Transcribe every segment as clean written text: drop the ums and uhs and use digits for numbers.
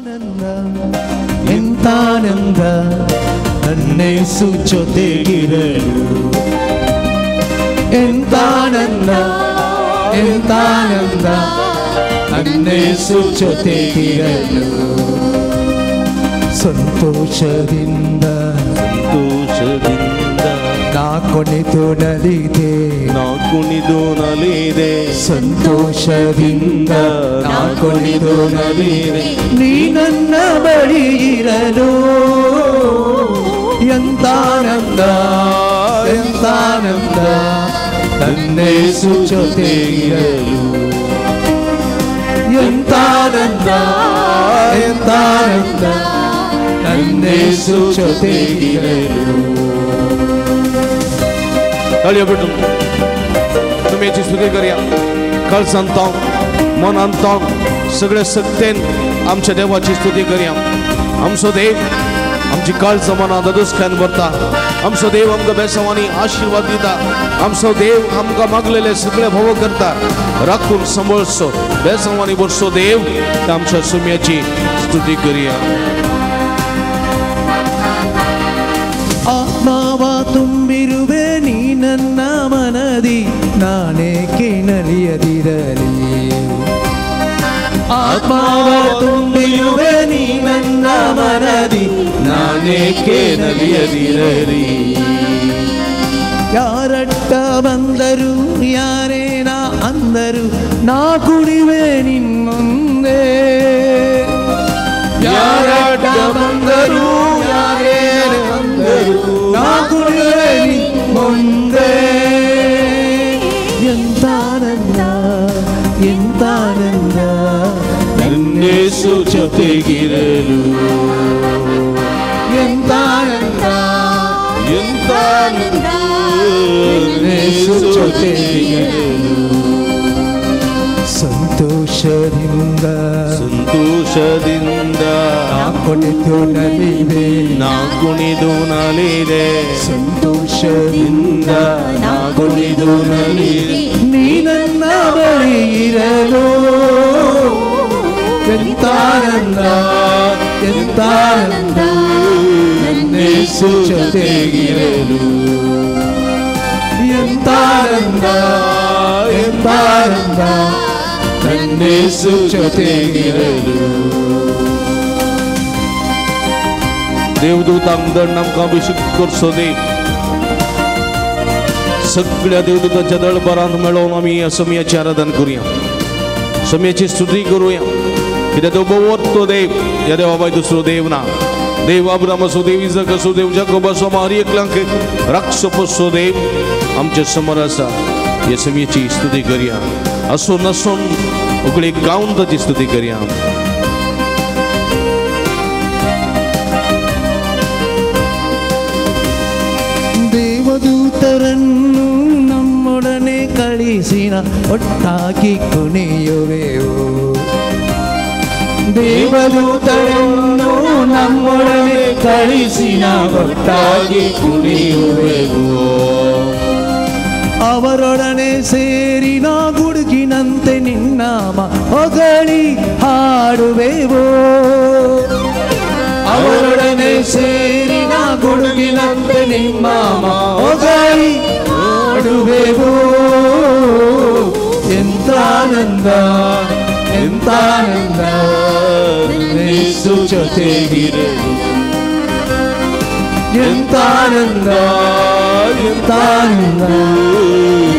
ಆನಂದ ಎಂತಾನಂದ ನನ್ನೇಸು ಜೊತೆಗಿರಲು, ಎಂತಾನಂದ ಎಂತಾನಂದ ನನ್ನೇಸು ಜೊತೆಗಿರಲು. ಸಂತೋಷದಿಂದ ಸಂತೋಷದಿಂದ ನಾ ಕುಣಿದು ನಲಿದೆ, ನಾ ಕುಣಿದು ನಲಿದೆ, ಸಂತೋಷದಿಂದ ನಾ ಕುಣಿದು ನಲಿದೆ. ನೀ ನನ್ನ ಬಳಿ ಇರಲು ಎಂತಾನಂದ ಎಂತಾನಂದ ನನ್ನೇಸು ಜೊತೆಗಿರಲು, ಎಂತಾನಂದ ಎಂತಾನಂದ ನನ್ನೇಸು ಜೊತೆಗಿರಲು. ताळयो पेटून तुमी स्तुती करया. कळसान तावन मनान तावन सगळे सक्तेन आमच्या देवाची स्तुती करया. आमचो देव आमची काळजां मनां ददुसक्यान भरता. आमचो देव आमकां बेसांवांनी आशिर्वाद दिता. आमचो देव आमकां मागलेले सगळे भोव करता. राखून सांबाळचो बेसांवांनी भरचो देव आमच्या सुम्याची स्तुती करया. ಆತ್ಮಾವ ತುಂಬಿರುವೆ ನೀ ನನ್ನ ಮನದಿ, ನಾನೇಕೆ ನಲಿಯದಿರಲಿ. ಆತ್ಮಾವ ತುಂಬಿರುವೆ ನೀ ನನ್ನ ಮನದಿ, ನಾನೇಕೆ ನಲಿಯದಿರಲಿ. ಯಾರಟ್ಟ ಬಂದರು ಯಾರೇನ ಅಂದರು, ನಾ ಕುಡಿವೆ ನಿನ್ಮುಂದೆ. ಯಾರಟ್ಟ ಬಂದರು ಯಾರೇನ ಅಂದರು, ನಾ ಕುಡಿವೆ ನಿನ್ಮುಂದೆ. ಎಂತಾನಂದ ಎಂತಾನಂದ ನನ್ನೇಸು ಜೊತೆಗಿರಲು, ಎಂತಾನಂದ ಎಂತಾನಂದ ನನ್ನೇಸು ಜೊತೆಗಿರಲು. ಸಂತೋಷದಿಂದ ಸಂತೋಷದಿಂದ ನಾ ಕುಣಿದು ನಲಿವೆ, ನಾ ಕುಣಿದು ನಲಿದೆ, ಸಂತೋಷದಿಂದ ನಾ ಕುಣಿದು ನಲಿದೆ. ನೀ ನನ್ನ ಬಳಿ ಇರಲು ಎಂತಾನಂದ ಎಂತಾನಂದ ನನ್ನೇಸು ಜೊತೆಗಿರಲು, ಎಂತಾನಂದ ಎಂತಾನಂದ ನನ್ನೇಸು ಜೊತೆಗಿರಲು. देवदूतांक दंड आमकां अभिषेक करचो देव. सगळ्या देवदूतांच्या दळभरांत मेळोवन आमी सोम्याची आराधन करुया, सोम्याची स्तुती करुया. कित्याक तो भोवतो देव, ह्या देवा भायर दुसरो देव ना. देव अब्राम असो, देव इजक असो, देव जाकोब असो, हर एकल्यांक राखचो पोसचो देव आमचे समोर आसा. ह्या सोम्याची स्तुती करुया. असो नासून उगळे गावन ताची स्तुती करुया. ದೇವದೂತರನ್ನು ನಮ್ಮೊಡನೆ ಕಳಿಸಿನ ಒಟ್ಟಾಗಿ ಕುಣಿಯುವೆವು. ದೇವದೂತರನ್ನು ನಮ್ಮೊಡನೆ ಕಳಿಸಿನ ಒಟ್ಟಾಗಿ ಕುಣಿಯುವೆವು. ಅವರೊಡನೆ ಸೇರಿ ನಾ ಗುಡುಗಿನಂತೆ ನಿನ್ನಾಮ ಹೊಗಳಿ ಹಾಡುವೆವು. ಅವರೊಡನೆ ಸೇರಿ ನಾ ಗುಡುಗಿನಂತೆ ನಿಮ್ಮಾಮ ಹೊಗಳಿ ಹಾಡುವೆವು. ಎಂತಾನಂದ ಎಂತಾನಂದ ನನ್ನೇಸು ಜೊತೆಗಿರಲು, ಎಂತಾನಂದ ಎಂತಾನಂದ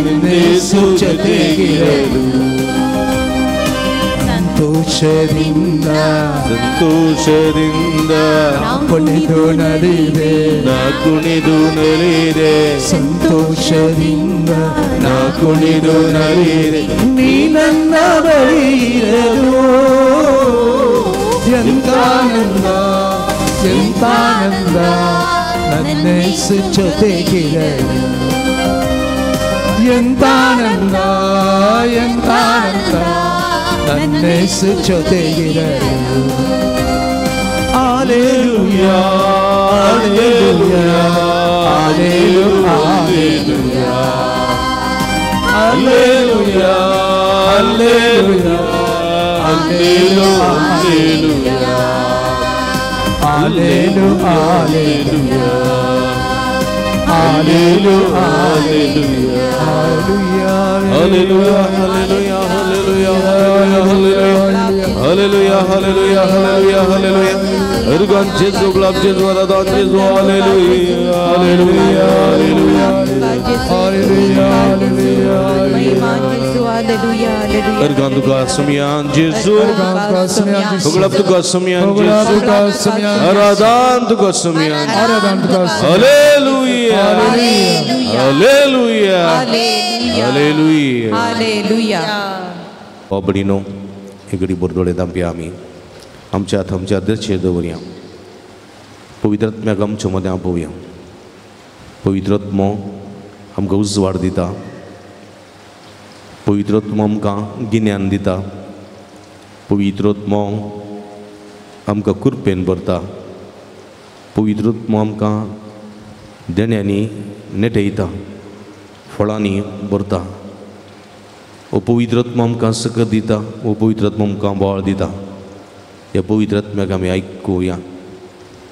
ನನ್ನೇಸು ಜೊತೆಗಿರಲು. ಸಂತೋಷದಿಂದ ಸಂತೋಷದಿಂದ ನಾ ಕುಣಿದು ನಲಿದೆ, ನಾ ಕುಣಿದು ನಲಿದೆ, ಸಂತೋಷದಿಂದ ನಾ ಕುಣಿದು ನಲಿದೆ. ನೀ ನನ್ನ ಬಳಿ ಇರಲು ಎಂತಾನಂದ ಎಂತಾನಂದ ನನ್ನೇಸು ಜೊತೆಗಿರಲು, ಎಂತಾನಂದ ಎಂತಾನಂದ ನನ್ನೇಸು ಜೊತೆಗಿರಲು. ! Alleluia, alleluia, alleluia, alleluia, alleluia. Hallelujah, hallelujah, hallelujah, hallelujah, hallelujah, hallelujah, hallelujah, hallelujah, hallelujah. Ergan Jesu, glab Jesu, aradan Jesu, hallelujah, hallelujah, hallelujah, hallelujah, hallelujah. Ergan tuka sumian Jesu, glab tuka sumian Jesu, aradan tuka sumian, hallelujah, hallelujah, hallelujah, hallelujah. बाबडीनो एगडी बोरदोळे दामपी आमी आमच्या आमच्या अध्यक्ष दवरया, पवित्रात्म्याक आमच्या मदें आपोवया. पवित्रात्मो आमकां उजवाड दिता, पवित्रात्मो आमकां गिन्यान दिता, पवित्रात्मो आमकां कृपेन भरता, पवित्रात्मो आमकां देण्यांनी नेटयता, फळांनी भरता. ओ पवित्रात्मो आमकां सकत दिता, ओ पवित्रात्मो आमकां बळ दिता. ह्या पवित्रात्म्याक आमी आयकुया,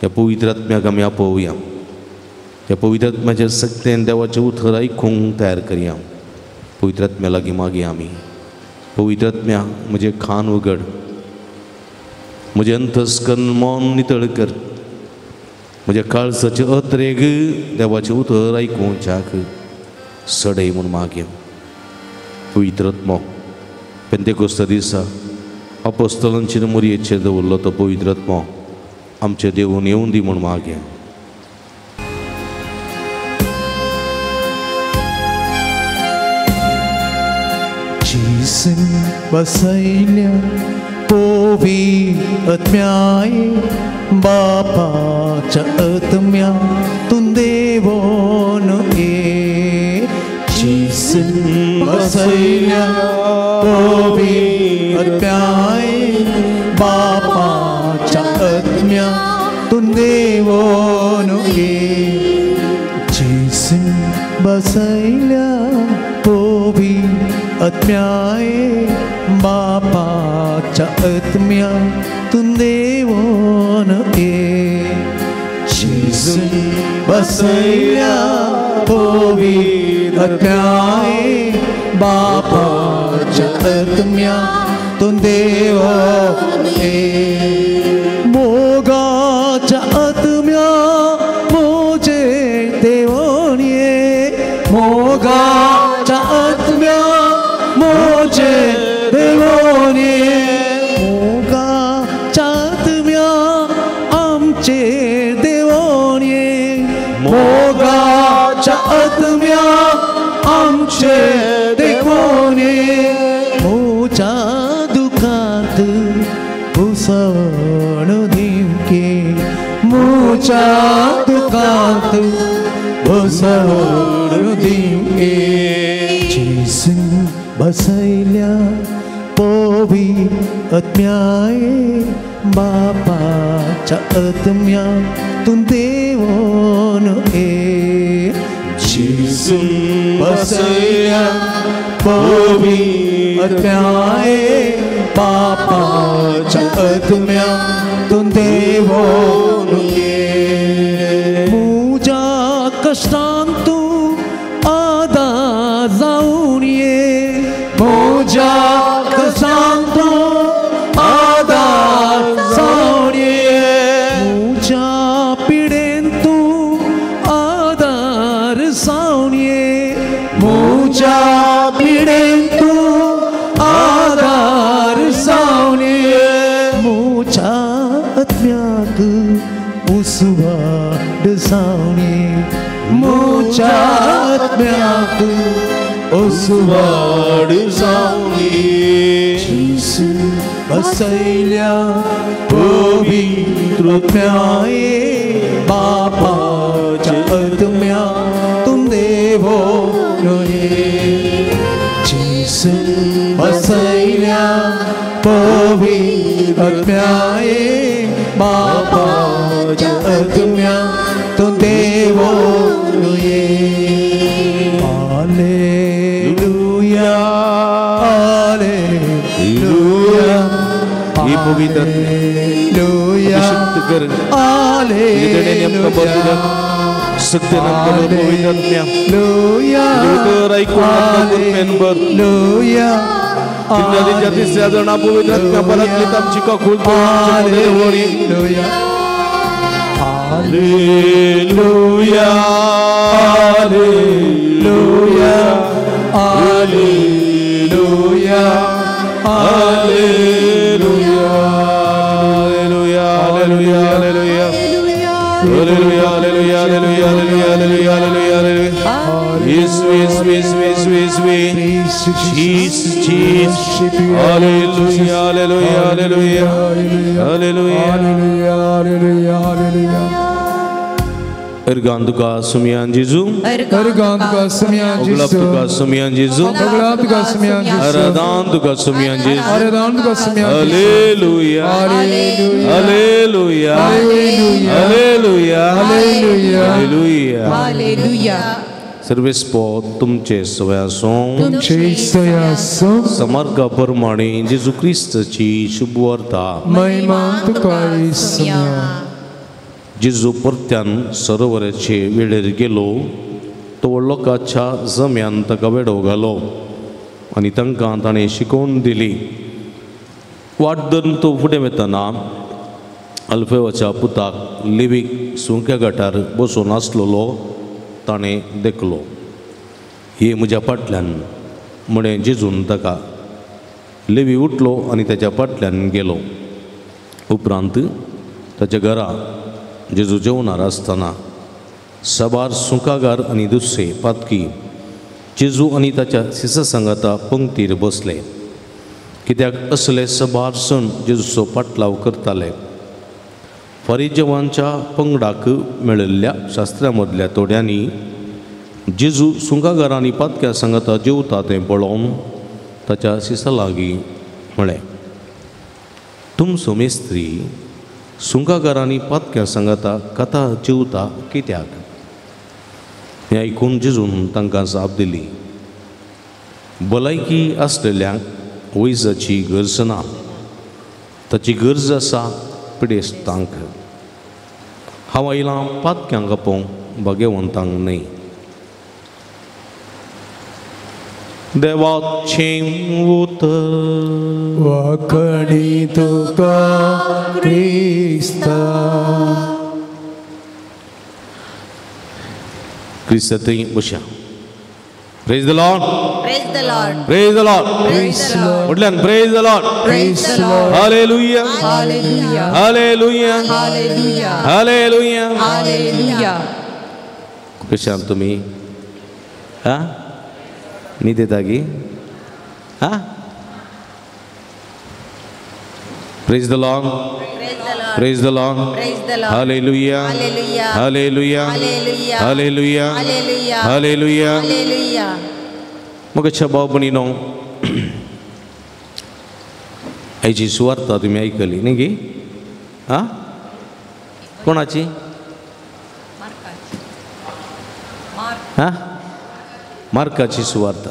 ह्या पवित्रात्म्याक आमी आपोवया, ह्या पवित्रात्म्याच्या सक्तेन देवाचें उतर आयकूंक तयार करया. पवित्रात्म्या लागीं मागया आमी, पवित्रात्म्या म्हजें खान उगड, म्हजें अंतस्कन मन नितळ कर, म्हज्या काळजाचें अत्रेग देवाचें उतर आयकुच्याक सडय म्हूण मागया. पवित्रात्मो पेंतेकोस्ता दिसा अपोस्तलांचेर मोरयेचेर दवरलो तो पवित्रात्मो आमचे देवून येवन दी म्हूण मागया. जेसून बसयल्या पवित्रात्म्याय बापाच्या आत्म्या तूं देवोन ये. जेसून बसयल्या पवित्रात्म्याय बापाच्या आत्म्या तूं देवोन ये. जेसून बसयल्या पवित्रात्म्याय बापाच्या आत्म्या तूं देवोन ये. जेसून बसयल्या पवित्रात्म्याय बापाच्या आत्म्या तूं देवोन ये. मोगाच्या आत्म्या मोजे देवोन ये, मोगाच्या आत्म्या मोजे देवोन ये, मोगाच्या आत्म्या आमचे देवोन ये, मोगाच्या आत्म्या आमचे देवोन ये. मोच्या दुखांत भुसवण दिवके, मोच्या दुखांत भुसवण दिवके. जेसून बसयल्या पवित्रात्म्याय बापाच्या आत्म्या तूं देवोन ये. जेसून बसयल्या पवित्रात्म्याय बापाच्या आत्म्या तूं देवोन ये. म्हज्या कश्टांत तूं आदार जावन ये, म्हज्या कश्टांत तूं आदार जावन ये, म्हज्या पिडेन तूं आदार जावन ये, म्हज्या पिडेन तूं आदार जावन ये. म्हज्या आत्म्याक उसवाड जावन ये, म्हज्या आत्म्याक उसवाड जावन ये. जेसून बसयल्या पवित्रात्म्याय बापाच्या आत्म्या तूं देवोन ये. जेसून बसयल्या पवित्रात्म्याय बापाच्या आत्म्या तूं देवोन ये. हालेलुया, हालेलुया, ही पवित्र हालेलुया, अभिषिक्त कर. कर. सत्य पवित्र आत्म्या उतर ऐकून कृपेन भर. तिन्या तिसऱ्या जणा पवित्र आत्म्या परतलीत आमची काकूळ hallelujah hallelujah hallelujah hallelujah hallelujah hallelujah hallelujah hallelujah hallelujah hallelujah hallelujah hallelujah. Yesu Yesu Yesu Yesu येशू Jesus Jesus. Hallelujah hallelujah hallelujah hallelujah hallelujah hallelujah. Organ तुका सुमियान जेजू, अर्गान तुका सुमियान जेजू, ओगलाप तुका सुमियान जेजू, ओगलाप तुका सुमियान जेजू, आराधान तुका सुमियान जेजू, आराधान तुका सुमियान Jezu. Hallelujah hallelujah hallelujah hallelujah hallelujah hallelujah. सर्वेस्पो तुमचे सवयासो तुमचे सवयासो समर्ग प्रमाणे जेजू क्रिस्ताची शुभवार्ता महिमा तुका सुमिया. जेजू परत्यान सरोवराचे वेळेर गेलो तो लोकांच्या जम्यान ताका वेडो घालो आनी तांकां ताणें शिकोवन दिली. वाट धरून तो फुडें वतना अल्फेवाच्या पुताक लेवीक सुंक्या गटार बसून आसलेलो ताणें देखलो. हे म्हज्या फाटल्यान म्हळें जेजून ताका. लेवी उठलो आनी ताच्या फाटल्यान गेलो. उपरांत ताच्या घरा जेजू जेवणार आसतना साबार सुंकागार आनी दुसरे पातकी जेजू आनी ताच्या शिसा सांगाता पंक्तीर बसले, कित्याक असले साबार सण जेजूचो पाटलाव करताले. फारिजेवांच्या पंगडाक मेळिल्ल्या शास्त्रा मदल्या थोड्यांनी जेजू सुंकागार आनी पातक्या सांगाता जेवता तें पळोवन ताच्या शिसा लागीं म्हळें, तुमचो मेस्त्री सुंकागारांनी पातक्या सांगाता कथा जेवता कित्याक? हें आयकून जेजून तांकां जाप दिली, भलायकी आसलेल्यांक वैजाची गरज ना, ताची गरज आसा पिडेस्तांक. हांव आयलां पातक्यांक आपोवंक, भाग्यवंतांक न्हय. देवाचें उतर वाकणी तुका क्रिस्ता. क्रिस्ता थंय बशा. Praise the Lord. Praise the Lord. Praise the Lord. Praise the Lord. म्हटल्यान praise the Lord. Praise the Lord. Hallelujah hallelujah hallelujah hallelujah hallelujah hallelujah. कशें आहात तुमी? हा न्हीद येता गी? हा Praise the Lord. Praise the Lord. Hallelujah. Hallelujah. Hallelujah. Hallelujah. मग भाव भयणीनो, आयची सुवार्ता तुमी आयकली न्ही गी? आं कोणाची? आं मार्काची सुवार्ता.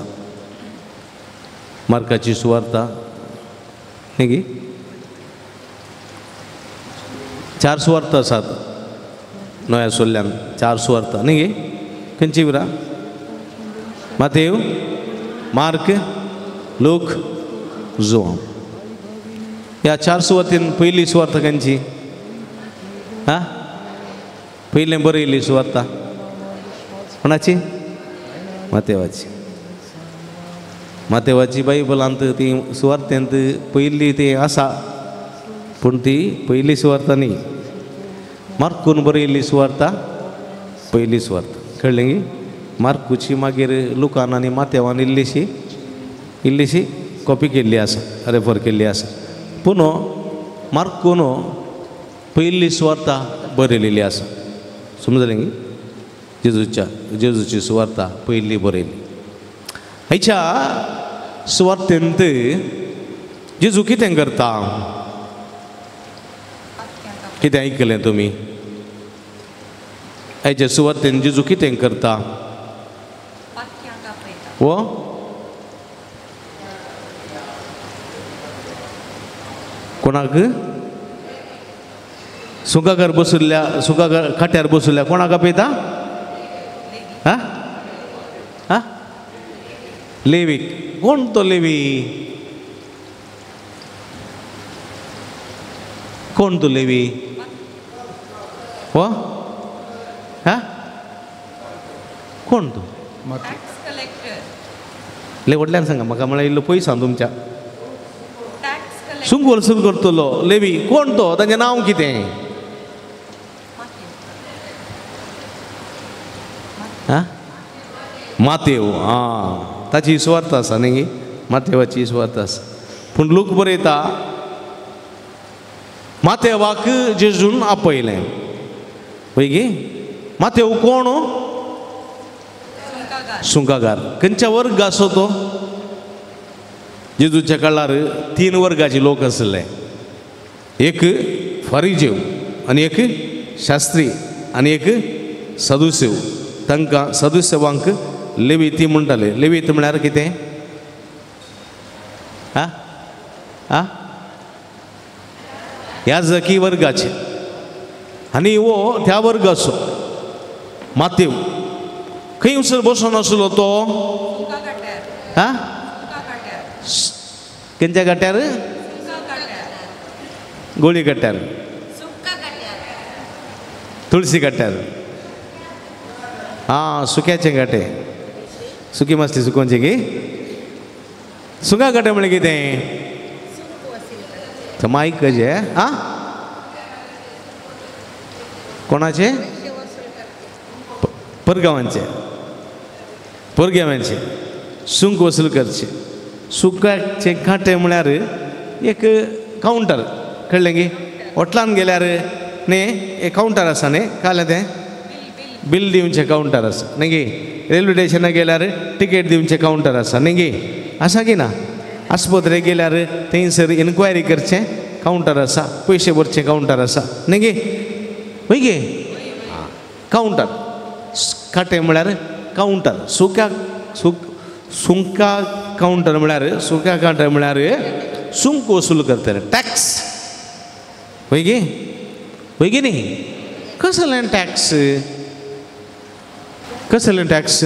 मार्काची सुवार्ता न्ही गी? चार सुवार्ता आसात नव्या सोल्ल्यान, चार सुवार्ता न्ही गे? खंयची विरा? Matthew, mark, look, Joao. ह्या चार सुवातीन पयली सुवार्ता खंयची? आं पयलें बरयल्ली सुवार्ता कोणाची? मातेवाची. मातेवाची बायबलांत ती सुवार्तेंत पयली ती आसा, पूण ती पयली सुवार्ता न्ही. मार्कून बरयल्ली सुवार्ता पयली सुवार्ता. कळ्ळें गी? मार्कूची मागीर लुकान आनी मातेवान इल्लीशी इल्लीशी कॉपी केल्ली आसा, रेफर केल्ली आसा. पूण मार्कून पयली सुवार्ता बरयलेली आसा. समजलें गी? जेजूच्या जेजूची सुवार्ता पयली बरयली. हाच्या सुवार्तेंत जेजू कितें करता? कितें आयकलें तुमी? आयच्या सुवातेन जेजू कितें करता? वो कोणाक? सुंकाकार बसुल्ल्या, सुंकाकार खाट्यार बसुल्ल्या कोणाक आपयता? हा हा लेवीक. कोण तो लेवी? कोण तो लेवी? हो हा कोण तो? ले व्हडल्यान सांगा म्हाका, म्हळ्यार इल्लो पयस हांव तुमच्या. सुंक वसूल करतलो लेवी कोण तो? तांचें नांव कितें? हा मातेव. आं ताची सुवार्थ आसा न्ही, मातेवाची सुवार्थ आसा. पूण लोक बरयता मातेवाक जेजून आपयलें. पळय गे मातेव कोण? सुंकागार. खंयच्या वर्ग आसो तो? जेजूच्या काळार 3 वर्गाचे लोक आसले. एक फारिजेव आनी एक शास्त्री आनी एक सदुसेव. तांकां सदुसेवांक लेवीती म्हणटाले. लेवीत म्हळ्यार कितें? आ आ याजकी वर्गाचे. आनी हो त्या वर्गाचो मातेव. खंय वचून बसून आसलो तो? हा खंयच्या गाट्यार? गोळी गाट्यार, तुळसी गाट्यार. आं सुक्याचे गाटे, सुकी मासली सुकोवची गी. सुका गाटे म्हळ्यार कितें? मायक कशें? आं कोणाचे? परगांवांचे, परगांवांचे सुंक वसूल करचे. सुकाचे कांटे म्हळ्यार एक कावंटर. कळ्ळें गी? हॉटलान गेल्यार न्ही एक कावंटर आसा न्ही, कालें तें बिल दिवचें कावंटर आसा न्ही गे. रेल्वे स्टेशनार गेल्यार टिकेट दिवचें कावंटर आसा न्ही गे, आसा की ना? आस्पत्रेक गेल्यार थंयसर इन्क्वायरी करचें कावंटर आसा, पयशे भरचें कावंटर आसा न्ही गे. वय गे कावंटर. कांटे म्हळ्यार कावंटर. सुक्या सुंका कावंटर म्हळ्यार, सुक्या कांटे म्हळ्यार सुंक वसूल करतले, टॅक्स. वय गे? वय गे न्ही? कसलें टॅक्स? कसलें टॅक्स?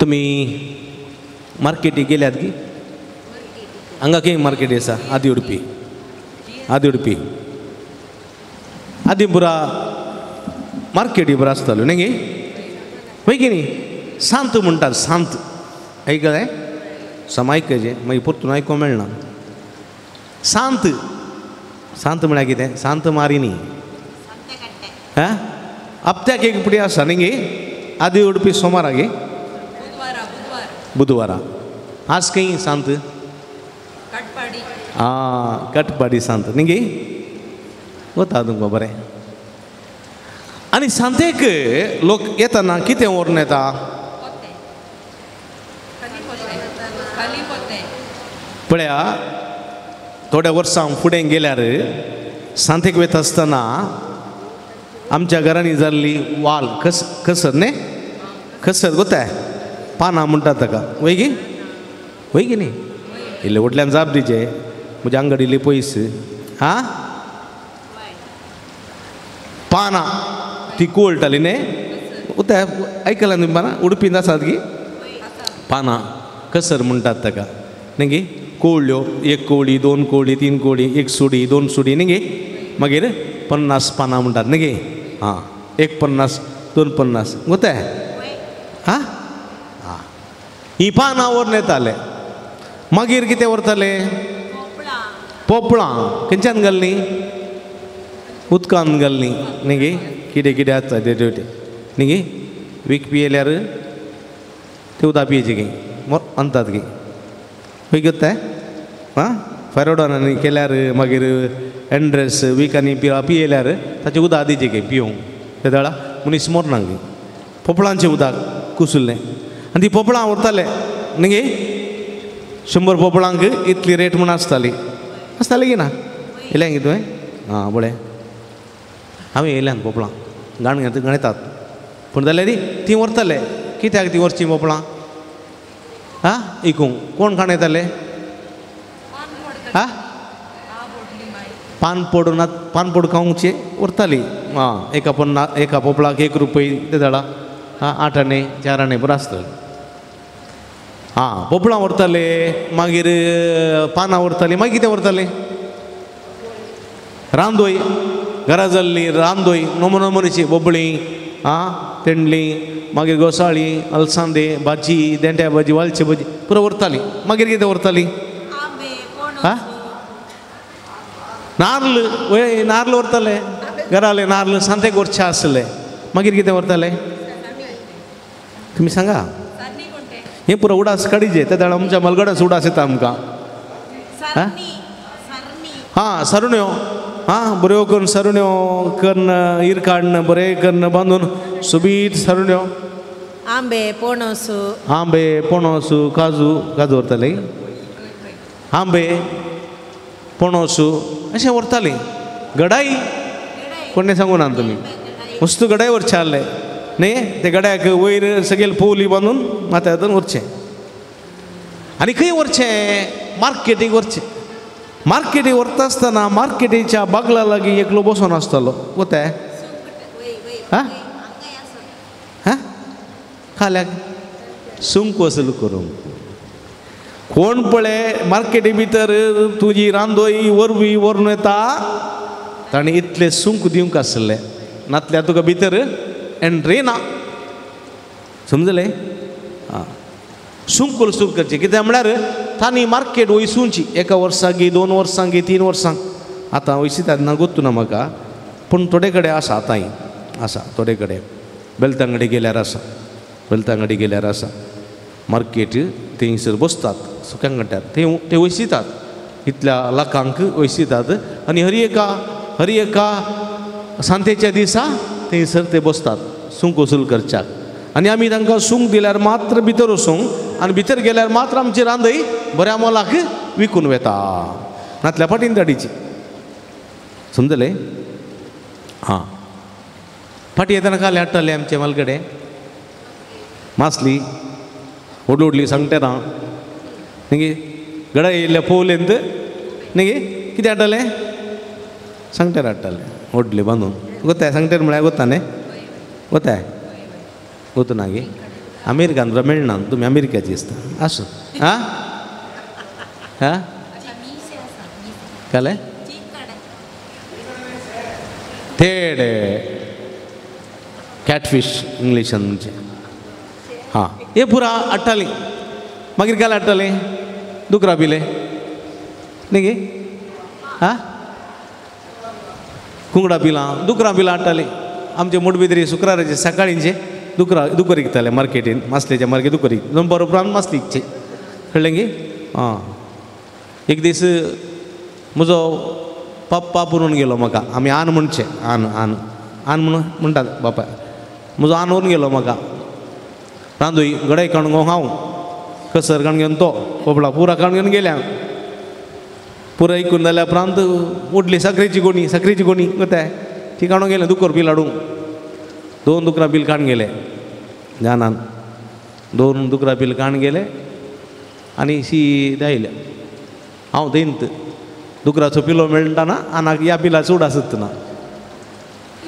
तुमी मार्केटीक गेल्यात की? हांगा खंय मार्केट आसा? आदी उडपी, आदी उडपी, आदिपुरा मार्केटी बरो आसताल्यो न्ही गे? वय की न्ही? सांत म्हणटात, सांत. आयकलें? सम आयकचें मागीर परतून आयकूंक मेळना. सांत, सांत म्हळ्यार कितें? सांत मारी न्ही. हा हप्त्याक एक पुडी आसा न्ही गे? आदी उडपी सोमारा गे, बुधवारा. आज खंय सांत? आं कटपाडी सांत न्ही गे? वता तुमकां बरें. आनी सांतेक लोक येतना कितें व्हरून येता? पळया थोड्या वर्सां फुडें गेल्यार सांतेक वयता आसतना आमच्या घरांनी जाल्ली वाल कस कसर न्ही, कसर गोताय पानां म्हणटात ताका. वय गे? वय गे न्ही? इल्ले व्हडल्यान जाप दिवचे, म्हज्या अंगड इल्ली पयस. आं पानां ती कोळटाली न्ही, उताय आयकलां तुमी? पानां उडपींत आसात की पानां कसर म्हणटात ताका न्ही गे? कोळ्यो, एक कोळी, 2 कोळी, 3 कोळी, 1 सुडी, 2 सुडी न्ही गे? मागीर 50 पानां म्हणटात न्ही गे? आं 1 50, 2 50 गोताय. आं आं ही पानां व्हरून येताले. मागीर कितें व्हरताले? पोपळां. खंयच्यान घाललीं? उदकान घाललीं न्ही गे? कितें कितें आसता ते न्ही गे? वीख पियेल्यार ते उदक पियेचें गे, अंतात गे. खंय घेताय? आं फायरोडॉनांनी केल्यार मागीर एंड्रेस विकांनी पियेल्यार ताचें उदक दिवचें गे पिवंक. ते दळा मनीस मरना गे. पोपळांचें उदक कुसुल्लें आनी ती पोपळां व्हरताले न्ही गे? 100 पोपळांक इतली रेट म्हूण आसताली. आसताली की ना? येयल्या गे तुवें? आं बरें, हांवें येयल्यान पोपळां गाण गणयतात. पूण जाल्यार ती व्हरताले. कित्याक ती व्हरची बोपळां? आं, इकूंक कोण खाण येताले? आं, पान पडून पानपोड खावचे व्हरताली. आं, एका पन्ना एका पोपळाक 1 रुपये ते धाडा. आं, 8 आणे 4 आणे बरो आसतले. आं, पोपळां व्हरताले, मागीर पानां व्हरताली, मागीर कितें व्हरताले? रांदोय, घरा जाल्ली रांदोय, नमुनो नमुनेची बोबळी, आं, तेंडली, मागीर घोसाळी, अलसांदे भाजी, देंट्या भाजी, वालची भाजी पुरो व्हरताली. मागीर कितें व्हरताली? आं, नार्ल, वय नार्ल व्हरताले, घराले नार्ल सांतेक व्हरचे आसले. मागीर कितें व्हरताले तुमी सांगा? हें पुरो उडास काडीचे ते दाळ आमच्या मलगडास उडास येता आमकां. हां, सरण्यो, हां, बऱ्यो करून सरण्यो करून इर काडून बरें करून बांदून सोबीत सरण्यो. आंबे पणस, आंबे पणस, काजू, काजू व्हरताले, आंबे पणस अशें व्हरताले. गडाई कोणें सांगू ना तुमी, वस्तू गडाई व्हरचे आहले न्ही, ते गड्याक वयर सगळे पोवली बांदून माथ्यातून व्हरचें. आनी खंय व्हरचें? मार्केटीक व्हरचें. मार्केटीक व्हरता आसतना मार्केटीच्या बागला लागीं एकलो बसोन आसतालो. कोताय? आं, हां, खाल्याक सुंक वसूल करूंक कोण पळय मार्केटी भितर तुजी रांदोय वरवी व्हरून येता, ताणें इतलें सुंक दिवंक आसलें, नातल्यार तुका भितर एंट्री ना. समजलें? आं, सुंक वसूल करचें. कित्याक म्हळ्यार तांणी मार्केट वयसूंची 1 वर्साक 2 वर्सांक 3 वर्सांक. आतां वयसितात ना गोत्तू ना म्हाका, पूण थोडे कडेन आसा, आतांय आसा थोडे कडेन. बेलतांगडी गेल्यार आसा, बेलतांगडी गेल्यार आसा मार्केट, थंयसर बसतात सुक्यांगट्यार, ते वयसितात, इतल्या लाखांक वयसितात. आनी हर एका सांतेच्या दिसा थंयसर ते बसतात सुंक वसूल करच्याक. आनी आमी तांकां सुंक दिल्यार मात्र भितर वचूंक, आनी भितर गेल्यार मात्र आमची रांदय बऱ्या मोलाक विकून वेता, नातल्या फाटीन धाडीची. समजलें? हां, फाटी येतना काले हाडटाले आमचे मालगडे, मासली व्हडली व्हडली सांगटेरां न्ही, गडा येयल्ल्या पोवलेंत न्ही, कितें हाडटाले? सांगटेर हाडटाले व्हडले बांदून. गोताय सांगटेर म्हळ्यार गोता न्ही, गोताय गोतू ना गे, अमेरिकान तुका मेळना, तुमी अमेरिकाची आसता. आसूं. आं, हां, काले थेडे कॅटफीश इंग्लिशान म्हणजे. हां, हे पुरा हाडटाली. मागीर काल हाडटाले दुकरा बिले न्ही गे, आं, कुंगडा बिलां, दुकरां बिलां हाडटाली. आमचे मोडबिद्री शुक्राराचे सकाळींचे दुकरा दुकर विकताले मार्केटीन, मासलेच्या मार्केट दुकर विक, दोनपार उपरांत मासली विकचे. कळ्ळें गे? आं, एक दीस म्हजो पप्पा पुरोवन गेलो म्हाका, आमी आन म्हणचे, आन आन आन म्हणून म्हणटात बापाय, म्हजो आन व्हरून गेलो म्हाका रांदोय गडे काडून घेवन हांव कसर काडून घेवन तो कोपडा पुरा काडून घेवन गेल्या. पुरा इकून जाल्या उपरांत उडली साकरेची गोणी, साकरेची गोणी कोताय ती काडून गेले दुकर बील हाडूंक. 2 दुकरां बील काडून गेले जानान, 2 दुकरां बील काडून गेले आनी सीधा आयले. हांव थंयत दुकराचो पिलो मेळटा ना, आनाक ह्या पिला चड आसत ना,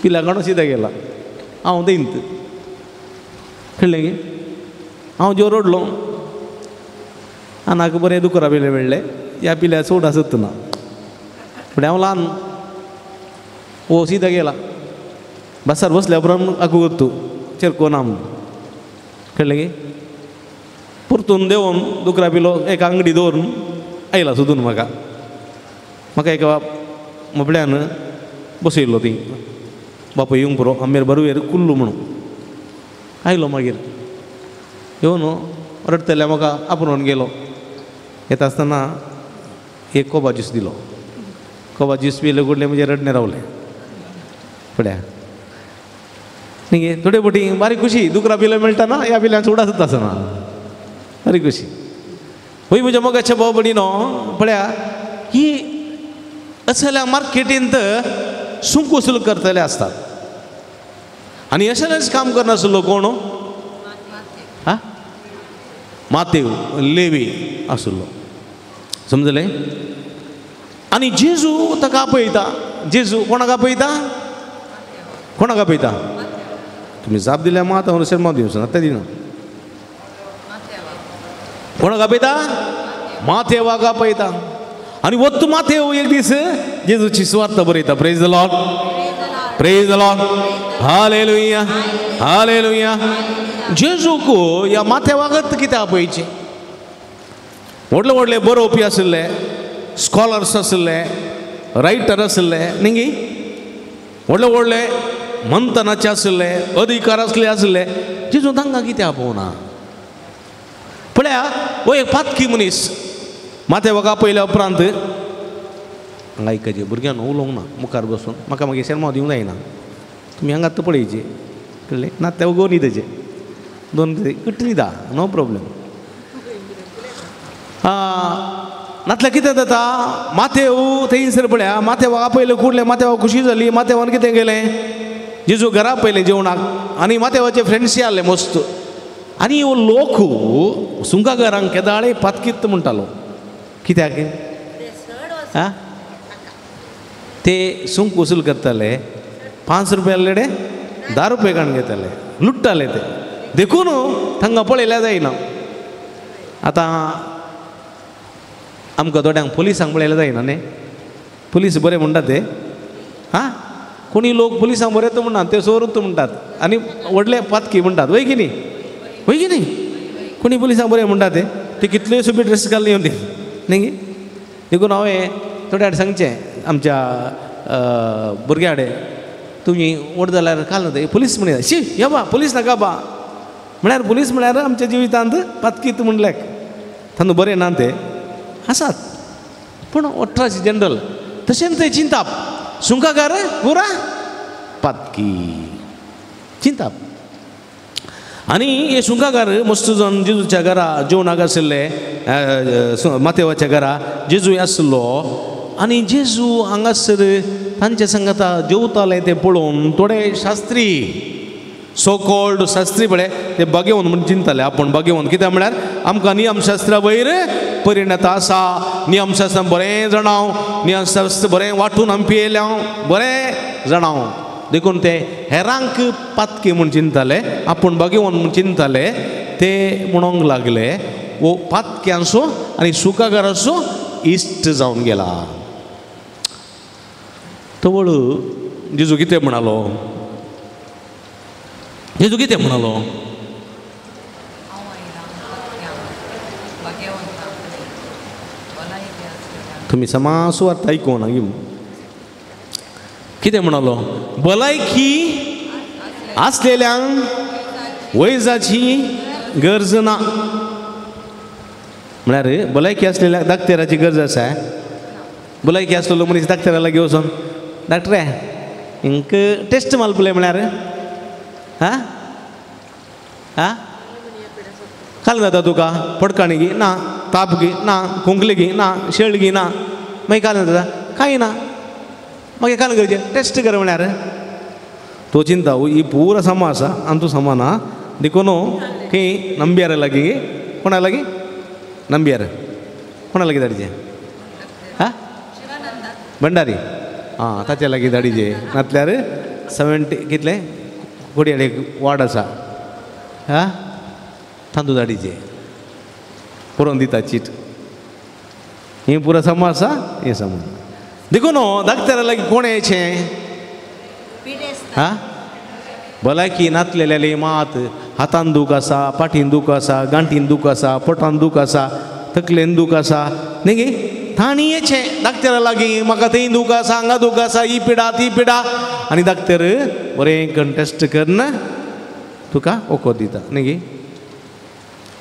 पिला काडून सीधा गेला. हांव थंयत कळ्ळें गे? हांव जो रडलो, आनाक बरें दुकरा पिले मेळ्ळे, ह्या पिल्या चड आसत ना, फुडें हांव ल्हान, ओ सीधा गेला. बसार बसल्या उपरांत आगू गोत्तू चेरको ना म्हणून. कळ्ळें गे? परतून देंवोन दुकरा पिलो एका आंगडी दवरून आयला सोदून म्हाका. म्हाका एका मोपल्यान बसयलो ती, बापूय येवंक पुरो आमगेर बरवेर कुल्लू म्हणून आयलो. मागीर येवन रडटल्या म्हाका आपोवन गेलो. येता आसतना एक कोबा ज्यूस दिलो. कोबा ज्यूस पिले कुडले म्हणजे रडणे रावलें फुड्या न्ही. थोडे फावटी बारीक खुशी, दुकरा पिलो मेळटा ना, ह्या पिल्यान चड आसता आसना, बारीक खुशी. हय म्हज्या मोगाच्या भाव भयणीनो, पळया ही असल्या मार्केटींत सुंक वसूल करतले आसतात. आनी अशेंच काम करनासलो कोण? हा, मातेव लेवी आसलो. समजलें? आनी जेजू ताका आपयता. जेजू कोणाक आपयता? कोणाक आपयता? तुमी जाप दिल्या मात हांव शेर्मांव दिवचो ना, तें दिना. कोणाक आपयता? माथेवाक आपयता. आनी वत्तू माथेव एक दीस जेजूची सुवार्ता बरयता. Praise the Lord, praise the Lord, hallelujah, hallelujah. जेजूक ह्या माथेवाकच कित्याक आपयचें? व्हडले व्हडले बरोवपी आशिल्ले, स्कॉलर्स आशिल्ले, रायटर आशिल्ले न्ही, व्हडले व्हडले मंथनाचे आशिल्ले, अधिकार आसले आशिल्ले. जेजू तांकां कित्याक आपोवना? पळया, हो एक पातकी मनीस माथेवाक आपयल्या उपरांत हांगा आयकचें भुरग्यांक उलोवंक ना मुखार बसून, म्हाका मागीर शेर्मांव दिवंक जायना, तुमी हांगात पळयची कळ्ळें ना? ते उगोवन न्ही तेजे दोन कट्ट न्हिदा, नो प्रोब्लेम. नातल्यार कितें जाता, माथेव थंयसर पळया माथेवाक आपयलें कुडलें, माथेवाक खुशी जाली, माथेवान कितें केलें, जेजू घरा पयलें जेवणाक आनी माथेवाचे फ्रेंड्स आसले मस्त. आनी हो लोक सुंकागारांक केदाळे पातकीत म्हणटालो. कित्याक? आं, ते सुंक वसूल करताले, 5 रुपया लेडे 10 रुपये काडून घेताले, लुट्टाले ते. देखून तांकां पळयल्यार जायना. आतां आमकां थोड्यांक पुलिसांक पळयल्यार जायना न्ही, पुलीस बरें म्हणटात ते. हां, कोणी लोक पुलिसांक बरें तो म्हणटात, ते सोरूत म्हणटात आनी व्हडले पातकी म्हणटात, वय की न्ही? वय की न्ही? कोणी पुलिसांक बरें म्हणटात ते, ते कितल्योय सोबी ड्रेस घालून येवन न्ही. देखून हांवें थोड्या हाड सांगचें आमच्या भुरग्या कडेन, तुमी व्हड जाल्यार काल न्हय पुलीस म्हणया, शी या बा पुलीस नाका बा म्हळ्यार, पुलीस म्हळ्यार आमच्या जिवितांत पातकीत म्हणल्याक तांदू बरें ना ते आसात, पूण 18 जनरल तशेंच ते चिंताप सुंकागार पुरा पातकी चिंताप. आनी हे सुंकागार मस्त जावन जेजूच्या घरा जेवणाक आशिल्ले, माथेवाच्या घरा जेजू आसलो आनी जेजू हांगासर तांचे संगता जेवताले ते पळोवन थोडे शास्त्री, सो कॉल्ड शास्त्री पळय ते बागेवन म्हूण चिंतताले आपूण बागेवन. कित्याक म्हळ्यार आमकां नियमशास्त्रा वयर परिणता आसा, नियमशास्त्रां बरें जाणाव, नियमशास्त्र बरें वांटून आमी पियेल्या बरें जाणाव, देखून ते हेरांक पातकी म्हूण चिंतताले, आपूण बागेवन म्हूण चिंतताले. ते म्हणूंक लागले वो पातक्यांचो आनी सुखागाराचो इश्ट जावन गेला. तवळ जेजू कितें म्हणालो? जेजू कितें म्हणालो? तुमी समा सुवार्थ आयकूंक ना. कितें म्हणालो? भलायकी आसलेल्यांक वैजाची गरज ना. म्हळ्यार भलायकी आसलेल्या डाक्टराची गरज आसा. भलायकी आसलेलो मनीस डाक्टरा लागीं वचोन, डाक्टरे हिंक टेस्ट मारपले म्हळ्यार आं आं काल जाता तुका, पडकाणी गी ना, ताप गी ना, खोंकली गी ना, शेळ गी ना, मागीर काल जाता कांय ना, मागीर काल करचें टेस्ट कर म्हळ्यार तो चिंता ही पुरा समा आसा आनी तूं समा ना. देखून खंय नंबियार लागीं, कोणा लागीं नंबियार, कोणा लागीं धाडचें? आं, भंडारी, आं ताच्या लागीं धाडीचे. नातल्यार 70 कितलें कोडयाळ एक वार्ड आसा, आं तांदूळ धाडीचे, बरोवन दिता चीट. हें पुरा समा आसा, हें समा. देखून डाक्टरा लागीं कोण येचें? आं, भलायकी नातलेले मात हातान दूख आसा, पाटीन दूख आसा, गांठीन दूख आसा, पोटान दूख आसा, तकलेन दूख आसा न्ही गे, तांणी येचें डाक्टरा लागीं, म्हाका थंय दूख आसा, हांगा दूख आसा, ही पिडा ती पिडा, आनी डाक्टर बरें कंटेस्ट करून तुका वखद दिता न्ही गे.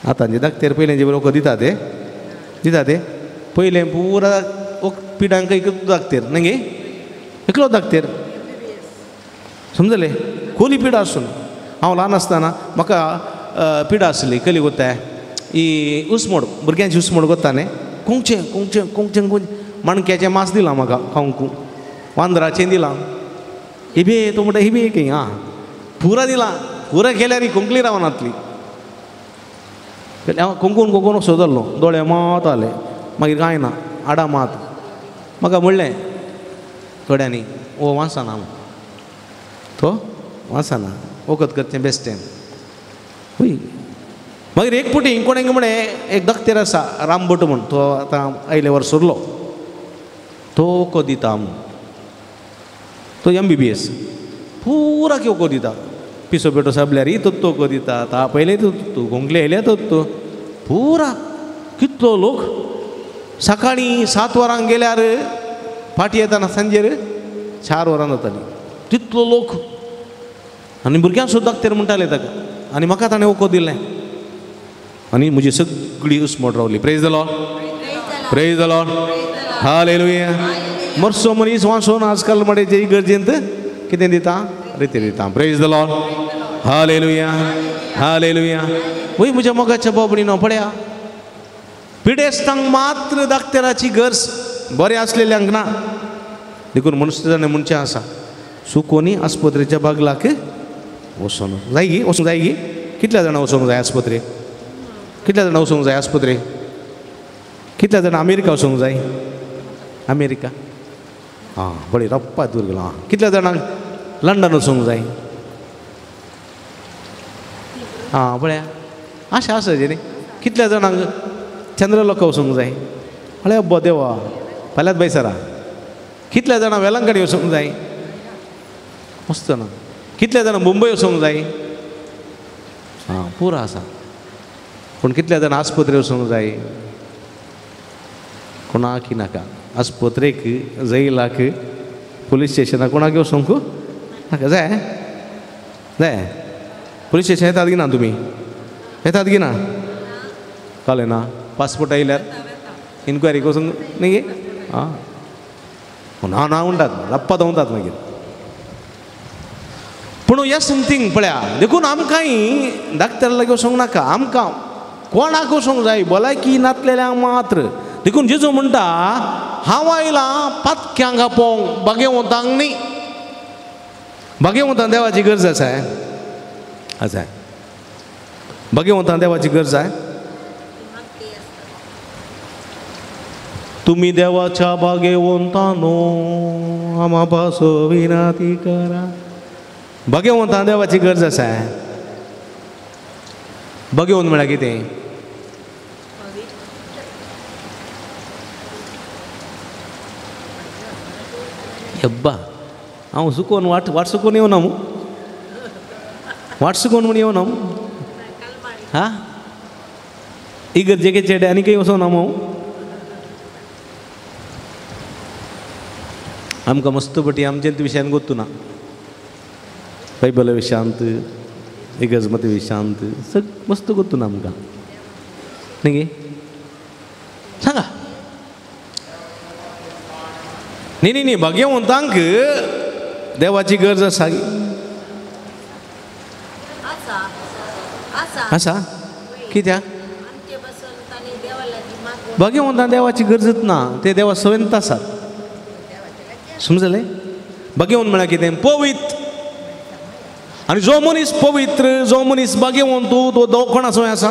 आतांचे डाक्टर पयलें बरें वखद दिता ते, दिता ते पयलें पुरा पिडांक एकलो डाक्टर न्ही गे, एकलो डाक्टर समजले. कोली पिडा आसून हांव ल्हान आसतना म्हाका पिडा आसली कली कोत्ता ही उसमोड, भुरग्यांची उसमोड कोत्ता न्ही, कोंगचें कोंगचें कोंगचें कोंगचें माणक्याचें मांस दिलां म्हाका खावंक, वांदराचें दिलां, हिबे तो म्हणटा हिबे खंय आं पुरा दिला पुरा केल्यार कोंकली रावनातली. हांव कोंकून कोंकून सोदल्लो दोळे मात आले मागीर कांय ना आडा मात. म्हाका म्हणलें थोड्यांनी ओ वाचना तो वाचना वखद करचें बेश्टें. हय मागीर एक पुटी कोणें म्हणें एक दक्तेर आसा रामभट म्हूण तो आतां आयले वर सोरलो तो वखद दिता म्हूण तो MBBS पुरा वखद दिता पिसो पेटो साबल्यार तत्तो वखद दिता ताप आयले तत्तो खोंकले आयले तत्तो पुरा. कितलो लोक सकाळीं 7 वरांक गेल्यार फाटी येताना सांजेर 4 वरां जाताली तितलो लोक. आनी भुरग्यांक सुद्दां दाक्तेर म्हणटाले ताका आनी म्हाका ताणें वखद दिलें आनी म्हजी सगळी उस्मोट रावली. Praise the Lord, praise the Lord, hallelujah. मरसो मनीस वांसोन आजकाल मडे जे इगर्जेंत कितें दिता रितें दिता. Praise the Lord, hallelujah, hallelujah. वय म्हज्या मोगाच्या बाबडीनो पळया पिडेस्तांक मात्र दाक्तेराची गरज बरें आसलेल्यांक ना. देखून मनुष्य जाणें म्हणचें आसा सुकोनी आस्पत्रेच्या बागलाक वचोन जाय गी वचूंक जाय गी. कितल्या जाणां वचोंक जाय आस्पत्रे? कितल्या जाणां वचोंक जाय आस्पत्रे? कितल्या जाणां अमेरिका वचोंक जाय? अमेरिका आं बरें रप्पा दूर गेलो. आं कितल्या जाणांक लंडन वचोंक जाय? आं पळया आशा आसा न्ही. कितल्या जाणांक चंद्रलोका वचोंक जाय? पळया अब्बो देवा फाल्यांत बाय सरा. कितल्या जाणां वेलंकडी वचोंक जाय? मस्त ना. कितल्या जाणां मुंबय वचोंक जाय? आं पुरो आसा. पूण कितल्या जाणां आस्पत्रे वचोंक जाय? कोणाक नाका. आस्पत्रेक जैलाक पुलीस स्टेशनाक कोणाक वचोंक नाका. जाय जाय पुलीस स्टेशन येतात गी ना तुमी? येतात गी ना? कळ्ळें ना? पासपोर्ट आयल्यार इन्क्वायरी वचूंक न्ही गे? आं ना ना म्हणटात रप्पा दवरतात मागीर. पूण हे समथींग पळया देखून आमकांय डाक्टरा लागीं वचोंक नाका. आमकां कोणाक वचोंक जाय? भलायकी नातलेल्यांक मात्र. देखून जेजू म्हणटा हांव आयलां पातक्यांक आपोवंक बागेवंतांक न्ही. बागेवंतांक देवाची गरज आसा आसा. बागेवंतांक देवाची गरज आसा. तुमी देवाच्या बागेवंतानो आमा पासो विनाती करा. बागेवंतां देवाची गरज आसा. बागेवंत म्हळ्यार कितें? हेब्बा हांव सुकोन वाट वाट सुकोन येवना मू वाट सुकोन म्हूण येवना मू हा इगर्जेके चेडे आनी खंय वचोना मू. आमकां मस्त पटी आमचे विशयान गोत्तू ना बायबल विशांत इगर्जमती विशांत सग मस्त गोत्तू ना आमकां न्ही गे? सांगा न्ही न्ही न्ही भाग्यवंतांक देवाची गरज आसा आसा. कित्याक भाग्यवंतांक देवाची गरजच ना. ते देवा सवंत आसात. समजलें? भाग्यवंत म्हळ्यार कितें? पवित्र. आनी जो मनीस पवित्र जो मनीस भाग्यवंत तो कोणा संवय आसा?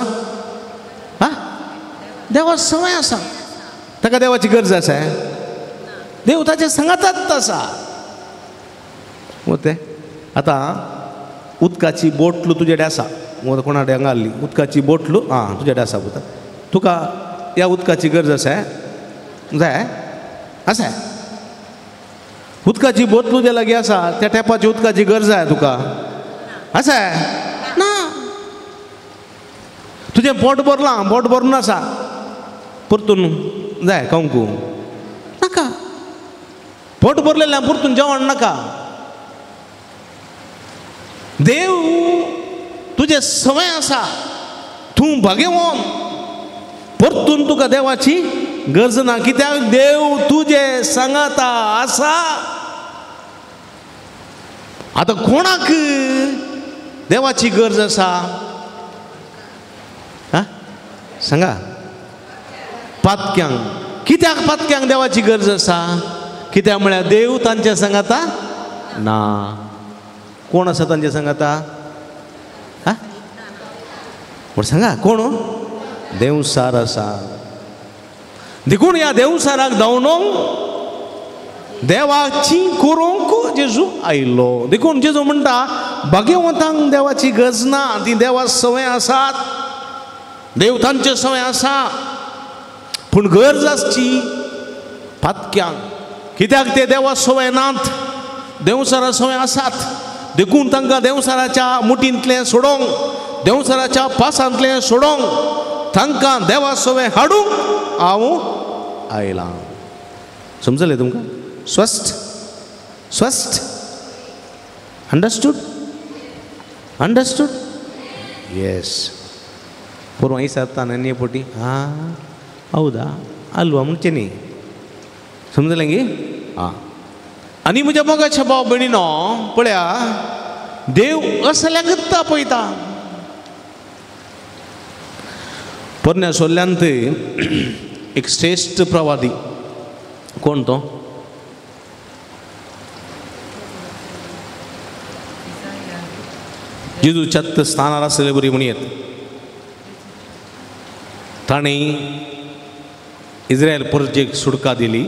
हा देवा संवय आसा. ताका देवाची गरज आसा. देव ताचे सांगातात आसा. तें आतां उदकाची बोटलू तुजे कडेन आसा कोणा कडेन हांगा हाडली उदकाची बोटलू आं तुजे कडेन आसा पुता. तुका ह्या उदकाची गरज आसा जाय आसा. उदकाची बोतलू जे लागीं आसा त्या टेपाची उदकाची गरज आसा तुका आसा ना? तुजें पोट भरलां पोट भरून आसा परतून जाय कंकू नाका. पोट भरलेलें परतून जेवण नाका. देव तुजें सवय आसा तूं भाग्यवंत परतून तुका देवाची गरज ना. कित्याक? देव तुजे सांगाता आसा. आतां कोणाक देवाची गरज आसा? हा सांगा. पातक्यांक. कित्याक पातक्यांक देवाची गरज आसा? कित्याक म्हळ्यार देव तांच्या सांगाता ना. कोण आसा तांचे सांगाता? हा पण सांगा कोण? देंवचार आसा. देखून ह्या देंवचाराक धांवणोंक देवाची करूंक जेजू आयलो. देखून जेजू म्हणटा भाग्यवंतांक देवाची गरज ना, ती देवा सवय आसात, देव तांचे सवय आसा. पूण गरज आसची पातक्यांक, कित्याक ते देवा सवय नात, देंवचारा सवय आसात. देखून तांकां देंवचाराच्या मुठींतलें सोडोवंक, देंवचाराच्या पासांतलें सोडोवंक, तांकां देवा सवय हाडूंक हांव आयलां. समजलें तुमकां? स्वस्थ स्वस्थ अंडरस्टूड अंडरस्टूड? येस. पूर्व विचारता न्ही पोटी हां हौदा अल्वा म्हणचें न्ही. समजलें गी? आं. आनी म्हज्या मोगाच्या भाव भयणीनो पळया, देव असल्याकच आपयता. पोरण्या सोल्ल्यांत एक श्रेश्ठ प्रवादी कोण तो? जेजूच्या स्थानार आसलेले बरी म्हणयेत. ताणें इस्रायल परजेक सुटका दिली.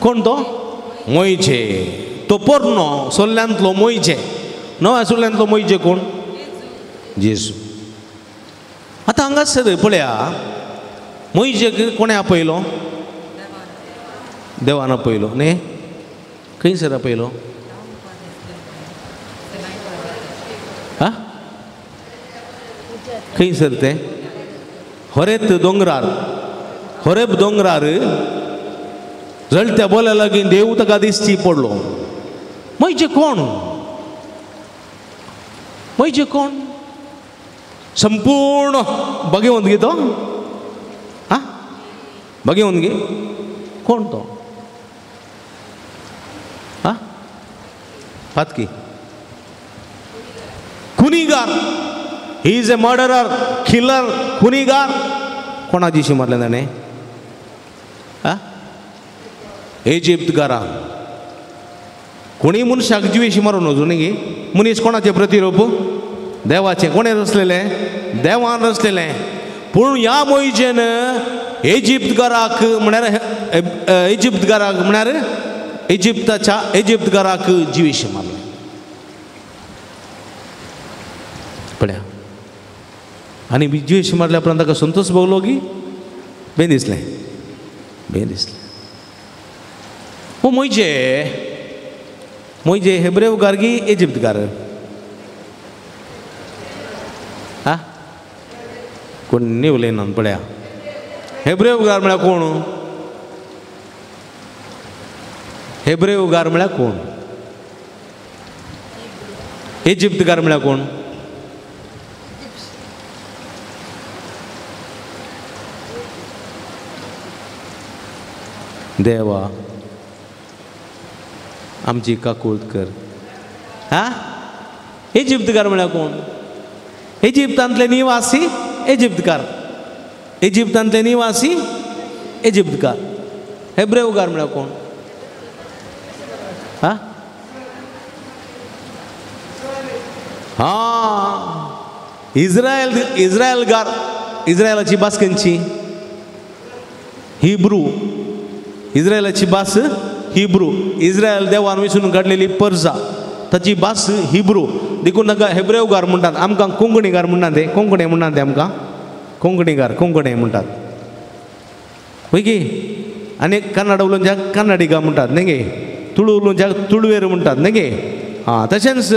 कोण तो? मोयजे. तो पोरनो सोल्ल्यांतलो मोयजे. नव्या सोल्ल्यांतलो मोयजे कोण? जेजू. आतां हांगासर पळया, मोयजेक कोणें आपयलो? देवान आपयलो न्ही? खंयसर आपयलो? हा खंयसर तें? होरेत दोंगरार. होरेब दोंगरार जळत्या बोल्या लागीं देव ताका दिसची पडलो. मोयजे कोण? मोयजे कोण? संपूर्ण भाग्यवंत गे तो? हा भाग्यवंत गे? कोण तो? हा पातकी, खुनीगार. He is a murderer, killer, खुनीगार. कोणाची मारलें ताणें? हा इजिप्तकारा. कोणी मनशाक जिवेशी मारून वचूं न्ही गे. मनीस कोणाचें प्रतिरूप? देवाचें. कोणें रचलेलें? देवान रचलेलें. पूण ह्या मोयजेन इजिप्तकाराक म्हळ्यार इजिप्तकाराक म्हळ्यार इजिप्ताच्या इजिप्तकाराक जिवेशी मारलें. पळया, आनी जिवेशी मारल्या उपरांत ताका संतोष भोगलो की बेन दिसलें, बेन दिसलें. हो मोयजे, मोयजे हेब्रेवकार की इजिप्तकार? हा कोण न्ही उलयना पळया. हेब्रेवकार म्हळ्यार कोण? हेब्रेवकार म्हळ्यार कोण? इजिप्तकार म्हळ्यार कोण? देवा आमची काकूळत कर. हा इजिप्तकार म्हळ्यार कोण? इजिप्तांतले निवासी इजिप्तकार. इजिप्तांतले निवासी इजिप्तकार. हेब्रेवकार म्हळ्यार कोण? हा हा इस्रायल, इस्रायलगार. इस्रायलाची भास खंयची? हिब्रू. इस्रायलाची भास हिब्रू. इस्रायल देवान वेंचून काडलेली परजा, ताची भास हिब्रू. देखून ताका हेब्रेवकार म्हणटात. आमकां कोंकणीकार म्हणटात ते, कोंकणी म्हणटात ते आमकां कोंकणीकार, कोंकणी म्हणटात वय की. आनी कन्नड उलोवन ज्या कन्नडिगा म्हणटात न्ही गे, तुळू उलोवन ज्या तुळवेर म्हणटात न्ही गे. आं तशेंच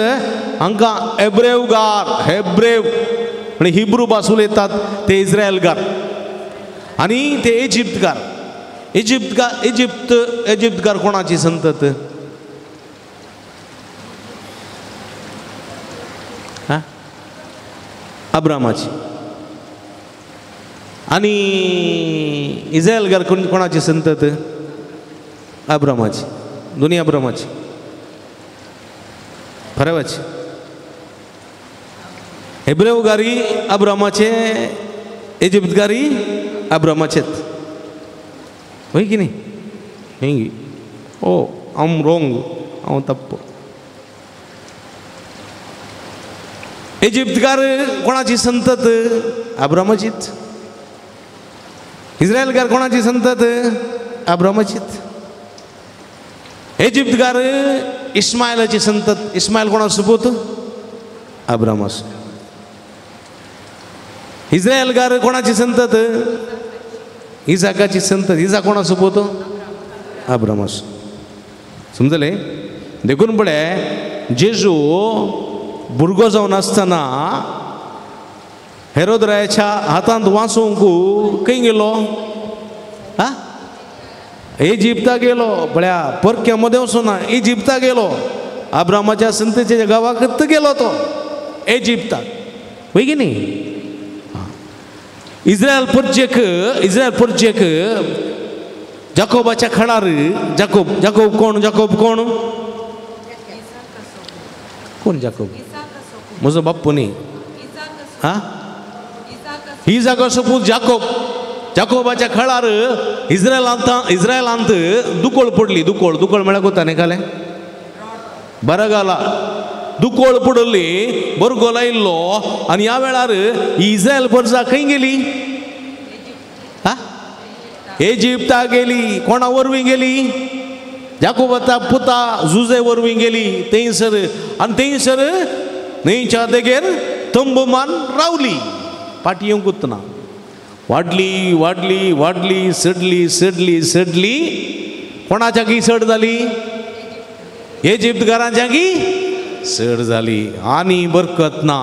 हांकां हेब्रेवगार, हेब्रेव म्हणजे हिब्रू भास उलयतात ते इस्रायलगार आनी ते इजिप्तकार. इजिप्तकार, इजिप्त, इजिप्तकार कोणाची संतत? हा अब्रामाची. आनी इस्रायलगार कोणाची संतत? अब्रामाची. दोन्ही अब्रामाची, फरेवाची. हेब्रेवगारी अब्रामाचे, इजिप्तगारी अब्रामाचेच वय की न्ही? न्ही ओ हांव रोंग, हांव तप्प. इजिप्तकार कोणाची संतत? अब्रामाचीच. इस्रायलकार कोणाची संतत? अब्रामाचीच. इजिप्तकार इस्मायलाची संतत. इस्मायल कोणाचो पूत? अब्रामाचो. इस्रायलकार कोणाची संतत? इजाकाची संतत. इजाक कोणाचो पूत? अब्रामाचो. समजलें? देखून पळय जेजू भुरगो जावन आसतना हेरोदरायाच्या हातांत वाचोवंक खंय गेलो? हा, इजिप्ता गेलो. पळया परक्या मदें वचूना, इजिप्ता गेलो. अब्रामाच्या संततेच्या गांवाक गेलो तो इजिप्ताक, वय की न्ही? इस्रायल परजेक, इस्रायल परजेक जाकोबाच्या खडार, जाकोब, जाकोब कोण? जाकोब कोण? कोण जाकोब? म्हजो बाप्पू न्ही. हा, इजाकाचो पूत जाकोब. जाकोबाच्या खळार इस्रायलांत, इस्रायलांत दुकोळ पडली. दुकोळ, दुकोळ म्हळ्यार कोता न्ही कालें बरगाला दुकोळ पडली, बरगो लायिल्लो. आनी ह्या वेळार इस्रायल परजा खंय गेली? हा, इजिप्ता गेली. कोणा वरवीं गेली? जाकोबाच्या पुता जुजे वरवीं गेली थंयसर. आनी थंयसर न्हंयच्या देगेर तंबू मान रावली. फाटी येवंकूच ना. वाडली वाडली वाडली, सडली सडली सडली. कोणाच्या की सड जाली? इजिप्तकारांच्या की सड जाली. आनी बरकत ना.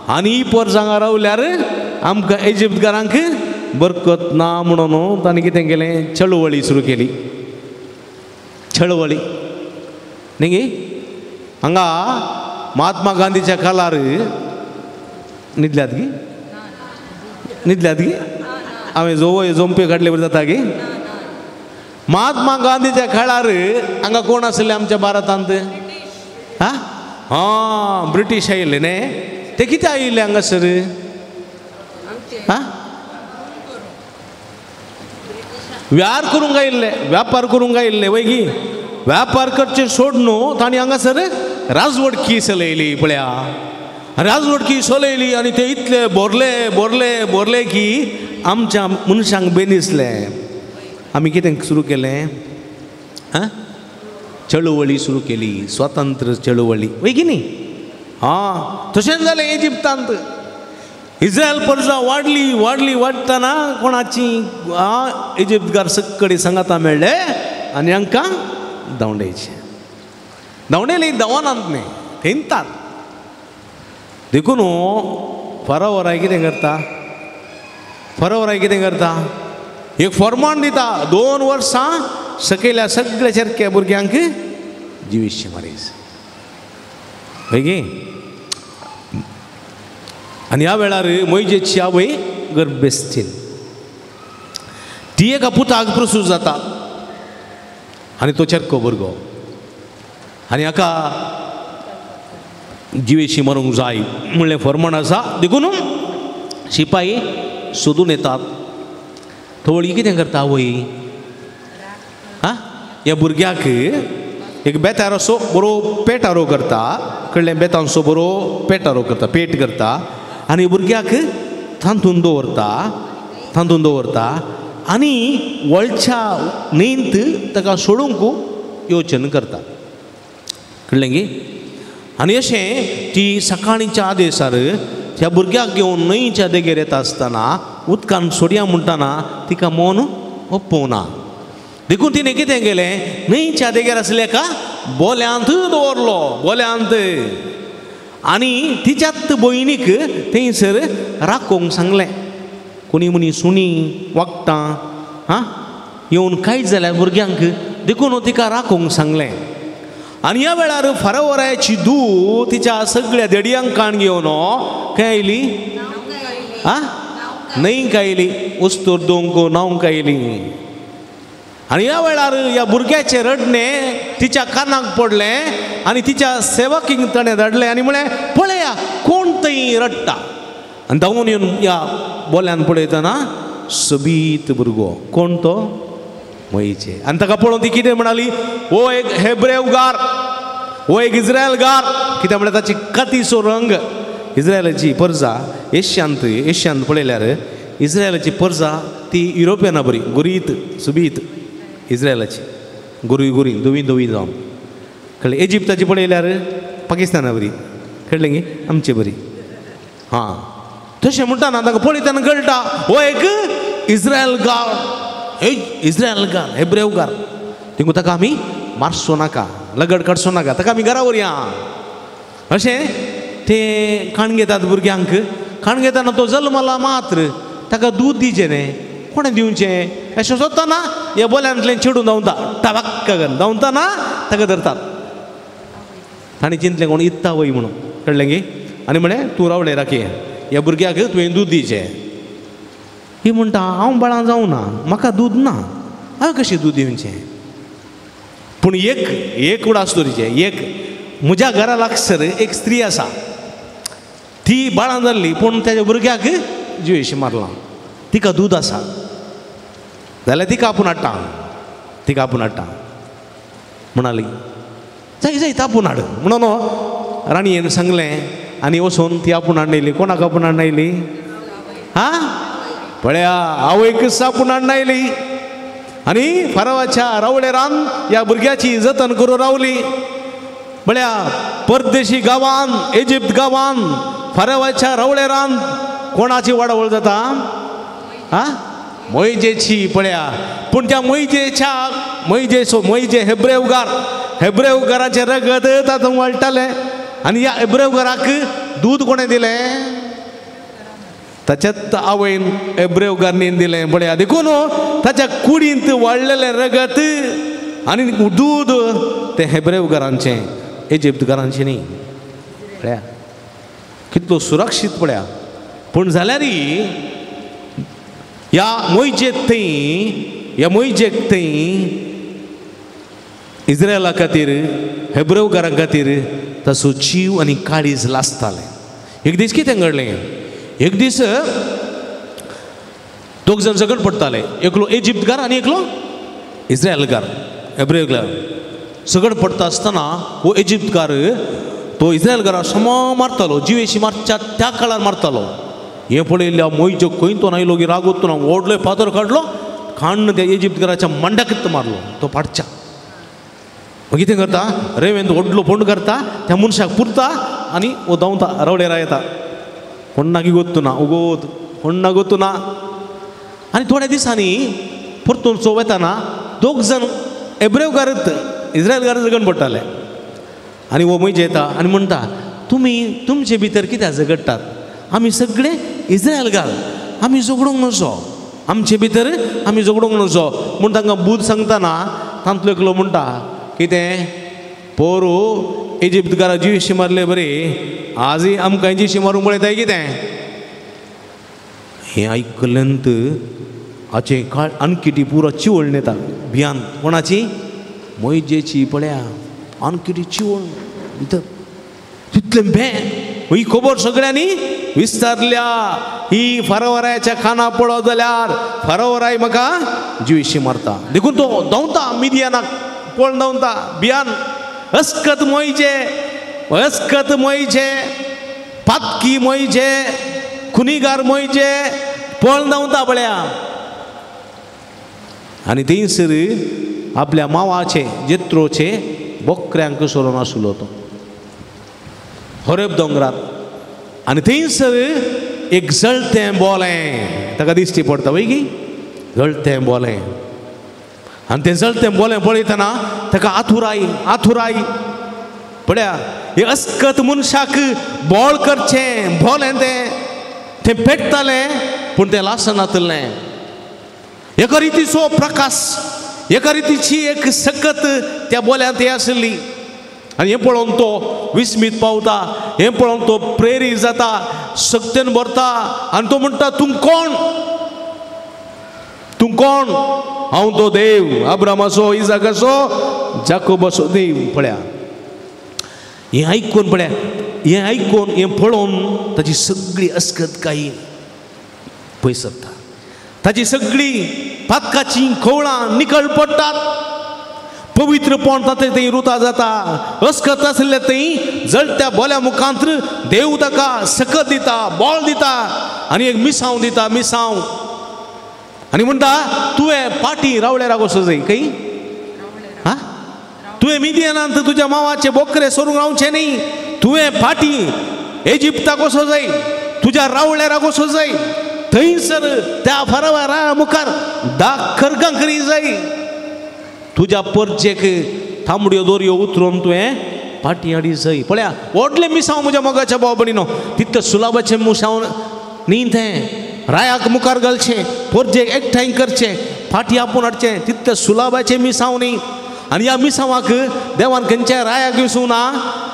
आनी परस हांगा रावल्यार आमकां इजिप्तकारांक बरकत ना म्हणून तांणी कितें केलें? चळवळी सुरू केली. चळवळी न्ही गे? हांगा महात्मा गांधीच्या काळार न्हिदल्यात गी? न्हिदल्यात गी? हांवें जोवय जोमपे काडले बरें जाता गी? महात्मा गांधीच्या काळार हांगा कोण आसले आमच्या भारतांत? हा हा, ब्रिटीश आयिल्ले न्ही? ते कितें आयिल्ले हांगासर? हा, व्यार करूंक आयिल्ले, व्यापार करूंक आयिल्ले वय गी? व्यापार करचे सोड न्हू तांणी हांगासर राजवटकी चलयली. पळया, राजवटकी चलयली आनी ते इतले बोरले बोरले बोरले की आमच्या मनशांक बेनिसलें. आमी कितें सुरू केलें? आं, चळवळी सुरू केली, स्वातंत्र्य चळवळी, वय की न्ही? हां, तशेंच जालें इजिप्तांत. इस्रायल परजा वाडली वाडली वाडटना कोणाची इजिप्तकार सक्कडी सांगाता मेळ्ळे आनी हांकां धांवडायचे. धांवडेली धांवनात न्ही, थेंतात. देखून फरावराय कितें करता? फरावराय कितें करता? एक फॉर्मान दिता, 2 वर्सां सकयल्या सगळ्या चरक्या भुरग्यांक जिविश्य मारीस, हय गे? आनी ह्या वेळार मोयजेची आवय गर्भेस्तीन ती एका पुताक प्रसूत जाता आनी तो चरको भुरगो आनी हाका जिवेशी मरूंक जाय म्हणलें फॉर्मान आसा. देखून शिपाई सोदून येतात. थवळी कितें करता आवय? आं, ह्या भुरग्याक एक बेतार असो बरो पेटारो करता, कळ्ळें? बेतांचो बरो पेटारो करता, पेट करता आनी भुरग्याक तातूंत दवरता, तातूंत दवरता आनी वळच्या न्हंयंत ताका सोडूंक योजन करता, कळ्ळें गी? आनी अशें ती सकाळींच्या आदेसार त्या भुरग्याक घेवन न्हंयच्या देगेर येता आसतना उदकान सोडया म्हणटना तिका मन ओप्पोवना. देखून तिणें कितें केलें? न्हंयच्या देगेर आसले एका बोल्यांत दवरलो, बोल्यांत. आनी तिच्यात भयणीक थंयसर राखोवंक सांगलें. कोणी म्हणी सुणी वागता हां येवन कांयच जाल्यार भुरग्यांक, देखून तिका राखोवंक सांगलें. आनी ह्या वेळार फरावरायाची धूव तिच्या सगळ्या देडयांक काण घेवन खंय आयली? आं, न्हंयक आयली, उस्तूर दोंक न्हावंक आयली. आनी ह्या वेळार ह्या भुरग्याचें रडणें तिच्या कानाक पडलें आनी तिच्या सेवकींक ताणें धाडलें आनी म्हळें, पळया कोण थंय रडटा. आनी धांवून येवन ह्या बोल्यान पळयतना सोबीत भुरगो, कोण तो? मोयचे. आनी ताका पळोवन ती कितें म्हणाली? हो एक हेब्रेवगार, हो एक इस्रायलगार. कित्याक म्हळ्यार ताची कातीचो रंग, इस्रायलाची परजा एशियांत एशियांत पळयल्यार इस्रायलाची परजा ती युरोपियना बरी गुरीत सुबीत इस्रायलाची गुरी गुरी धवी धवी जावन कळ्ळें. इजिप्ताची पळयल्यार पाकिस्ताना बरी कळ्ळें गी आमचे बरी. हां तशें म्हणटा ना ताका पळयतना कळटा हो एक इस्रायलगार, इस्रायलगार हेब्रेवगार, तिंगू ताका आमी मारचो नाका, लगड काडचो नाका, ताका आमी घरा व्हरया अशें ते खाण घेतात भुरग्यांक. खाण घेताना तो जल्मला मात्र ताका दूद दिवचें न्ही, कोणें दिवचें अशें सोदतना ह्या बोल्यांतल्यान चेडून धांवता टबाक्क करून धांवतना ताका धरतात. ताणें चिंतलें कोण इत्ता वय म्हणून कळ्ळें गी. आनी म्हळें तूं रावलें राखी ह्या भुरग्याक तुवें दूद दिवचें. ही म्हणटा हांव बाळां जावं ना, म्हाका दूद ना, हांवें कशें दूद दिवचें. पूण एक एक उडास दवरचें, एक म्हज्या घरा लागसर एक स्त्री आसा, ती बाळां जाल्ली पूण ताच्या भुरग्याक जिवेशी मारलां, तिका दूद आसा जाल्यार तिका आपूण हाडटा, तिका आपूण हाडटा म्हणाली. जाय जाय तापून हाड म्हणून राणयेन सांगलें आनी वचून ती आपूण हाडून येयली. कोणाक आपूण हाडून येयली? हां पळया आवयक आपूण हाडून येयली आनी फारावाच्या रावळेरान ह्या भुरग्याची जतन करून रावली. पळया परदेशी गांवान इजिप्त गांवान फारावाच्या रावळेरान कोणाची वाडावळ जाता? आं मोयजेची. पळया पूण त्या मोयजेच्या मोयजेचो मोयजे हेब्रेवगार, हेब्रेवगाराचें रगत तातूंत वळटालें आनी ह्या हेब्रेवगाराक दूद कोणें दिलें? ताच्याच आवयन हेब्रेवगारणीन दिलें. पळया देखून ताच्या कुडींत वाडलेलें रगत आनी दूद तें हेब्रेवगारांचें, इजिप्तगारांचें न्ही. पळया कितलो सुरक्षीत. पळया पूण जाल्यारय ह्या मोयजेक थंय, ह्या मोयजेक थंय इस्रायला खातीर हेब्रेवगारां खातीर ताचो जीव आनी काळीज लासतालें. एक दीस कितें घडलें? एक दीस दोग जाण झगड पडटाले, एकलो इजिप्तगार आनी एकलो इस्रायलगार, हेब्रेवगार. झगड पडटा आसतना हो इजिप्तगार तो इस्रायलगारा समा मारतालो, जिवेशी मारच्या त्या काळार मारतालो. हें पळयल्ल्या मोयजो खंय तो नायलो की रागोत ना, व्हडलो फातर काडलो खाण त्या इजिप्तगाराच्या मांडाकच मारलो, तो पाडच्या. मागीर कितें करता रेवेंत व्हडलो फोंड करता, त्या मनशाक पुरता आनी हो धांवता रावळेरा येता. कोण्णाकी गोत्तू ना, उगोत कोण्णा गोत्तू ना. आनी थोड्या दिसांनी परतून सो वेताना दोग जाण हेब्रेवगारच इस्रायलगार झगड पडटाले आनी हो मोयजे येता आनी म्हणटा तुमी तुमचे भितर कित्याक झगडटात? आमी सगळे इस्रायलगार, आमी झगडूंक नजो, आमचे भितर आमी झगडूंक नजो म्हूण तांकां बूद सांगतना तांतलो एकलो म्हणटा कितें पोरू इजिप्तगारा जिविशी मारले बरी, आजय आमकां जिविशी मारूंक पळयताय कितें? हें आयकल्यांत हाचें काळ आणखी ती पुरो चिवळ येता भियान. कोणाची? मोयजेची. पळया आणखी ती चिवळ भितर तितलें भें. ही खबर सगळ्यांनी विस्तारल्या. ही फारावरायाच्या खाना पळत जाल्यार फारावराय म्हाका जिविशी मारता, देखून तो धांवता मिदियानाक पळोवन धांवता भियान. अस्कत मोयजे, अस्कत मोयजे, पातकी मोयजे, खुनीगार मोयजे पळोवन धांवता पळया. आनी थंयसर आपल्या मावाचे जेत्रोचे बोकऱ्यांक सोडून आसलो तो होरेब दोंगरार. आनी थंयसर एक जळतें बोलें ताका दिश्टी पडटा वय की, जळतें बोलें. आनी तें जळतें बोलें पळयतना ताका आथुराय आथुराय. पळया हे अस्कत मनशाक बोळ करचें बोलें तें, तें पेट्टालें पूण तें लासनातलें. एका रितीचो प्रकाश, एका रितीची एक सकत त्या बोल्यांत हें आशिल्ली. आनी हें पळोवन तो विस्मीत पावता, हें पळोवन तो प्रेरीत जाता, शक्तेन भरता आनी तो म्हणटा तूं कोण? तूं कोण? हांव तो देव, अब्रामाचो, इजाकाचो, जाकोबाचो देव. पळया हें आयकून, पळया हें आयकून हें पळोवन ताची सगळी अस्कत काही पयस सरता, ताची सगळी पातकाची खवळां निकळ पडटात. पवित्रपण तातूंत थंय रुता जाता. अस्कत आशिल्ले थंय जळत्या बोल्या मुखांत देव ताका सकत दिता, बळ दिता आनी एक मिसांव दिता, मिसांव. आनी म्हणटा तुवें पाटी रावळेराक वचूं जाय. खंय? हा, तुवें मिदियनांत तुज्या मावाचे बोकरे सोरूंक रावचें न्ही. तुवें पाटी इजिप्ताक वचूं जाय, तुज्या रावळेराक वचूं जाय. थंयसर त्या फरावा मुखार 10 खरगां करी जाय. तुज्या परजेक तांबड्यो दोरयो उतरून तुवें पाटी हाडी जाय. पळया व्हडलें मिसांव म्हज्या मोगाच्या भाव भयणीनो, तितलें सुलाबाचें मिसांव न्ही तें. रायाक मुखार घालचें, परजेक एकठांय करचें, फाटी आपोवन हाडचें, तितलें सुलाबाचें मिसांव न्ही. आनी ह्या मिसांवाक देवान खंयच्याय रायाक विसूंक ना,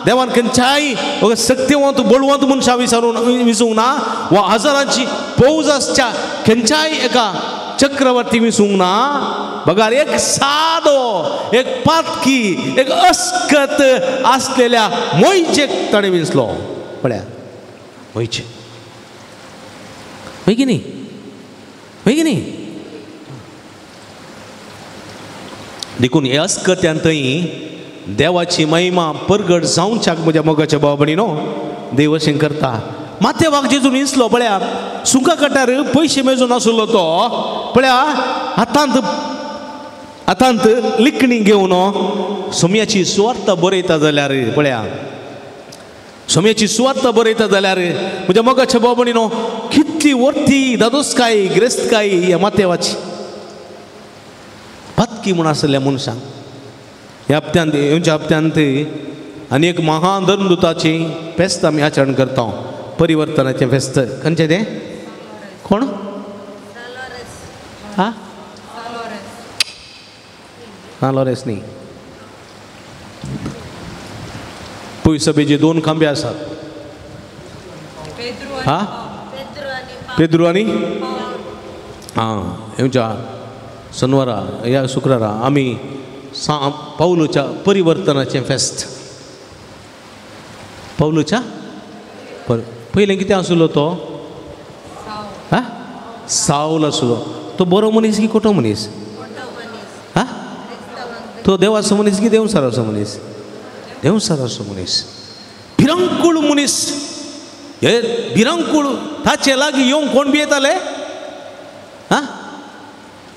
देवान खंयच्याय सक्तिवंत बळवंत मनशां विचारून विसूंक ना, वा हजारांची फौज आसच्या खंयच्याय एका चक्रवर्ती विसूंक ना. बगार एक सादो, एक पातकी, एक अस्कत आसलेल्या मोयजेक ताणें विसलो. पळया मोयचे, हय की न्ही? हय की न्ही? देखून हे अस्कत्यान थंय देवाची महिमा परगट जावच्याक म्हज्या मोगाच्या भाव भयणीनो देव अशें करता. माथेवाक जेजून विसलो. पळया सुंका कटार पयशे मेजून आसलो तो. पळया हातांत हातांत लिखणी घेवन सोम्याची सुवार्ता बरयता जाल्यार, पळया सोम्याची सुवार्ता बरयता जाल्यार म्हज्या मोगाच्या भाव भयणीनो कितली वर्ती दादोसकाय ग्रेस्तकाय ह्या माथेवाची. पातकी म्हूण आसलेल्या मनशांक ह्या हप्त्यांत, येवच्या हप्त्यांत आनी एक महान धर्मदुताचें फेस्त आमी आचरण करता, परिवर्तनाचें फेस्त. खंयचें तें? कोण? हा, हा, लॉरेस न्ही. पयसभेचे 2 खांबे आसात. हा, पेद्रू आनी आं. येवच्या शनवारा ह्या शुक्रारा आमी पावलूच्या परिवर्तनाचें फेस्त. पावलूच्या पयलें कितें आसलो तो? हा, सावल आसलो. तो बरो मनीस की खोटो मनीस? हा, तो देवाचो मनीस की देवसाराचो मनीस? देवसाराचो मनीस. भिरांकूळ मनीस. हे भिरांकूळ ताचे लागीं येवंक कोण भियेताले? हा,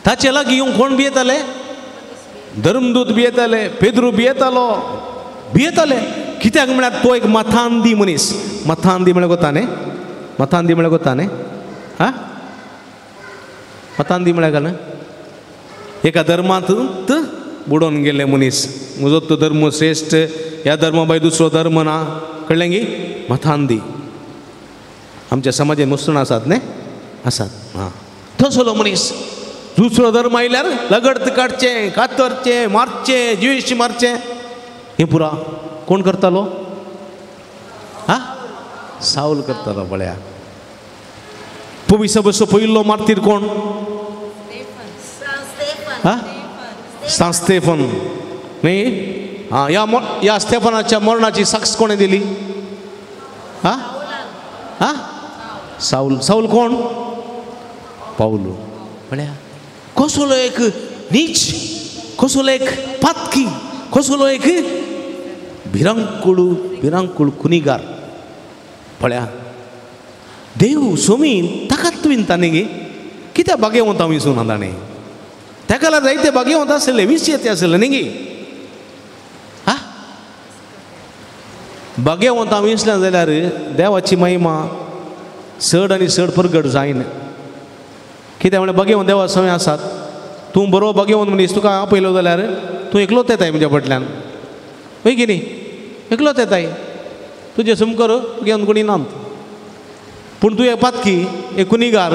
ताचे लागीं येवंक कोण भियेताले? धर्मदूत भियेताले, पेद्रू भियेतालो, भियेताले. कित्याक म्हळ्यार तो एक मथांदी मनीस. मथांदी म्हळ्यार कोता न्ही? मथांदी म्हळ्यार कोता न्ही? हा, मथांदी म्हळ्यार काय? एका धर्मांत बुडोवन गेल्ले मनीस. म्हजो तो धर्म श्रेश्ठ, ह्या धर्मा भायर दुसरो धर्म ना. कळ्ळें गी? मथांदी आमच्या समाजान मुसलमान आसात न्ही? आसात. हां, तसलो मनीस दुसरो धर्म आयल्यार लगड काडचें, कातरचें, मारचें, जिवेशी मारचें. हें पुरा कोण करतालो? हा, सावल करतालो. पळया पविसबसो पयलो मार्तीर कोण? हा, सांत स्टेफन न्ही? हां, ह्या स्टेफनाच्या मरणाची साक्ष कोणें दिली? हा हा, सावल. सावल कोण? पावलू. पळया कसलो एक नीच, कसलो एक पातकी, कसलो एक भिरांकूळ भिरांकूळ कुनिगार. पळया देव सोमी ताकात विनता न्ही गे. कित्याक बागेवंत हांव विसूं ना ताणें? ताका लागून जायते बागेवंत आसले, विशेते आसले न्ही गे. हा, बागेवंत हांव विसलें जाल्यार देवाची महिमा चड आनी चड परगट जायना. कित्याक म्हळ्यार बागेवंत देवा सवय आसात. तूं बरो बागेवंत मनीस, तुका आपयलो जाल्यार तूं एकलोच येताय म्हज्या फाटल्यान. हय की न्ही? एकलोच येताय. तुजें समकर घेवन कोणी ना. पूण तूं एक पातकी, एक कुनिगार,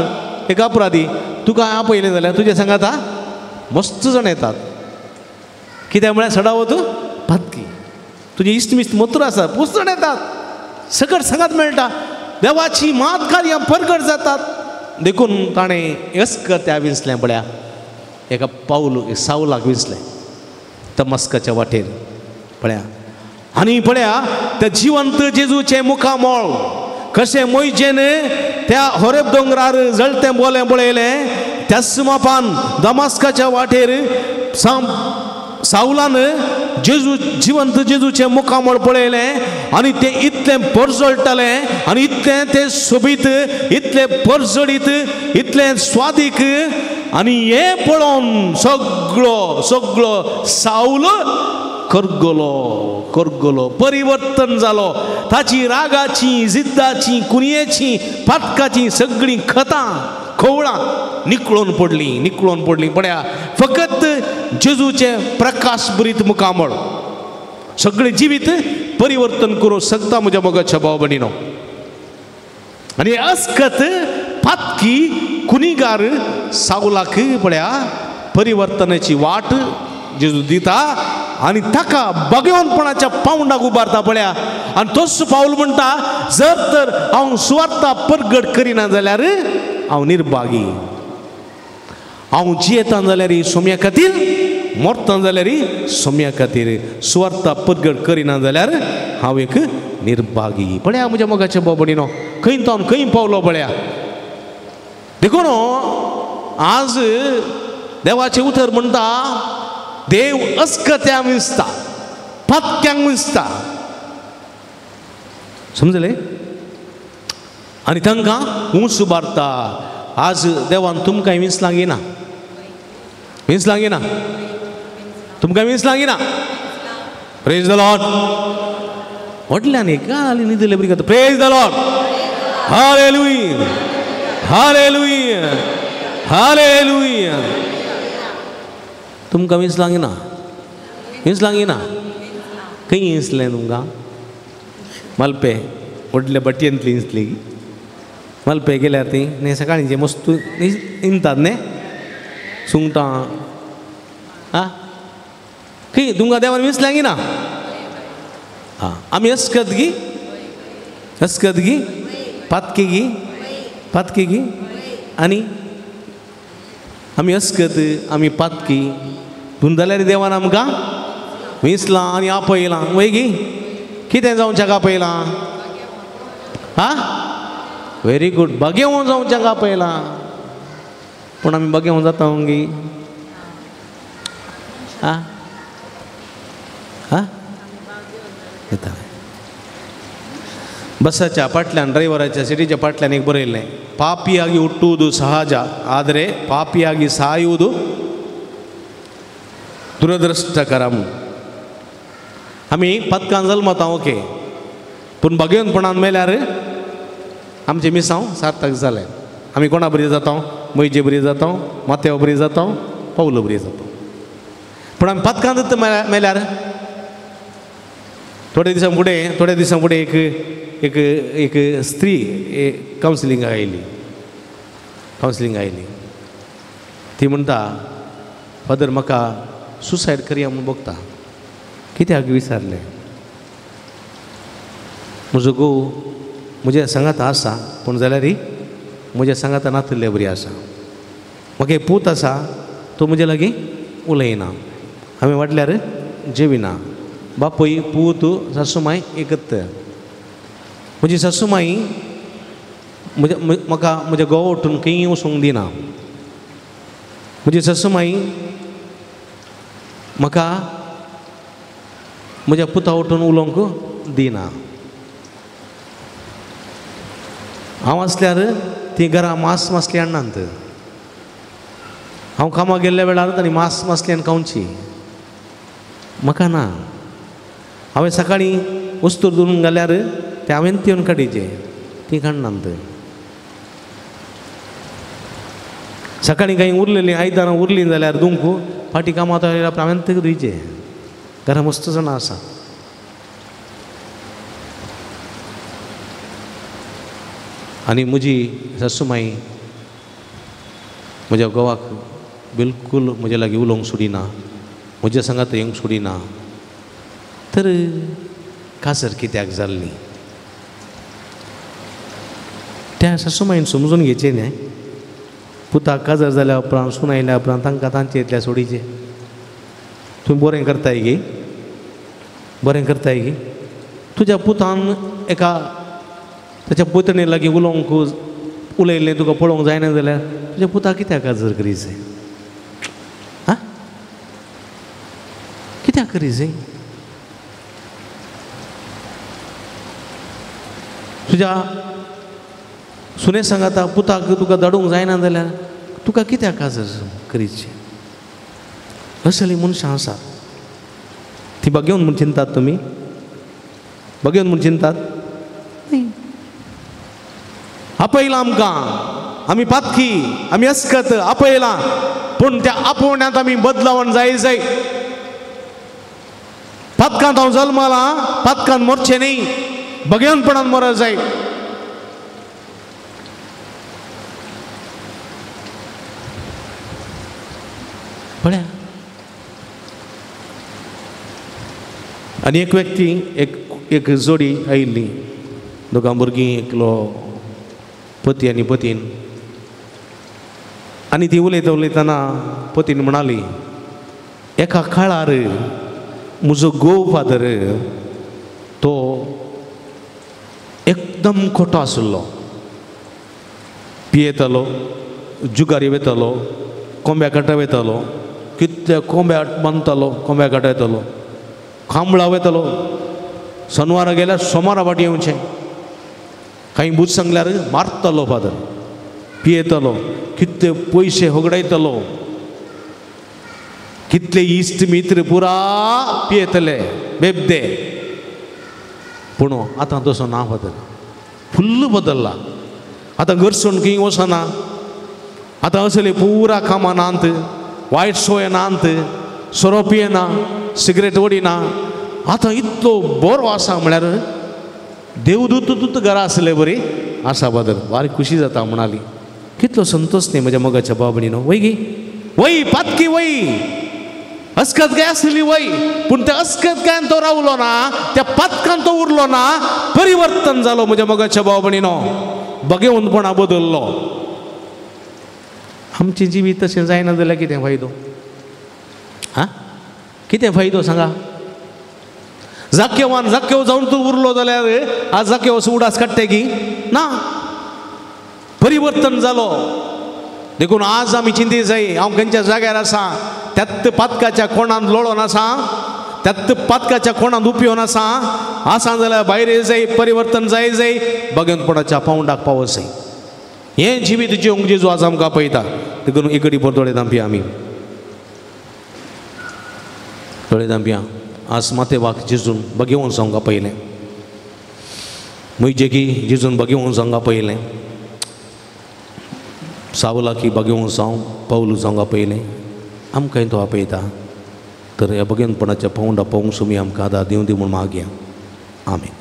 एक अपराधी, तुका आपयलें जाल्यार तुजें सांगाता मस्त जाण येतात. कित्याक म्हळ्यार सडावत पातकी, तुजें इश्ट मिश्ट मत्र आसा, मस्त जाण येतात, सकट सांगात मेळटा. देवाची मात कार्यां परगट जातात. देखून ताणें अस्कत्या विंचलें. पळया एका पावल सावलाक विंचलें तमस्काच्या वाटेर. पळया आनी पळया त्या जिवंत जेजूचें मुखामळ कशें मोयजेन त्या होरेब दोंगरार जळतें बोलें पळयलें, त्याच मापान दमास्काच्या वाटेर सावलान जेजू जिवंत जेजूचें मुखामळ पळयलें आनी तें इतलें परजळटालें आनी इतलें तें सोबीत, इतलें परजळीत, इतलें स्वादीक आनी हें पळोवन सगळो सगळो सावल करगलो करगलो, परिवर्तन जालो. ताची रागाची, जिद्दाची, कुनयेची, पातकाची सगळीं खतां खवळां निकळून पडलीं, निकळून पडलीं. पळया फकत जेजूचें प्रकाश भरीत मुखामळ सगळें जिवीत परिवर्तन करूंक शकता म्हज्या मोगाच्या भाव भयणीनो. आनी अस्कत पातकी कुनिगार सावलाक पळया परिवर्तनाची वाट जेजू दिता आनी ताका बगेवनपणाच्या पावंडाक उबारता. पळया आनी तोच पावल म्हणटा, जर तर हांव सुवार्था परगट करिना जाल्यार हांव निर्भागी, हांव जियेता जाल्यार सोम्या खातीर, मरता जाल्यार सोम्या खातीर, सुवार्था परगट करिना जाल्यार हांव एक निर्भागी. पळया म्हज्या मोगाच्या भाव भयणीनो, खंय तो खंय पावलो पळया. देखून आज देवाचें उतर म्हणटा, देव अस्कत्यांक विसता, पातक्यांक विसता, समजलें? आनी तांकां ऊंच उबारता. आज देवान तुमकां विंचलां ना, विंचलां ना, तुमकां विंचलां ना. Praise the Lord. व्हडल्यान गाली न्हिदले बरी करता. Praise the Lord. Hallelujah, hallelujah, hallelujah. तुमकां विंचलां ना, विंचलां ना. खंय विंचलें तुमकां? मलपे व्हडल्या बटयेंतली विंचली. मलपे गेल्यार ती न्ही सकाळीं जे मस्त इंतात न्ही सुंगटां आं, खंय तुमकां देवान विंचलें ना? आं, आमी अस्कत गी, अस्कत गी, पातकी गी, पातकी गी, आनी आमी अस्कत, आमी पातकी. पूण जाल्यार देवान आमकां विंचलां आनी आपयलां. वय गी, कितें जावच्याक आपयलां? आं, व्हेरी गूड, बगेवूं जावच्याक आपयलां. पूण आमी बगेवूं जाता गी? आं आं येता. बसाच्या फाटल्यान, ड्रायव्हराच्या सिटीच्या फाटल्यान एक बरयल्लें, ಪಾಪಿಯಾಗಿ ಹುಟ್ಟುವುದು ಸಹಜ, ಆದರೆ ಪಾಪಿಯಾಗಿ ಸಾಯುವುದು ದುರದೃಷ್ಟಕರ. आमी पदकान जल्मता ओके, पूण भगवंतपणान मेल्यार आमचें मिसांव सार्थक जालें. आमी कोणा बरी जाता? मैजे बरी जाता, माथ्या बरी जाता, पावलो बरी जाता. पूण आमी पदकान मेल्यार थोडे दिसां फुडें, थोड्या दिसां फुडें एक एक एक स्त्री कावन्सिलिंगाक आयली, कावन्सिलिंगाक आयली. ती म्हणटा, फादर म्हाका सुसायड करया म्हूण भोगता. कित्याक विचारलें? म्हजो घोव म्हज्या सांगाता आसा, पूण जाल्यार म्हज्या सांगाता नातिल्ले बरी आसा. म्हाका एक पूत आसा, तो म्हजे लागीं उलयना, हांवें वाडल्यार जेविना. बापूय पूत सासूमाय एकत्र. म्हजी सासूमाई म्हज्या म्हाका म्हज्या घोवा उठून खंय वचूंक दिना. म्हजी सासूमाई म्हाका म्हज्या पुता उठून उलोवंक दिना. हांव आसल्यार ती घरा मांस मासली हाडनात. हांव कामाक गेल्ल्या वेळार तांणी मांस मासली आनी खावची, म्हाका ना. हांवें सकाळीं वस्तू धरून घाल्यार ते हांवें येवन काडीचे, ती काडनात. सकाळीं कांय उरलेलीं आयदनां उरलीं जाल्यार दुंक फाटीं कामां हांवें तेका धुयचें. घरा मस्त जाणां आसा. आनी म्हजी सासूमाई म्हज्या घोवाक बिलकूल म्हज्या लागीं उलोवंक सोडिना, म्हज्या सांगात येवंक सोडिना. तर कासर कित्याक जाल्ली? त्या सासूमाईन समजून घेवचें न्हय. पुताक काजार जाल्या उपरांत, सून आयल्या उपरांत तांकां तांचे इतल्या सोडीचें. तूं बरें करताय गी, बरें करताय गी. तुज्या पुतान एका ताच्या पुतणे लागीं उलोवंक उलयल्लें तुका पळोवंक जायना जाल्यार तुज्या पुताक कित्याक काजर करीचें? आं, कित्याक करी जाय? तुज्या सुने सांगाता पुताक तुका धाडूंक जायना जाल्यार तुका कित्याक काजर करीचें? असली मनशां आसात ती बघेवन म्हूण चिंतात. तुमी बघेवन म्हूण चिंतात न्ही. आपयलां आमकां, आमी पातकी, आमी अस्कत आपयलां, पूण त्या आपोवण्यांत आमी बदलावण जाय जाय. पातकांत हांव जल्मलां, पातकांत मरचें न्ही, बघेवनपणान मर जाय. पळया, आनी एक व्यक्ती, एक एक जोडी आयिल्ली, दोगां भुरगीं, एकलो पती आनी पतीन. आनी ती उलयता उलयतना पतीन म्हणाली, एका काळार म्हजो घोव फादर तो एकदम खोटो आशिल्लो, पियेतालो, जुगारी वयतालो, कोंब्या काटा वयतालो, कितल्या कोंब्या बांदतालो, कोंब्या काटा येतालो, खांबळा वयतालो, शनवारा गेल्यार सोमारा फाटी येवचें, कांय बूज सांगल्यार मारतालो फादर, पियेतालो, कितले पयशे होगडायतालो, कितले इश्ट मित्र पुरा पियेतले बेबदे. पूण आतां तसो ना फादर, फुल्ल बदल्ला. आतां घर सोडून खंय वचना, आतां असले पुरा कामां नात, वायट सोय नात, सोरो पियेना, सिगरेट ओडिना, आतां इतलो बरो आसा म्हळ्यार देवदूत घरा आसले बरी आसा फादर. बारीक खुशी जाता म्हणाली. कितलो संतोष न्ही म्हज्या मोगाच्या भाव भयणीनो. वय गी वय पातकी वय अस्कत काय आसली वय, पूण त्या अस्कत कायन तो रावलो ना, त्या पातकान तो उरलो ना, परिवर्तन जालो म्हज्या मोगाच्या भाव भयणीनो, बगेवनपणा बदल्लो. आमचें जिवीत तशें जायना जाल्यार कितें फायदो? हा, कितें फायदो सांगा? जाकेवान जाकेव जावन तूं उरलो जाल्यार आज जाकेव असो उडास काडटे की ना? परिवर्तन जालो. देखून आज आमी चिंती जाय, हांव खंयच्या जाग्यार आसा, त्यात पातकाच्या कोणांत लोळोन आसा, त्यात पातकाच्या कोणांत उपयोन आसा, आसा जाल्यार भायर जाय, परिवर्तन जाय जाय, बगेवनपणाच्या पावंडाक पावस जाय. हें जिवीत जिवंक जेजू आज आमकां पळयता. देखून एक घडी भर दोळे धांपया, आमी दोळे धांपया. आज मातेवाक जेजून बगेवन सांगका पयलें, म्हजेकी जेजून बगेवन सांगका पयलें, सावलाकी बगेवन जावं, पावलू जावंक आपयलें, आमकांय तो आपयता. तर ह्या बगेवनपणाच्या पावंडा पावंक सुमी आमकां आदार दिवं दी म्हूण मागया. आमेन.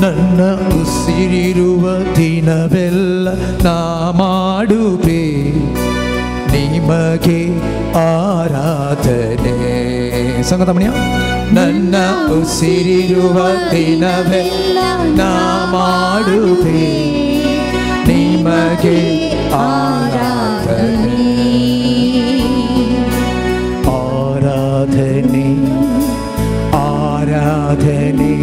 ನನ್ನ ಉಸಿರಿರುವ ದಿನವೆಲ್ಲ ನಾ ಮಾಡುವೆ ನಿಮಗೆ ಆರಾಧನೆ. ಸಂಗತಮಣಿಯ ನನ್ನ ಉಸಿರಿರುವ ದಿನವೆಲ್ಲ ನಾ ಮಾಡುವೆ ನಿಮಗೆ ಆರಾಧನೆ. ಆರಾಧನೆ ಆರಾಧನೆ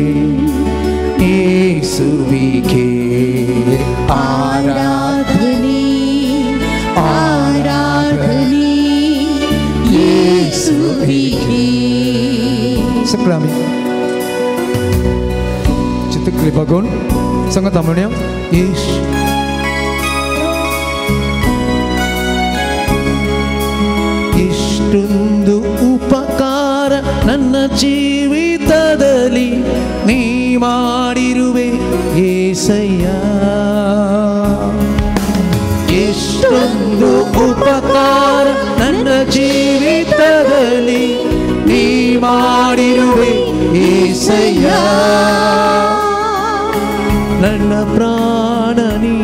ಯೇಸುವಿಗೆ, ಆರಾಧನೆ ಆರಾಧನೆ ಯೇಸುವಿಗೆ. सगळं चित्रकले बघून सांगत म्हणूया येश. ಇಷ್ಟೊಂದು ಉಪಕಾರ ನನ್ನ ಜೀವಿತದಲ್ಲಿ ನೀ ಮಾಡಿರುವೆ ಯೇಸಯ್ಯ. ಎಷ್ಟೊಂದು ಉಪಕಾರ ನನ್ನ ಜೀವಿತದಲ್ಲಿ ನೀ ಮಾಡಿರುವೆ ಯೇಸಯ್ಯ. ನನ್ನ ಪ್ರಾಣ ನೀ,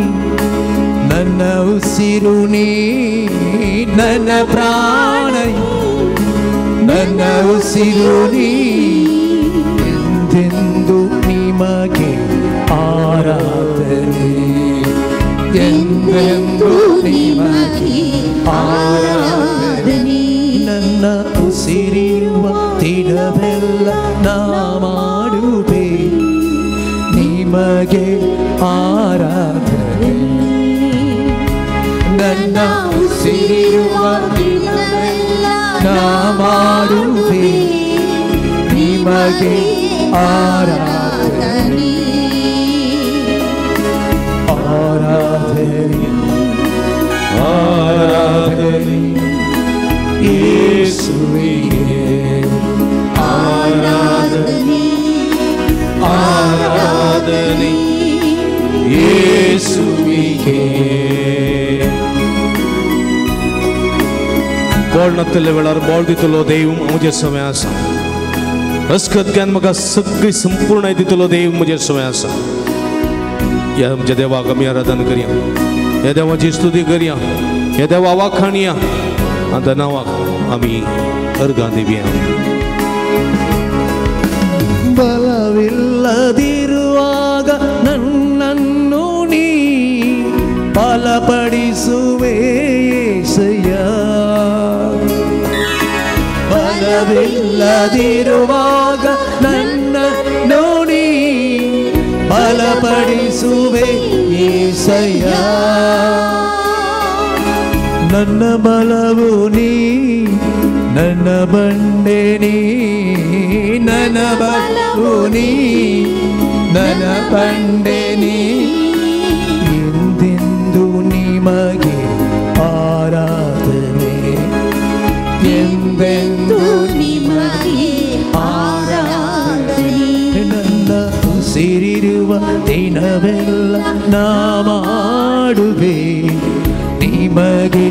ನನ್ನ ಉಸಿರು ನೀ, ನನ್ನ ಪ್ರಾಣ ನನ್ನ ಉಸಿರು ನೀ, ಎಂದೆಂದು ನಿಮಗೆ ಆರಾಧನೆ, ಎಂದೆಂದು ನಿಮಗೆ ಆರಾಧನೆ. ನನ್ನ ಉಸಿರಿರುವ ದಿನವೆಲ್ಲ ನಾ ಮಾಡುವೆ ನಿಮಗೆ ಆರಾಧನೆ. ನನ್ನ ಉಸಿರಿರುವ ದಿನವೆಲ್ಲ ನಾ ಮಾಡುವೆ ನಿಮಗೆ ಆರಾಧನೆ ಆರಾಧನೆ ಆರಾಧನೆ ಯೇಸುವಿಗೆ ಆರಾಧನೆ ಆರಾಧನೆ ಯೇಸುವಿಗೆ. बोळ नातले वेळार बोळ दितलो देव म्हजे समय आसा. अस्कत ज्ञान म्हाका सगळी संपूर्ण दितलो देव म्हजे समय आसा. ह्या आमच्या देवाक आमी आराधन करया, ह्या देवाची स्तुती करया, ह्या देवा वाखाणया आनी त्या नांवाक आमी अर्गां दिवया. ಬಲವಿಲ್ಲದಿರುವಾಗ ನನ್ನನ್ನು ನೀ ಬಲಪಡಿಸುವೆ ಯೇಸಯ್ಯ. ಬಲವಿಲ್ಲದಿರುವಾಗ ನನ್ನನ್ನು ನೀ ಬಲಪಡಿಸುವೆ ಯೇಸಯ್ಯ. ನನ್ನ ಬಲವು ನೀ, ನನ್ನ ಬಂಡೆ ನೀ, ನನ್ನ ಬಲವು ನೀ, ನನ್ನ ಬಂಡೆ ನೀ, ಎಂದೆಂದು ನಿಮಗೆ ಆರಾಧನೆ, ಎಂದೆಂದು ನಿಮಗೆ ಆರಾಧನೆ. ನನ್ನ ಉಸಿರಿರುವ ದಿನವೆಲ್ಲ ನಾ ಮಾಡುವೆ ನಿಮಗೆ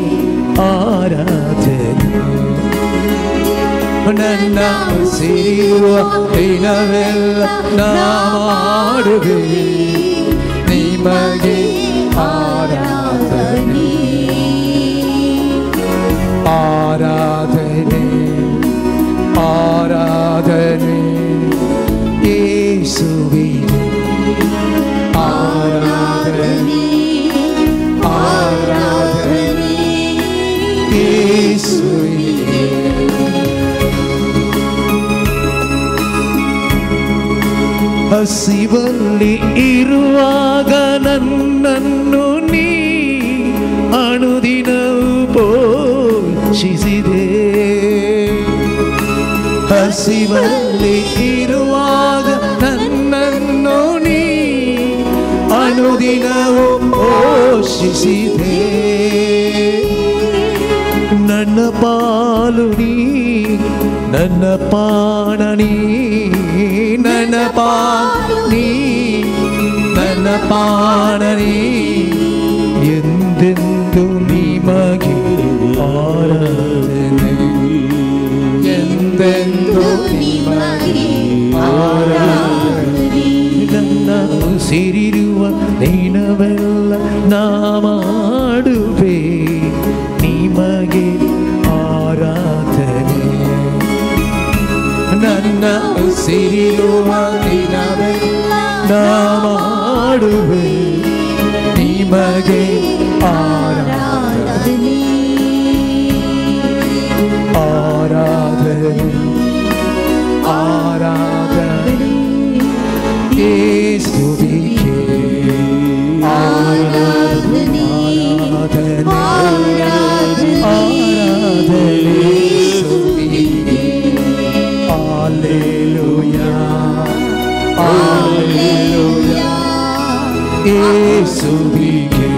ಆರಾಧನೆ. ನನ್ನ ಉಸಿರಿರುವ ದಿನವೆಲ್ಲ ನಾ ಮಾಡುವೆ ನಿಮಗೆ ಆರಾಧನೆ. ಆರಾಧನೆ ಆರಾಧನೆ ಯೇಸುವಿಗೆ ಆರಾಧನೆ ಆರಾಧನೆ ಯೇಸುವಿಗೆ. ಹಸಿವಲ್ಲಿ ಇರುವಾಗ ನನ್ನನ್ನು ನೀ ಅನುದಿನವೂ ಪೋಷಿಸಿದೆ. ಹಸಿವಲ್ಲಿ ಇರುವಾಗ ನನ್ನನ್ನು ನೀ ಅನುದಿನವೂ ಪೋಷಿಸಿದೆ. ನನ್ನ ಪಾಲು ನೀ, ನನ್ನ ಪಾಣ ನೀ, ನನ್ನ ಪಾಲು ನೀ, ನನ್ನ ಪಾಣ ನೀ, ಎಂದೆಂದು ನಿಮಗೆ ಆರಾಧನೆ, ಎಂದೆಂದು ನಿಮಗೆ ಆರಾಧನೆ. ನನ್ನ ಉಸಿರಿರುವ ದಿನವೆಲ್ಲ ನಾ ಮಾಡುವೆ ನಿಮಗೆ ಆರಾಧನೆ. ನನ್ನ ಉಸಿರಿರುವ ದಿನವೆಲ್ಲ ನಾ ಮಾಡುವೆ ನಿಮಗೆ ಆರಾಧನೆ. ಆರಾಧನೆ ಆರಾಧನೆ ಯೇಸುವಿಗೆ ಆರಾಧನೆ ಆರಾಧನೆ ಆರಾಧನೆ ಯೇಸುವಿಗೆ. ಹಲ್ಲೆಲೂಯಾ ಹಲ್ಲೆಲೂಯಾ ಯೇಸುವಿಗೆ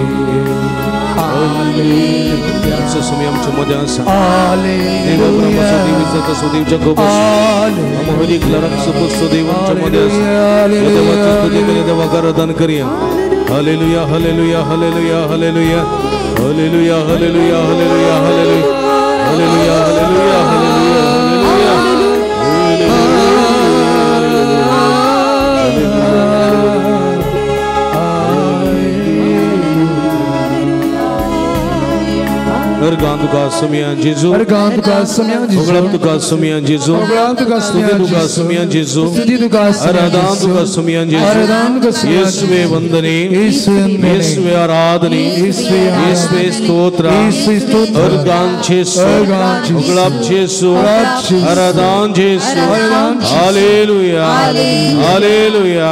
ಹಲ್ಲೆಲೂಯಾ. आमच्या मध्ये आसा. देवाक आराधन करया. Hallelujah hallelujah hallelujah hallelujah hallelujah hallelujah hallelujah hallelujah hallelujah hallelujah hallelujah. अर्गां तुका सुमियां जेजू, अर्गां तुका सुमियां जेजू, होगळाप तुका सुमियां जेजू, होगळाप तुका स्तुती तुका सुमियां जेजू, स्तुती तुका आराधना तुका सुमियां जेजू, आराधना तुका सुमियां. येसुवे वंदने, येसुवे वंदने, येसुवे आराधने, येसुवे येसुवे स्तोत्र, येसुवे स्तोत्र. अर्गां जेसू, होगळाप जेसू, आराधना जेसू. Hallelujah hallelujah.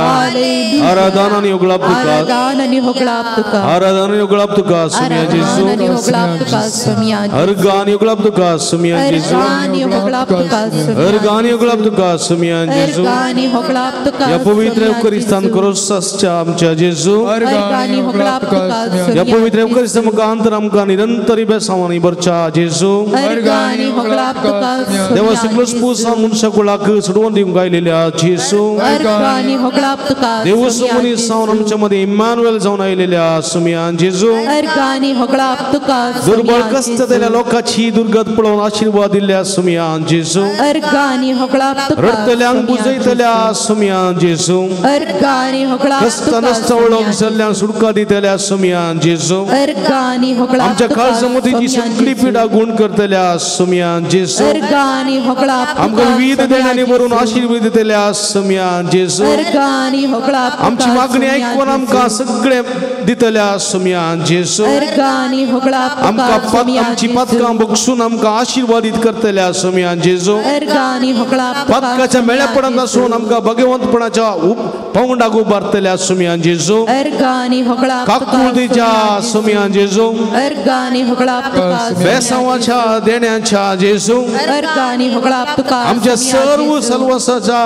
आराधना आनी होगळाप तुका, आराधना आनी होगळाप तुका, आराधना आनी होगळाप तुका सुमियां जेजू, आराधना आनी होगळाप तुका सोम्या अर्गानी उगळाप तुका सुमिया जेजू अर्गानी होगळाप तुका अर्गानी उगळाप तुका सुमिया जेजू अर्गानी होगळाप तुका या पवित्र eucharistan क्रोसासच्या आमच्या जेजू अर्गानी होगळाप तुका या पवित्र eucharistan मुखांतर आमकां निरंतर बेसावानी भरच्या जेजू अर्गानी होगळाप तुका देवा सगळोच पूस मनशाकुळाक सोडवून दिवंक आयलेल्या जेजू अर्गानी होगळाप तुका देवस मनीस जावन आमच्या मदें इम्मानुएल जावन आयलेल्या सुमिया जेजू अर्गानी होगळाप तुका दुर्बळ कश्ट दिल्या लोकांची दुर्गत पळोवन आशीर्वाद दिल्ल्या सुमिया जेजू अर्गानी होगळाप तुका रडटल्यांक बुजयतल्या सुमिया जेजू अर्गानी होगळाप कश्ट तुका नसतवळोक जाल्ल्यांक सुटका दितल्या सुमिया जेजू अर्गानी होगळाप आमच्या काळजामतीची सगळी पिडा गुण करतल्या सुमिया जेजू अर्गानी होगळाप आमकां विविध देण्यांनी भरून आशीर्वाद दितल्या सुमिया जेजू अर्गानी होगळाप आमची मागणी आयकून आमकां सगळे दितल्या सुमिया जेजू अर्गानी होगळाप आमकां आमची पातकां बक्षून आमकां आशीर्वादीत करतल्या सुमिया जेजू अर्गानी होगळाप पातकाच्या मेळ्यापणांत आसून आमकां भगवंतपणाच्या पावंडाक उबारतल्या सुमिया जेजू अर्गानी होगळाप काकुळतीच्या सुमिया जेजू अर्गानी होगळाप तुका बेसावाच्या देण्याच्या जेजू अर्गानी होगळाप तुका आमच्या सर्व सलवसाच्या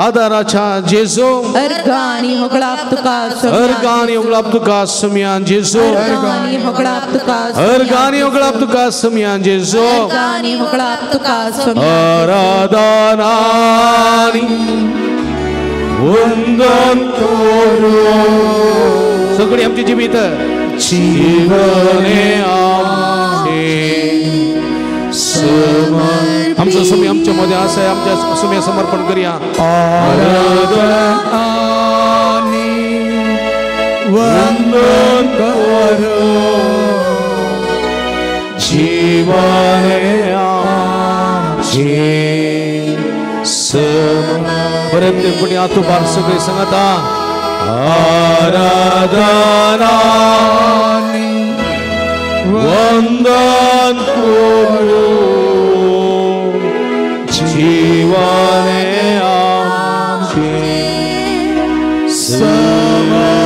आधाराच्या जेजू अर्गानी होगळाप तुका अर्गानी होगळाप तुका सुमिया जेजू अर्गानी होगळाप तुका अर्गानी होगळाप तुका सुमिया जेजू अर्गानी होगळाप तुका आराधनानी वंदन करू सगळी आमची जिवीत जीवने आमचे समर्पित आमचं सुमी आमच्या मध्ये असं आहे आमच्या सुमी समर्पण करूया आराधनानी वंदन करू जीवने आमचे परत ते पुढे आतू बार सगळे सांगता आराधनानी वंदन करू जीवने आमचे समर्पित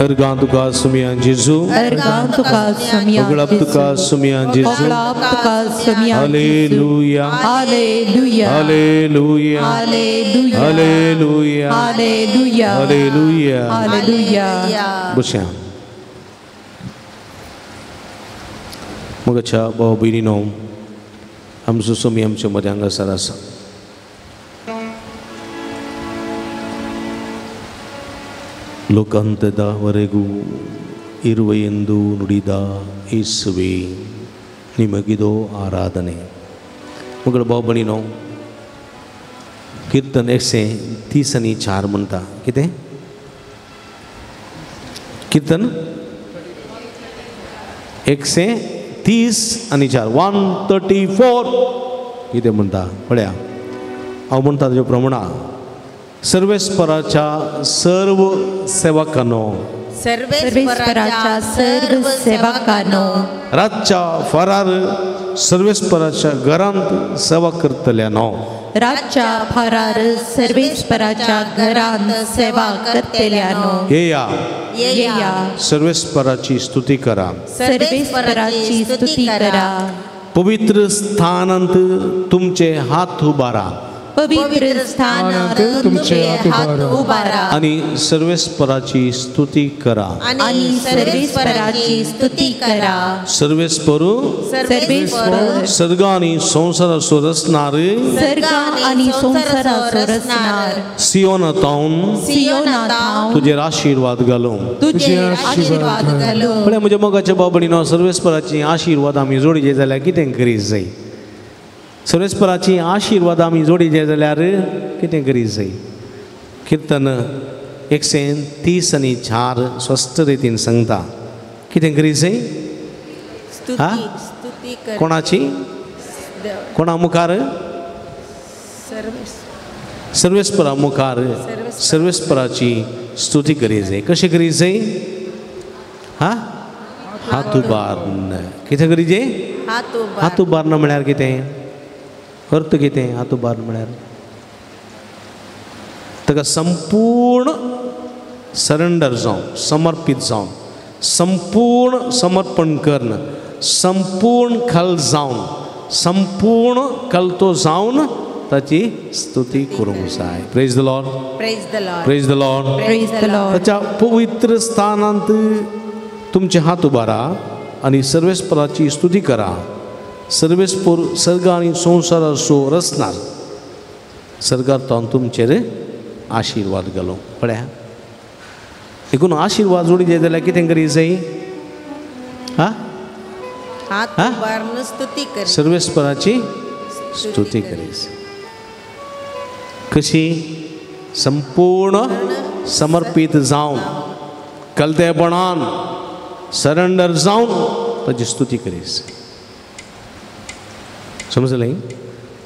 अर्गां तुका सुमिया जेजू अर्गां तुका सुमिया होगळाप तुका सुमिया जेजू होगळाप तुका सुमिया hallelujah hallelujah hallelujah hallelujah hallelujah hallelujah hallelujah hallelujah बसया मगाच्या भाव भयणीनो आमचो सुमी आमच्या मदें हांगासर आसा ಲೋಕಾಂತದವರೆಗೂ ಇರುವ ಎಂದು ನುಡಿದ ಯೇಸುವೇ ನಿಮಗಿದೋ ಆರಾಧನೆ. मग भाव भयणीनो कीर्तन 130 म्हणटा कितें कीर्तन 130 आणि 4 134 कितें म्हणटा पळया हांव म्हणटा ताजे प्रमाणा सर्वेस्पराच्या सर्व सेवकांनो सर्वेस्पराच्या सर्व सेवकांनो रातच्या फारार सर्वेस्पराच्या घरांत सेवा करतल्यानो रातच्या फारार सर्वेस्पराच्या घरांत सेवा करतल्यानो येया येया सर्वेस्पराची स्तुती करा सर्वेस्पराची स्तुती करा पवित्र स्थानांत तुमचे हात उबारा पवित्र स्थानात तुमचे हात उबारा आणि सर्वेस्पराची स्तुती करा आणि सर्वेस्पराची स्तुती करा सर्वेस्परू सर्वेस्पर सर्ग आणि संसाराचो रचणार सर्ग आणि संसाराचो रचणार सियोनातावन सियोनातावन तुजेर आशीर्वाद घालूं तुजेर आशीर्वाद घालूं. म्हळ्यार म्हज्या मोगाच्या भाव भयणीनो सर्वेस्पराची आशीर्वाद आमी जोडीचे जाल्यार कितें करीत जाय सर्वेस्पराची आशीर्वाद आमी जोडीचे जाल्यार कितें करीत जाय कीर्तन 130 आणि 4 स्वस्थ रितीन सांगता कितें करीत जाय हा कोणाची कोणा मुखार सर्वेस्परा मुखार सर्वेस्पराची स्तुती करीत जाय कशें करीत जाय हा हात उबारून कितें करीत जाय हात उबारून म्हळ्यार कितें अर्थ कितें हात उबारून म्हळ्यार ताका संपूर्ण सरेंडर जावन समर्पीत जावन संपूर्ण समर्पण करून संपूर्ण खल जावन संपूर्ण कलतो जावन ताची स्तुती करूंक जाय. Praise the Lord. Praise the Lord. Praise the Lord. Praise the Lord. ताच्या पवित्र स्थानांत तुमचे हात उबारा आनी सर्वेस्पराची स्तुती करा. सर्वेस्पर सर्ग आनी संवसाराचो रचणार सर्गार तो तुमचेर आशिर्वाद घालो. पळया देखून आशिर्वाद जोडी जाय जाल्यार कितें करी जाय? हा, सर्वेस्पराची स्तुती करी. कशी? संपूर्ण समर्पीत जावन कलतेपणान सरेंडर जावन ताची स्तुती करीस. समजलें?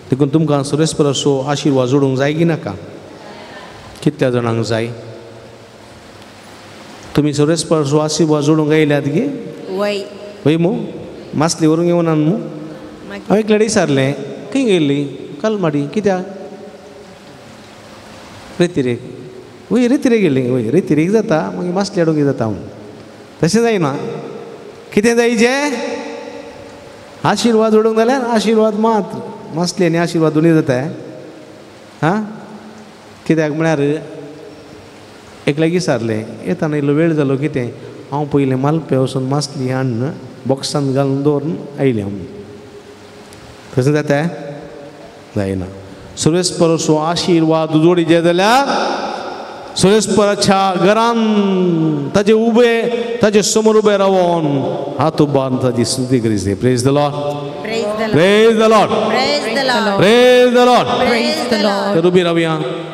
देखून तुमकां सर्वेस्पराचो आशिर्वाद जोडूंक जाय की नाका? कितल्या जाणांक जाय? तुमी सर्वेस्पराचो आशिर्वाद जोडूंक आयल्यात गे? वय वय मू मासली व्हरूंक येवना मू? हांवें एकल्याक विचारलें, खंय गेल्ली? कलमाडी. कित्याक? रेतिरेक. वय रेतिरेक गेल्ली. वय रेतिरेक जाता मागीर मासली हाडूंक जाता म्हूण. तशें जायना. कितें जायचें? आशिर्वाद जोडूंक जाल्यार आशिर्वाद मात्र. मासली आनी आशिर्वाद दोनूय जाता. हां, कित्याक म्हळ्यार एकल्याक विचारलें, येताना इल्लो वेळ जालो कितें, हांव पयलें मालपे वचून मासली हाडून बॉक्सान घालून दवरून आयलें हांव. तशें जाता? जायना. सर्वेस्पराचो आशिर्वाद जोडी जाय जाल्यार सर्वेस्पराच्या घरान ताजे उबे ताजे समोर उबे रावन हात उबारून ताजी स्तुती करी. Praise the Lord. Praise the Lord. Praise the Lord. Praise the Lord. तर उबी रावया,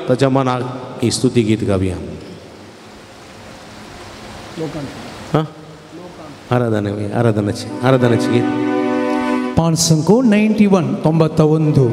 ताच्या मनाक ही स्तुती गीत गावया. हां, आराधना आराधनाची आराधनाची गीत 591 91.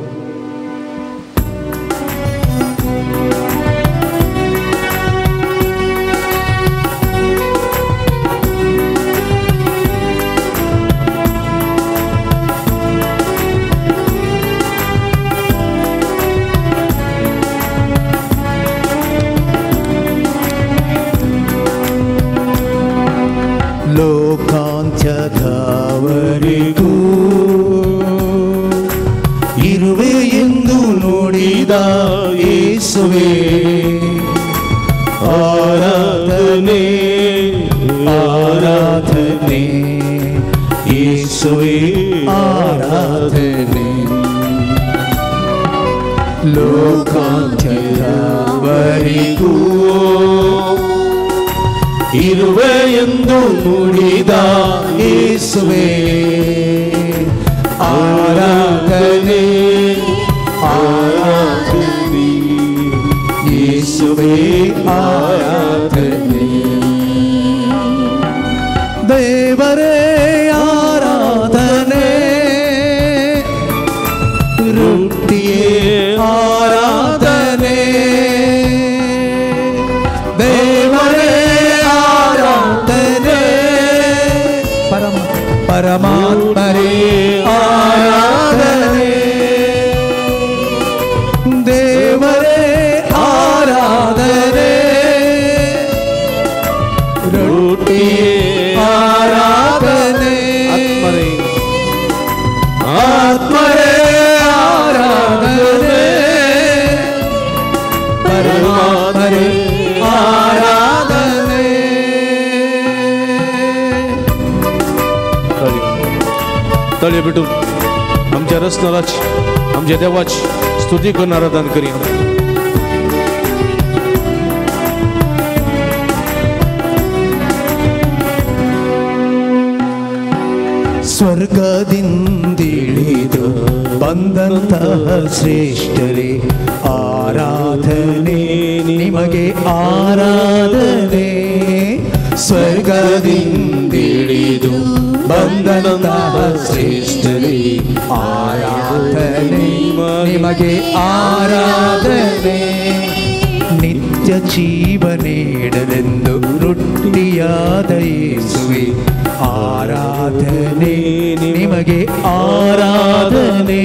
लोकाಂತ್ಯದವರೆಗೂ ಇರುವೆ ಎಂದು ನುಡಿದ ಯೇಸುವೆ ಆರಾಧನೆ ಆರಾಧನೆ ಯೇಸುವೆ ಆರಾಧನೆ. ಲೋಕಾಂತ್ಯದವರೆಗೂ ಇರುವೆ ಎಂದು ನುಡಿದ ಯೇಸುವೆ ಆರಾಧನೆ ಆರಾಧನೆ ಯೇಸುವೆ ಆರಾಧನೆ. ದೇವರೇ ಆರಾಧನೆ, ರೊಟ್ಟಿಯೇ ಆರಾಧನೆ, ದೇವರೇ ಆರಾಧನೆ, ಪರಮಾತ್ಮರೇ ಆರಾಧನೆ, ದೇವರೇ ಆರಾಧನೆ, ರೊಟ್ಟಿಯೇ ಆರಾಧನೆ, ಆತ್ಮರೇ ಆರಾಧನೆ, ಪರಮಾತ್ಮರೇ ಆರಾಧನೆ. तळये भेटून आमच्या रचणाराची आमच्या देवाची स्तुती करून आराधना करूया. ಸ್ವರ್ಗದಿಂದಿಳಿದು ಬಂದಂತಹ ಶ್ರೇಷ್ಠರೇ ಆರಾಧನೆ ನಿಮಗೆ ಆರಾಧನೆ. ಸ್ವರ್ಗದಿಂದಿಳಿದು ಬಂದಂತಹ ಶ್ರೇಷ್ಠರೇ ಆರಾಧನೆ ನಿಮಗೆ ಆರಾಧನೆ. ನಿತ್ಯ ಜೀವ ನೀಡಲೆಂದು ರೊಟ್ಟಿಯಾದ ಯೇಸುವೆ ಆರಾಧನೆ ನಿಮಗೆ ಆರಾಧನೆ.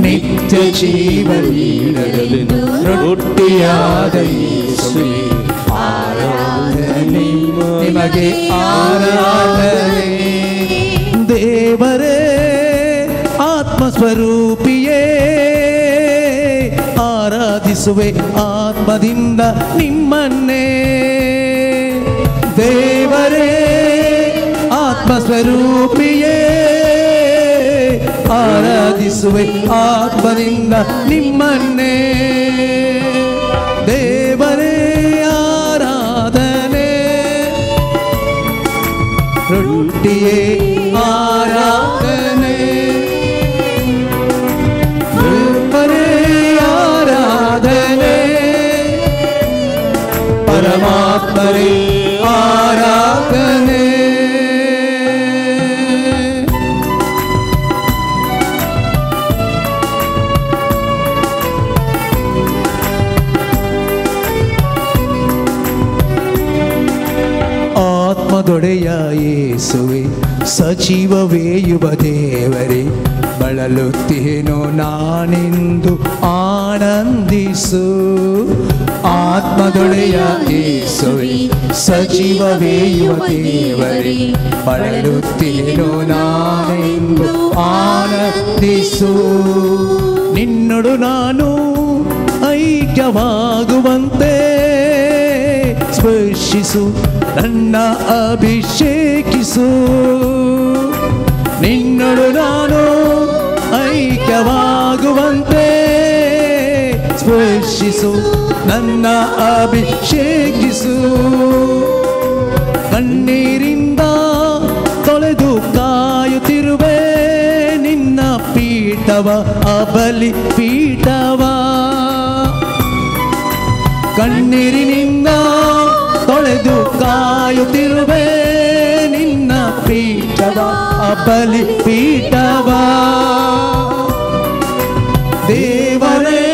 ನಿತ್ಯ ಜೀವ ನೀಡಲೆಂದು ರೊಟ್ಟಿಯಾದ ಯೇಸುವೆ ಆರಾಧನೆ ನಿಮಗೆ ನಿಮಗೆ ಆರಾಧನೆ. ದೇವರೇ ಆತ್ಮಸ್ವರೂಪಿಯೇ, ಆರಾಧಿಸುವೆ ಆತ್ಮದಿಂದ ನಿಮ್ಮನ್ನೇ. ದೇವರೇ ಆತ್ಮಸ್ವರೂಪಿಯೇ, ಆರಾಧಿಸುವೆ ಆತ್ಮದಿಂದ ನಿಮ್ಮನ್ನೇ. ದೇವರೇ ಆರಾಧನೆ, ರೊಟ್ಟಿಯೇ ಆರಾಧನೆ, ದೇವರೇ ಆರಾಧನೆ, ಪರಮಾತ್ಮರೇ ಆರಾಧನೆ. ಆತ್ಮದೊಡೆಯ ಯೇಸುವೆ, ಸಜೀವವೇಯುವ ದೇವರೇ, ಬಳಲುತ್ತೇನೋ ನಾನೆಂದು ಆನಂದಿಸು. ಆತ್ಮದೊಡೆಯ ಯೇಸುವೆ, ಸಜೀವವೇಯುವ ದೇವರೇ, ಬಳಲುತ್ತೇನೋ ನಾನೆಂದು ಆನಂದಿಸು. ನಿನ್ನೊಡು ನಾನು ಐಕ್ಯವಾಗುವಂತೆ ಸ್ಪರ್ಶಿಸು, ನನ್ನ ಅಭಿಷೇಕಿಸು. ನಿನ್ನೊಡು ನಾನು ಐಕ್ಯವಾಗುವಂತೆ ಸ್ಪರ್ಶಿಸು, ನನ್ನ ಅಭಿಷೇಕಿಸು. ಕಣ್ಣೀರಿಂದ ತೊಳೆದು ಕಾಯುತ್ತಿರುವೆ ನಿನ್ನ ಪೀಠವ, ಅಬಲಿ ಪೀಠವ. ಕಣ್ಣೀರಿನಿಂದ ತೊಳೆದು ಕಾಯುತ್ತಿರುವೆ ನಿನ್ನ ಪೀಠವ, ಅಬಲಿ ಪೀಠವ. ದೇವರೇ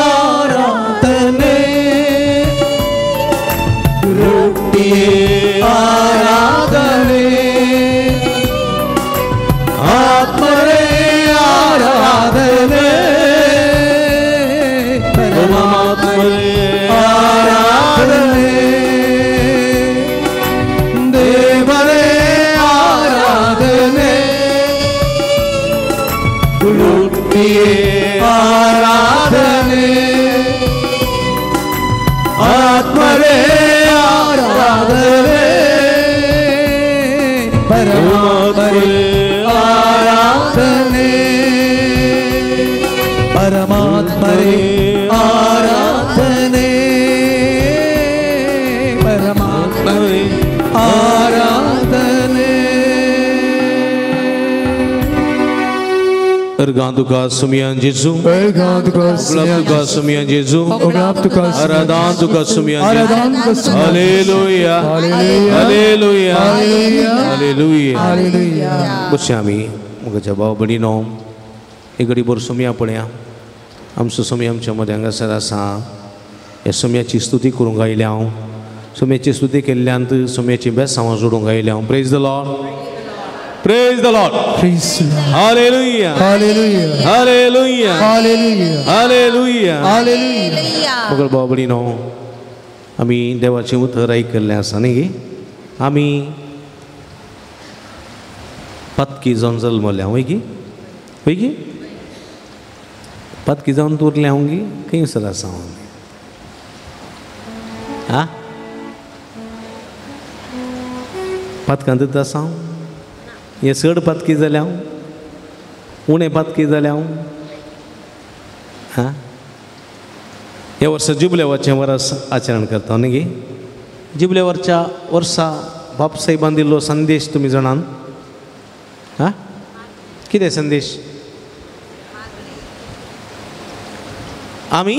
ಆರಾಧನೆ, ರೊಟ್ಟಿಯೇ ಆರಾಧನೆ, ಆತ್ಮರೇ ಆರಾಧನೆ, ಪರಮಾತ್ಮರೇ ಆರಾಧನೆ. ದೇವರೇ ಆರಾಧನೆ, ರೊಟ್ಟಿಯೇ ಆರಾಧನೆ, ಆತ್ಮರೇ ಆರಾಧನೆ, ಪರಮಾತ್ಮರೇ ಆರಾಧನೆ, ಪರಮಾತ್ಮರೇ ಆರಾಧನೆ, ಪರಮಾತ್ಮರೇ ಆರಾಧನೆ. Erganduka Sumian Jesu, Erganduka Sumian Jesu, Aradanduka Sumian Jesu. Hallelujah, Hallelujah, Hallelujah, Hallelujah. बश्यामी म्हज्या भाव भयणीनो, एक घडी भर सुमया पळया. आमचो सुमया आमच्या मदें हांगासर आसा. ह्या सुमयाची स्तुती करूंक आयल्या हांव. सुमयाची स्तुती केल्ल्यान सुमयाची बेसांवां जोडूंक आयल्या हांव. Praise the Lord, Praise the Lord. Praise the Lord. Hallelujah. Hallelujah. Hallelujah. Hallelujah. Hallelujah. Hallelujah. मगर भाव भयणीनो, आमी देवाचें उतर आयकल्लें आसा न्ही. आमी पातकी जावन जल्मल्या वय की, वय की पातकी जावन उरल्या हांव गी खंयसर आसा हांव आं पातकांतच आसा हांव. हे चड पातकी जाल्या हांव, उणें पातकी जाल्या हांव. आं ह्या वर्सा जुबलेवाचें वर्स आचरण करता न्ही गे. जुबलेवरच्या वर्सा बापसाहेबान दिल्लो संदेश तुमी जाणान आं कितें संदेश? आमी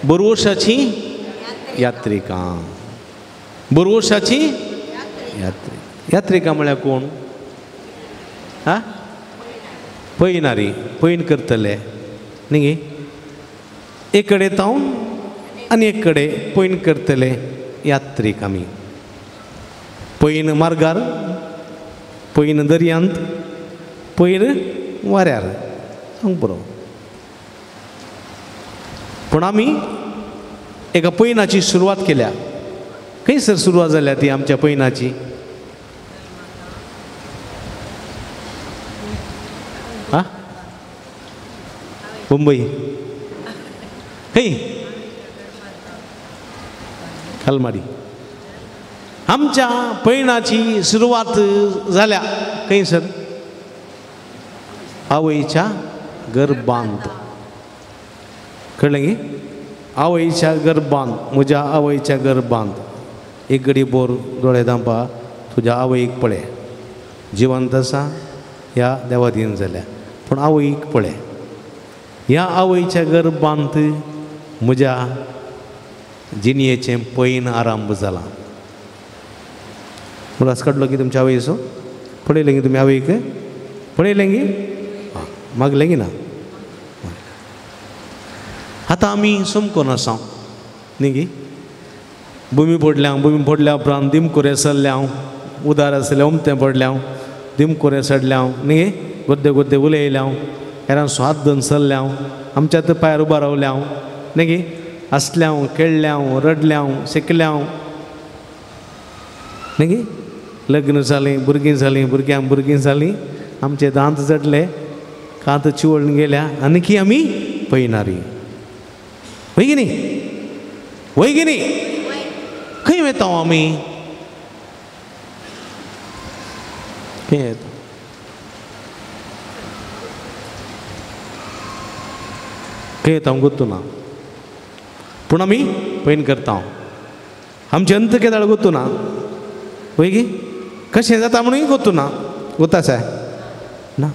बरवशाची यात्रिकां, बरवशाची यात्रिका. यात्रिका म्हळ्यार कोण? आं पयणारी, पयण करतले न्ही गे. एक कडेन तावन आनी एक कडेन पयण करतले यात्रीक आमी. पयण मार्गार, पयण दर्यांत, पयण वाऱ्यार, सांग पुरो. पूण आमी एका पयणाची सुरवात केल्या. खंयसर सुरवात जाल्या ती आमच्या पयनाची? आं, मुंबई खंय? खालमारी. आमच्या पयणाची सुरवात जाल्या खंयसर? आवयच्या गर्भांत. कळ्ळें गी? आवयच्या गर्भांत, म्हज्या आवयच्या गर्भांत. एक घडी बोर दोळे धांपा, तुज्या आवयक पळय, जिवंत आसा ह्या देवादीन जाल्या, पूण आवयक पळय. ह्या आवयच्या गर्भांत म्हज्या जिणयेचें पयन आरंभ जाला. उडास काडलो की तुमच्या आवयचो? पळयलें गी तुमी आवयक? पळयलें गी? आं, मागलें गी ना? आतां आमी समकोन आसा न्ही गी? भुमी पडल्या, भुमी पडल्या उपरांत दिमकोरे सरल्या, उदार आसलें उमतें पडल्या, दिमकोरे सडल्या न्ही, गोद्दे गोद्दे उलयल्या, हेरांचो हात धरून सरल्या, आमच्या पांयार उबा रावल्या न्ही गी, हसल्या, खेळल्या, रडल्या, शिकल्या न्ही गी, लग्न जालीं, भुरगीं जालीं, भुरग्यांक भुरगीं जालीं, आमचे दांत जडले, कांत चिवळून गेल्या, आनी की आमी पयनारी. वय की न्ही? वय की न्ही? खंय वता आमी? खंय येता? खंय येता गोत्तू ना, पूण आमी पयन करता. आमचें अंत केदाळ गोत्तू ना, वय की? कशें जाता म्हणून गोत्तू ना. गोत्ता आसा ना.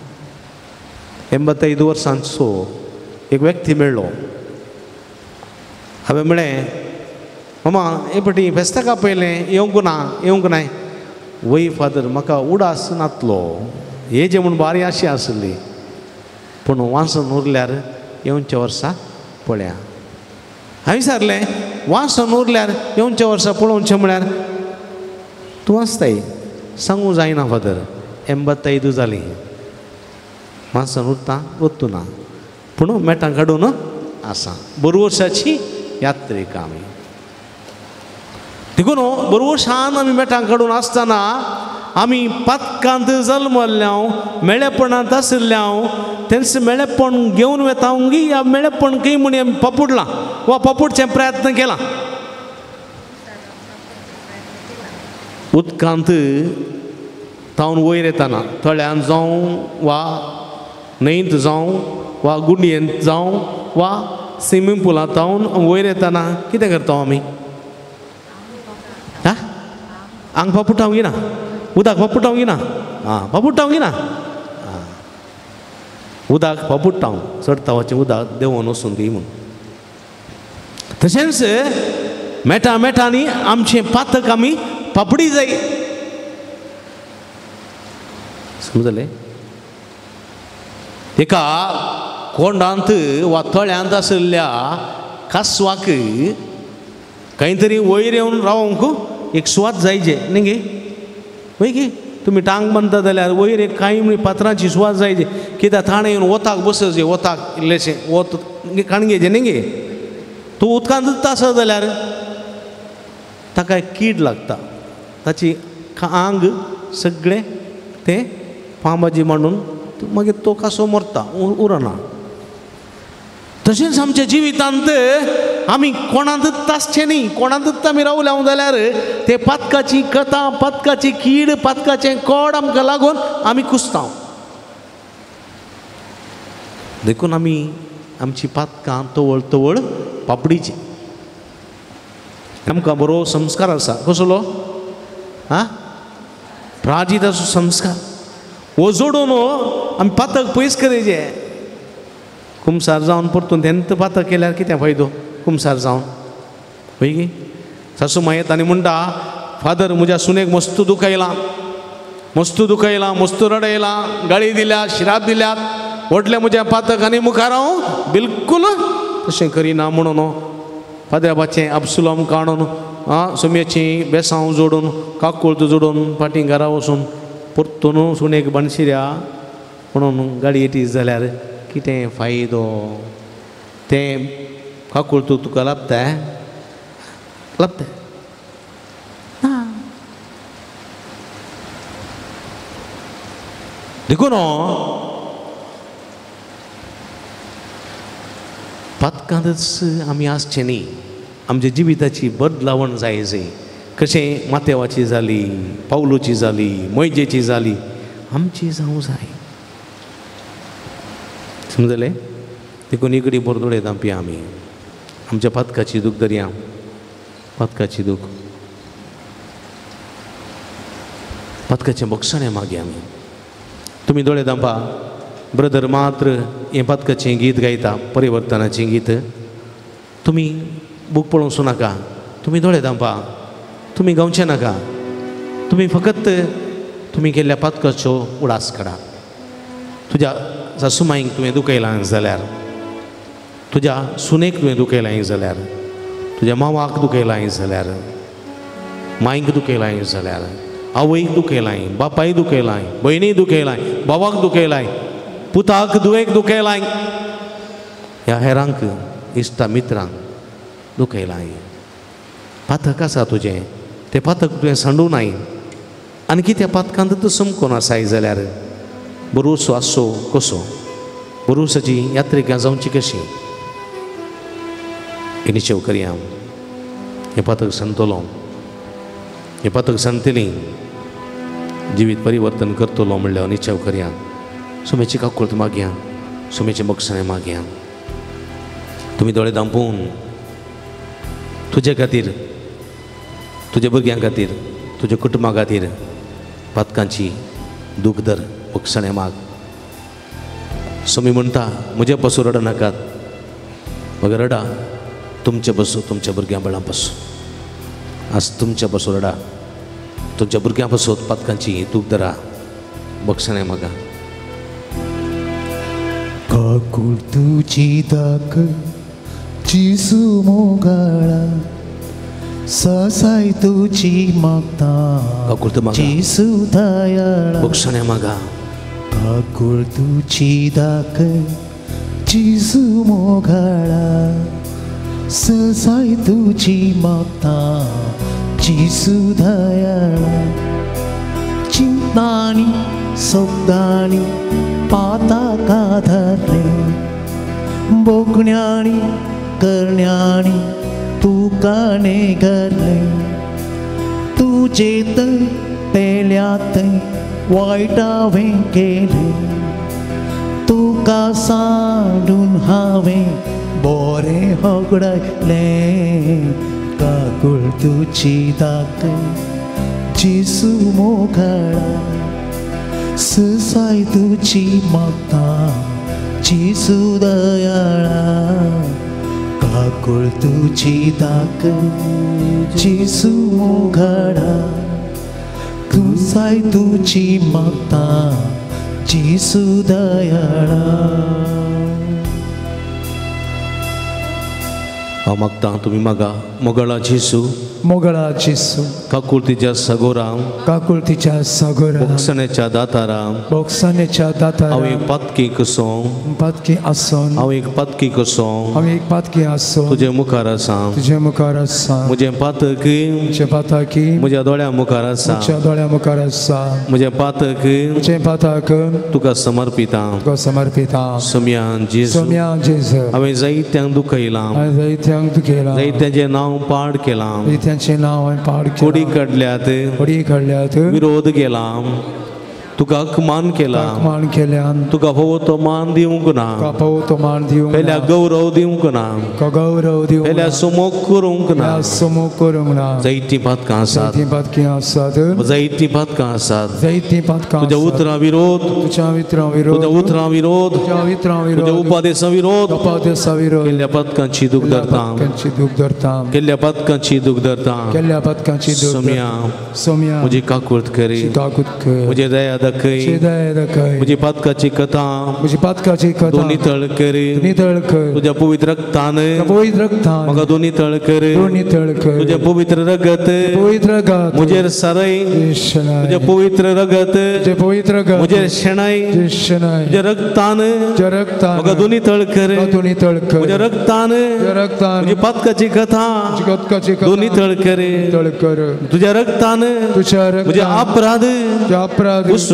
85 वर्सांचो एक व्यक्ती मेळ्ळो. हांवें म्हळें, मामा हे पटी फेस्ताका पयलें येवंक ना, येवंक नाय. वय फादर, म्हाका उडास नातलो, हे जे म्हूण बारी आशी आसली, पूण वाचून उरल्यार येवच्या वर्सा पळया. हांवें विचारलें, वाचून उरल्यार येवच्या वर्सा पळोवचें म्हळ्यार तूं वाचताय? सांगूं जायना फादर, 85 जालीं, वाचून उरता वत्तू ना, पूण मेटां काडून आसा. बरो वर्साची यात्रेक आमी देखून बरोबर शान आमी मेटां काडून आसतना आमी पातकांत जल्मल्ल्या, मेळेपणांत आशिल्ल्या, तेंच मेळेपण घेवन वेता गी ह्या मेळेपण खंय म्हूण आमी पपुडलां वा पपुडचें प्रयत्न केला. उदकांत तावन वयर येताना तळ्यांत जावं वा न्हंयंत जावं वा गुंडयेंत जावं वा स्विमींग पुलांत तावन वयर येताना कितें करता आमी? हा, आंग पापुटावंक ना, उदक पापुटावंक ना, आं पापुटावंक ना, आं उदक पापुटावंक चडतावाचें उदक देंवोन वचून दी म्हूण. तशेंच मेटा मेटांनी आमचें पातक आमी पापडी जाय. समजलें? एका कोंडांत वा तळ्यांत आशिल्ल्या कासवाक खंय तरी वयर येवन रावंक एक सुवात जायचे न्ही गे? वय गे? तुमी टांग बांदता जाल्यार वयर एक कांय म्हण पात्रांची सुवात जायचे, कित्याक थाणें येवन वताक बसचे, वताक इल्लेशें वत काणगेचें न्ही गे? तूं उदकांतच आसत जाल्यार ताका कीड लागता, ताची आंग सगळें तें पांबाजी मांडून मागीर तो कासो मरता, उरना. तशेंच आमच्या जिवितांत आमी कोणांतच आसचें न्ही, कोणांतच आमी रावल्या जाल्यार ते पातकाची कथा, पातकाची कीड, पातकाचें कोड आमकां लागून आमी कुसता. देखून आमी आमची पातकां तवळ तवळ पापडीची. आमकां बरो संस्कार आसा. कसलो? आं, प्राजिताचो संस्कार. हो जोडून आमी पातक पयस करचें. कुमसार जावन परतून तेंत पातक केल्यार कितें फायदो कुमसार जावन? वय गी? सासू माय येता आनी म्हणटा, फादर म्हज्या सुनेक मस्त दुखयलां, मस्त दुखयलां, मस्त रडयलां, गाळी दिल्या, शिराप दिल्यात, व्हडलें म्हज्या पातक आनी मुखार हांव बिलकूल तशें करिना म्हणून फादराबाचें अब्सुलम काडून आं सुम्याची बेसांव जोडून काकुळत जोडून फाटीं घरा वचून परतून सुनेक बाणशिऱ्या म्हणून गाडी येती जाल्यार कितें फायदो? तें काकुळत तुका लाबता लाबता. देखून पातकांतच आमी आसचे न्ही, आमच्या जिविताची बदलावण जाय. कशें मातेवाची जाली, पावलूची जाली, मोयजेची जाली, आमची जावं जाय. समजलें? देखून इकडी बोरदोळे दांपी आमी आमच्या पातकाची दूख दरया, पातकाची दूख, पातकाचें बक्षणें मागया आमी. तुमी दोळे दांपा. ब्रदर मात्र हें पातकाचें गीत गायता, परिवर्तनाचें गीत. तुमी बूक पळोवंक नाका, तुमी दोळे दांपा, तुमी गावचें नाका, तुमी फकत तुमी केल्ल्या पातकाचो उडास काडा. तुज्या सासुमाईक तुवें दुखयलां जाल्यार, तुज्या सुनेक तुवें दुखयलां जाल्यार, तुज्या मावाक दुखयलां जाल्यार, माईक दुखयलां जाल्यार, आवयक दुखयलां, बापायक दुखयलां, भयणीक दुखयलां, भावाक दुखयलां, पुताक धुवेक दुखयलां, ह्या हेरांक इश्टा मित्रांक दुखयलां. पातक आसा तुजें, तें पातक तुवें सांडूं नाय. आनी कित्या पातकांत तूं समकोन आसाय जाल्यार बरोसो आसचो कसो, बरोसाची यात्रिका जावची कशी, हें निश्चेव करया. हें पातक सांडटलो, हें पातक सांडटली, जिवीत परिवर्तन करतलो म्हणल्यार निश्चेव करया. सुमेची काकुळट मागया, सुमेचें बक्षणें मागया. तुमी दोळे दांपून तुजे खातीर, तुज्या भुरग्यां खातीर, तुज्या कुटुंबा खातीर पातकांची दूख धर, बक्षणें माग. स्वामी म्हणटा म्हजे पासून रडा नाकात, मगर रडा तुमचे पासून, तुमच्या भुरग्यां बाळां पासून. आज तुमच्या पासून रडा, तुमच्या भुरग्यां पासून पातकांची दूख धरा, बक्षणें मागा. काकूळ तुजी दाख जेजू मोगाळा, ससाय तुजी मागता जेजू दयाळा. बक्षणें मागा. काकूळ तुजी दाख जेजू मोगाळा, ससाय तुजी मागता जेजू दयाळा. चिंतानी सोगदानी पाताका धरले, बोगण्यानी करण्यानी तुकाने घरले. तुजेत पेल्यात वायट हांवें केलें, तुका सांडून हांवें बोरें होगडायलें. काकूळ तुजी दाख जेजू मोगाळा, ससाय तुजी मागता जेजू दयाळा. काकूळ तुजी दाख जेजू मोगाळा, तुसाय तुजी मागता जेजू दयाळा. हांव मागता, तुमी मागा. मोगाळा जेजू, मोगळा जेजू, काकुळतीच्या सगोरा, काकुळतीच्या सगोरा, बोगसण्याच्या दातारा, बोगसण्याच्या दातारा, हांव एक पातकी कसो, पातकी आसोन, हांव एक पातकी कसो, हांव एक पातकी आसोन, तुजे मुखार आसा, तुजे मुखार आसा, म्हजें पातक, म्हजें पातकी म्हज्या दोळ्या मुखार आसा, म्हज्या दोळ्या मुखार आसा, म्हजें पातक, म्हजें पातक तुका समर्पिता, तुका समर्पिता. सोम्या जेजू, सोम्या जेजू, हांवें जायत्यांक दुखयलां, हांवें जायत्यांक दुखयलां, जायत्यांचें नांव पाड केलां, जायत्यांचें नांव हांवें पाड केलां, कोडी काडल्यात, कोडी काडल्यात, विरोध केला, तुका अपमान केला, अपमान केल्या, तुका फावो तो मान दिवंक ना, तुका फावो तो मान दिवंक ना, पेल्या गौरव दिवंक ना, तुका गौरव दिवंक ना, पेल्या सुमोक करूंक ना, सुमोक करूंक ना. जायतीं पातकां आसात, जायतीं पातकां आसात, जायतीं पातकां आसात, जायतीं पातकां, तुज्या उतरां विरोध, तुज्या उतरां विरोध, तुज्या उतरां विरोध, तुज्या उतरां विरोध, तुज्या उपदेसा विरोध, उपदेसा विरोध, केल्ल्या पातकांची दूख धरता, पातकांची दूख धरता, केल्ल्या पातकांची दूख धरता, केल्ल्या पातकांची दूख. सोम्या, सोम्या, म्हजी काकूळत करी, काकूळत कर, म्हजी दया दाखय, म्हजी पातकाची कथा, म्हजी पातकाची कथा तूं नितळ कर, नितळ कर, तुज्या पवित्र रक्तान, पवित्र रक्तान म्हाका तूं नितळ कर, तूं नितळ कर, तुजें पवित्र रगत, पवित्र रगत म्हजेर सारय, तुजें पवित्र रगत, तुजें पवित्र रगत म्हजेर शेणाय, शेणाय, तुज्या रक्तान, तुज्या रक्तान म्हाका तूं नितळ कर, तूं नितळ कर, म्हज्या रक्तान, तुज्या रक्तान म्हजी पातकाची कथा, तूं नितळ कर, नितळ कर, तुज्या रक्तान तुज्या रक्तान म्हजे अपराध, अपराध पुसून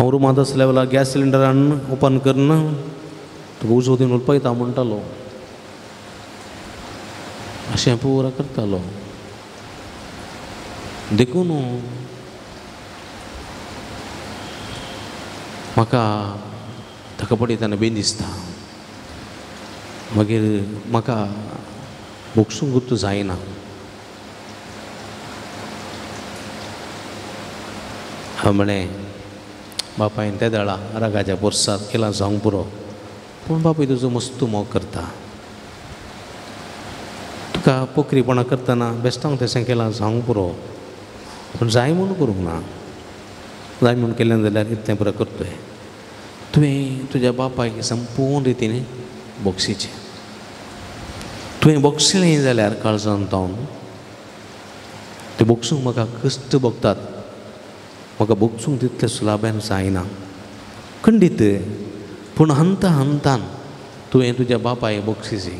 हांव रुमांत आसल्या वेळार गॅस सिलिंडर हाडून ओपन करून तुका उजो दिवन उलपयता म्हणटालो, अशें पुरा करतालो. देखून म्हाका ताका पळयतना बेन दिसता, मागीर म्हाका भोगसूंक गुर्त जायना. हांवें म्हणलें बापायन ते दळा रागाच्या पोरसांत केला जावंक पुरो, पूण बापूय तुजो मस्त मोग करता, तुका पोखरीपणां करतना बेस्टांक तशें केलां जावंक पुरो, पूण जाय म्हूण करूंक ना, जाय म्हूण केलें जाल्यार इतलें पुरो करतोय. तुवें तुज्या बापायक संपूर्ण रितीन बोगशीचें, तुवें बोगशिलें जाल्यार काळजान तावन तें बोगसूंक म्हाका कश्ट भोगतात, म्हाका बोगसूंक तितलें सुलाभ्यान जायना खंडीत, पूण हंता हंतान तुवें तुज्या बापायक बोगशीची,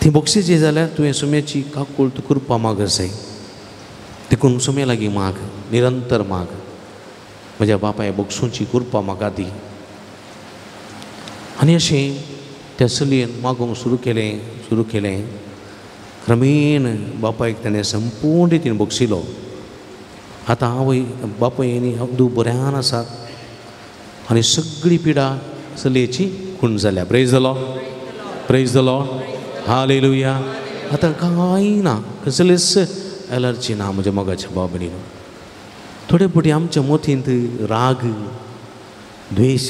ती बोगशीची जाल्यार तुवें सुम्याची काकूळ तूं कृपा माग जाय. देखून सुम्या लागीं माग, निरंतर माग, म्हज्या बापाय बोगसूंची कृपा म्हाका दी. आनी अशें त्या चलयेन मागूंक सुरू केलें, सुरू केलें, क्रमेण बापायक ताणें संपूर्ण रितीन बोगशिलो. आतां आवय बापूय आनी धूव बऱ्यान आसात आनी सगळी पिडा चलयेची खूण जाल्या. Praise the Lord, praise the Lord, hallelujah. आतां कांय ना, कसलीच एलर्जी ना म्हज्या मोगाच्या भाव भयणीनो. थोडे फावटी आमच्या मोतींत राग, द्वेश,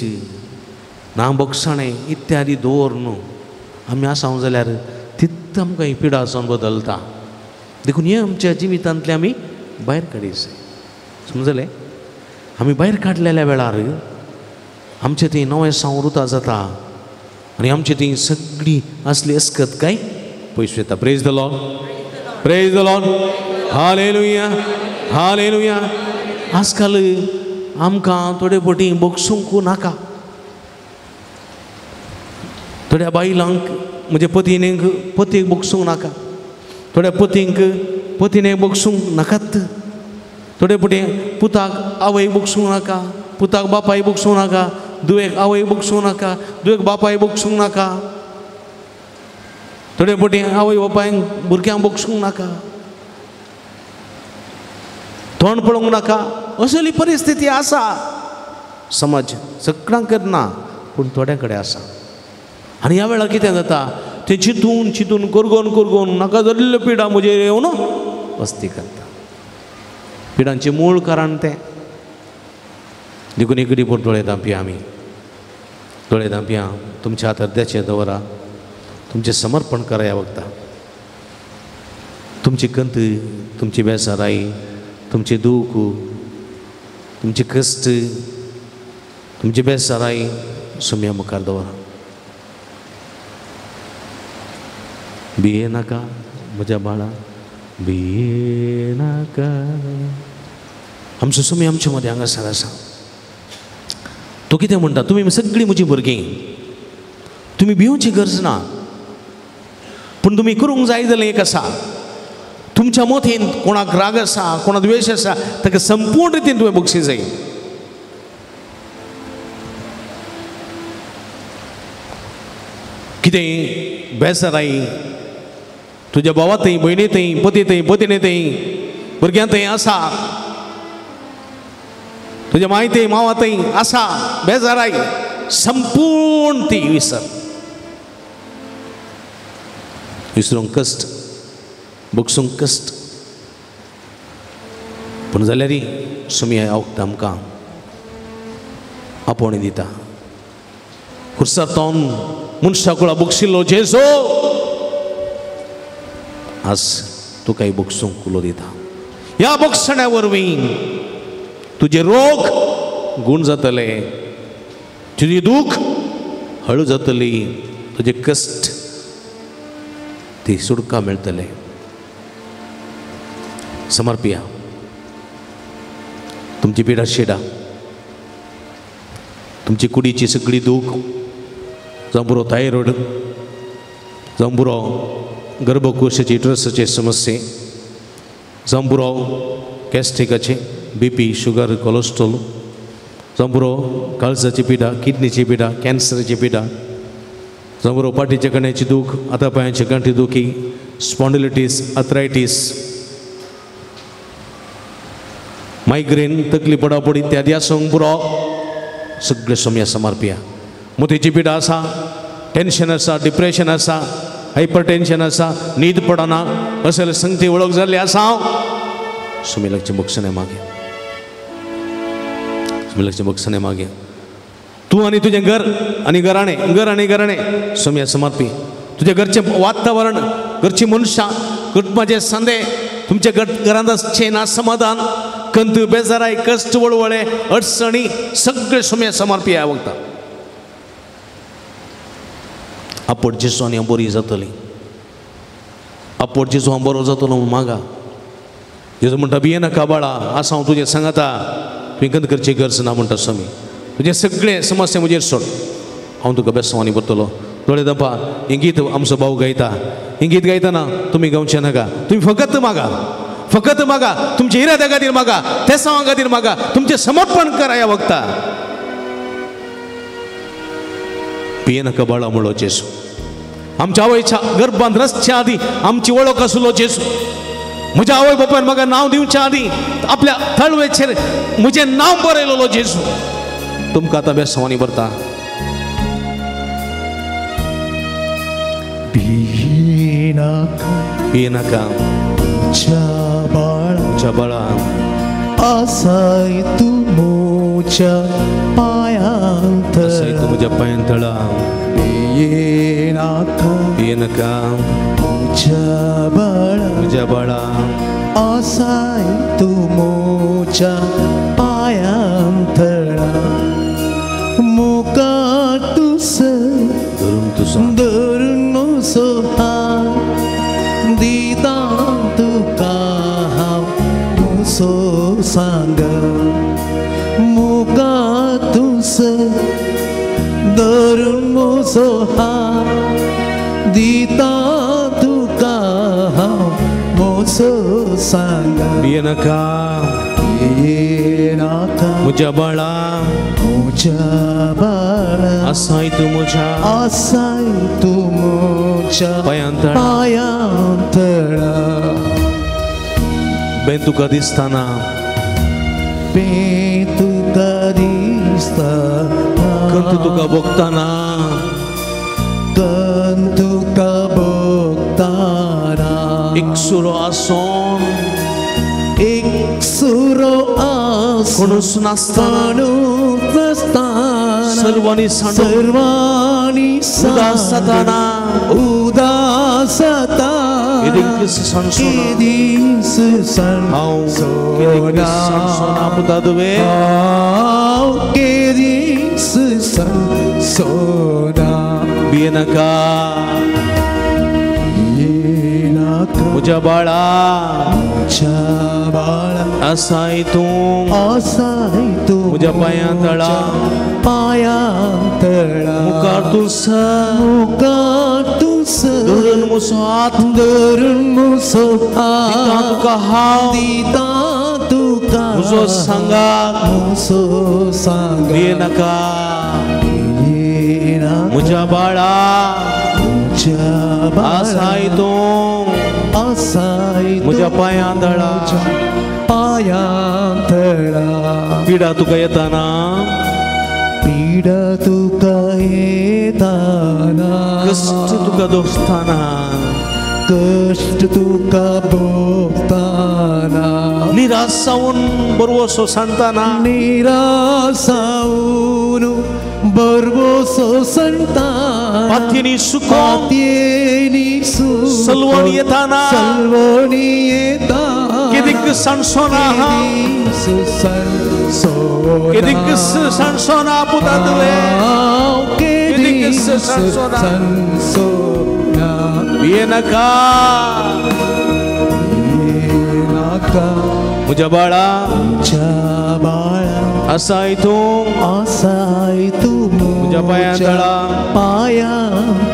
ना बोगसाणें इत्यादी दवर न्हू आमी आसा जाल्यार तितू आमकां ही पिडा जावन बदलता. देखून हें आमच्या जिवितांतलें आमी भायर काडीस, समजलें? आमी भायर काडलेल्या वेळार आमचें ती नवें संवृता जाता आनी आमची ती सगळी आसली अस्कत काय पयस वता. Praise the Lord, praise the Lord, hallelujah, hallelujah. आजकाल आमकां थोडे फावटी बोगसूंक नाका. थोड्या बायलांक म्हणजे पतीनेक पतीक बोगसूंक नाका, थोड्या पतींक पतीनेक बोगसूंक नाकात, थोडे फावटी पुताक आवय बोगसूंक नाका, पुताक बापाय बोगसूंक नाका, दुवेक आवय बोगसूंक नाका, दुवेक बापाय बोगसूंक नाका, थोडे फावटी आवय बापायक भुरग्यांक बोगसूंक नाका, तोंड पळोवंक नाका. असली परिस्थिती आसा समाज सगळ्यांक करना, पूण थोड्या कडेन आसा. आनी ह्या वेळार कितें जाता, तें चिंतून चिंतून करगोन करगोन नाका जाल्ल्यो पिडा म्हजेर येवन वस्ती करता. पिडांचें मूळ कारण तें. देखून एक रिपोर्ट दोळे धांपया, आमी दोळे धांपया, तुमच्या हात अर्द्याचेर दवरा, तुमचें समर्पण करा ह्या वखदा. तुमची कंत, तुमची बेजाराय, तुमचें दूख, तुमचे कश्ट, तुमची बेजाराय सुम्या मुखार दवरा. भिये नाका म्हज्या बाळा, भिये नाका. आमचो सुमी आमचे मदें हांगासर आसा. तो कितें म्हणटा, तुमी सगळीं म्हजीं भुरगीं, तुमी भिवची गरज ना, पूण तुमी करूंक जाय जाल्यार एक आसा, तुमच्या मोतीन कोणाक राग आसा, कोणाक द्वेश आसा, ताका संपूर्ण रितीन तुवें बक्षी जाय. कितें बेजाराय तुज्या भावा थंय, भयणी थंय, पती थंय, पतीने थंय, भुरग्यां थंय आसा, तुज्या माय थंय, मावा थंय आसा, बेजाराय संपूर्ण ती विसर. विसरूंक कश्ट, बगसूंक कश्ट, पूण जाल्यार सुमी वखद आमकां आपोवणी दिता. खुर्सार तोन मनशा कुळा बगशिल्लो जेजू आज तुकाय बगसूंक उलो दिता. ह्या बगसण्या वरवीं तुजे रोग गूण जातले, तुजी दूख हळू जातली, तुजे कश्ट ती सुटका मेळटले. समर्पिया तुमची पिडा शिडा, तुमची कुडीची सगळी दूख, जावं पुरो थायरॉयड, जावं पुरो गर्भकोशाची युटरसाचे समस्ये, जावं पुरो गॅस्ट्रिकाचे, बीपी, शुगर, कोलेस्ट्रॉल, जावं काळजाची पिडा, किडनीची पिडा, कॅन्सराची पिडा, जावं पाटीच्या कण्याची दूख, आतां पांयाची गांठी दुखी, स्पॉन्डिलिटीस, आथरायटीस, मायग्रेन, तकली पडापडी त्या दिसांक पुरो सगळे सोम्या समर्पिया. मोतीची पिडा आसा, टेन्शन आसा, डिप्रेशन आसा, हायपर टेन्शन आसा, न्हीद पडना, असले संगती वळख जाल्ली आसा हांव सोमी लागचे बक्षणे मागे, सोमी लागचे बक्षणे मागे. तूं आनी तुजें घर आनी घराणें, घर आनी घराणें सोम्या समर्पी. तुजें घरचें वातावरण, घरची मनशां, कुटुंबाचे सांदे, तुमच्या घरांत आसचें ना समाधान, कंत, बेजाराय, कश्ट, वळवळे, अडचणी सगळे सोम्या समर्पी. ह्या वखदां आपोट जेजू आनी हांव बरी जातली, आपोट जेजू हांव बरो जातलो म्हणून मागा. जेजू म्हणटा भिये नाका बाळा, आसा हांव तुजें सांगाता, तुवें गंद करची गरज ना म्हणटा स्वामी. तुजें सगळें समस्या म्हजेर सोड, हांव तुका बेसांवांनी भरतलो. दोळे दपा हें गीत आमचो भाव गायता. हें गीत गायतना तुमी गावचें नाका, तुमी फकत मागा, फकत मागा, तुमच्या इराद्या खातीर मागा, तेसांवा खातीर मागा, तुमचें समर्पण करा ह्या वखदा. भिये नाका बाळा म्हणलो जेजू. आमच्या आवयच्या गर्भांत रचच्या आदी आमची वळख आसलो जेजू. म्हज्या आवय बापायन म्हाका नांव दिवच्या आदी आपल्या थळवेचेर म्हजें नांव बरयलेलो जेजू. तुमकां आतां बेसांवांनी भरता. भिये नाका, भिये नाका म्हज्या बाळा, आसाय तूं म्हज्या पांयांत, आसाय तूं म्हज्या पांयांत तळा. भिये नाका, भिये नाका म्हज्या बाळा, म्हज्या बाळा, आसाय तूं म्हज्या पांयांत तळा. मुखार तुजो धरून म्हजो हात दिता तुका हांव म्हजो सांग. मुखार तुजो धरून म्हजो हात दिता तुका हांव म्हजो सांग. भिये नाका, भिये नाका म्हज्या बाळा, म्हज्या बाळा, आसाय तूं म्हज्या, आसाय तूं म्हज्या पांयांत तळा, पांयांत तळा. बेन तुका दिसतना, बेन तुका दिसतना, कंत तुका भोगतना, कंत तुका भोगतना, एकसुरो आसोन, एकसुरो आसोन, कोणूच नासतना, कोणूच नासतना, सर्वांनी सांडून, सर्वांनी उदास जातना, उदास जातना, केदीस सांडसोना, पुता तुवें हांव केदीस सांडसोना. भिये नाका भिये नाका म्हज्या बाळा, म्हज्या बाळा, आसाय तूं, आसाय तूं म्हज्या पांयां तळा, पांयां तळा. मुखार तुजो, मुखार तुजो धरून म्हजो हात, धरून म्हजो हात, दिता तुका हांव, दिता तुका म्हजो सांगात, म्हजो सांगात. भिये नाका भिये नाका म्हज्या बाळा, म्हज्या बाळा, आसाय तूं, आसाय म्हज्या पांयां तळा, पांयां तळा. पिडा तुका येताना, पिडा तुका येताना, कश्ट तुका दोसताना, कश्ट तुका भोगताना, निराश जावन बरवसो सांडताना, निराश जावन बरवसो सांडताना, पातयेनी सुकोवन, पातयेनी सुकोवन, सलवणी येताना, सलवणी येताना, केदीक सांडसोना, केदीक सांडसोना पुता तुवें, केदीक सांडसोना. भिये नाका भिये नाका म्हज्या बाळा, म्हज्या बाळा, आसाय तूं, आसाय तूं म्हज्या पांयां तळा, पांयां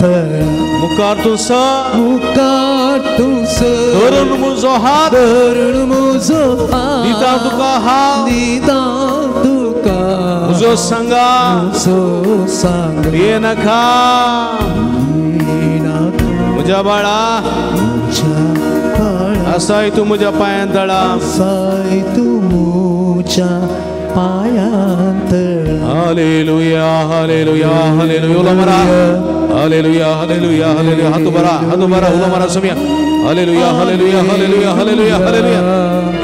तळा. मुखार तुजो, मुखार तुजो धरून म्हजो हात, धरून म्हजो हात, दिता तुका हांव, दिता तुका सांगा सांग ये नका म्हज्या बाळा असाय तूं म्हज्या पांयां तळा असाय तूं म्हज्या पांयां तळा. हालेलुया हालेलुया हालेलुया उलो मारा हालेलुया हालेलुया हालेलुया हातू मारा हातू मारा उलो मारा Saumya hallelujah hallelujah hallelujah hallelujah hallelujah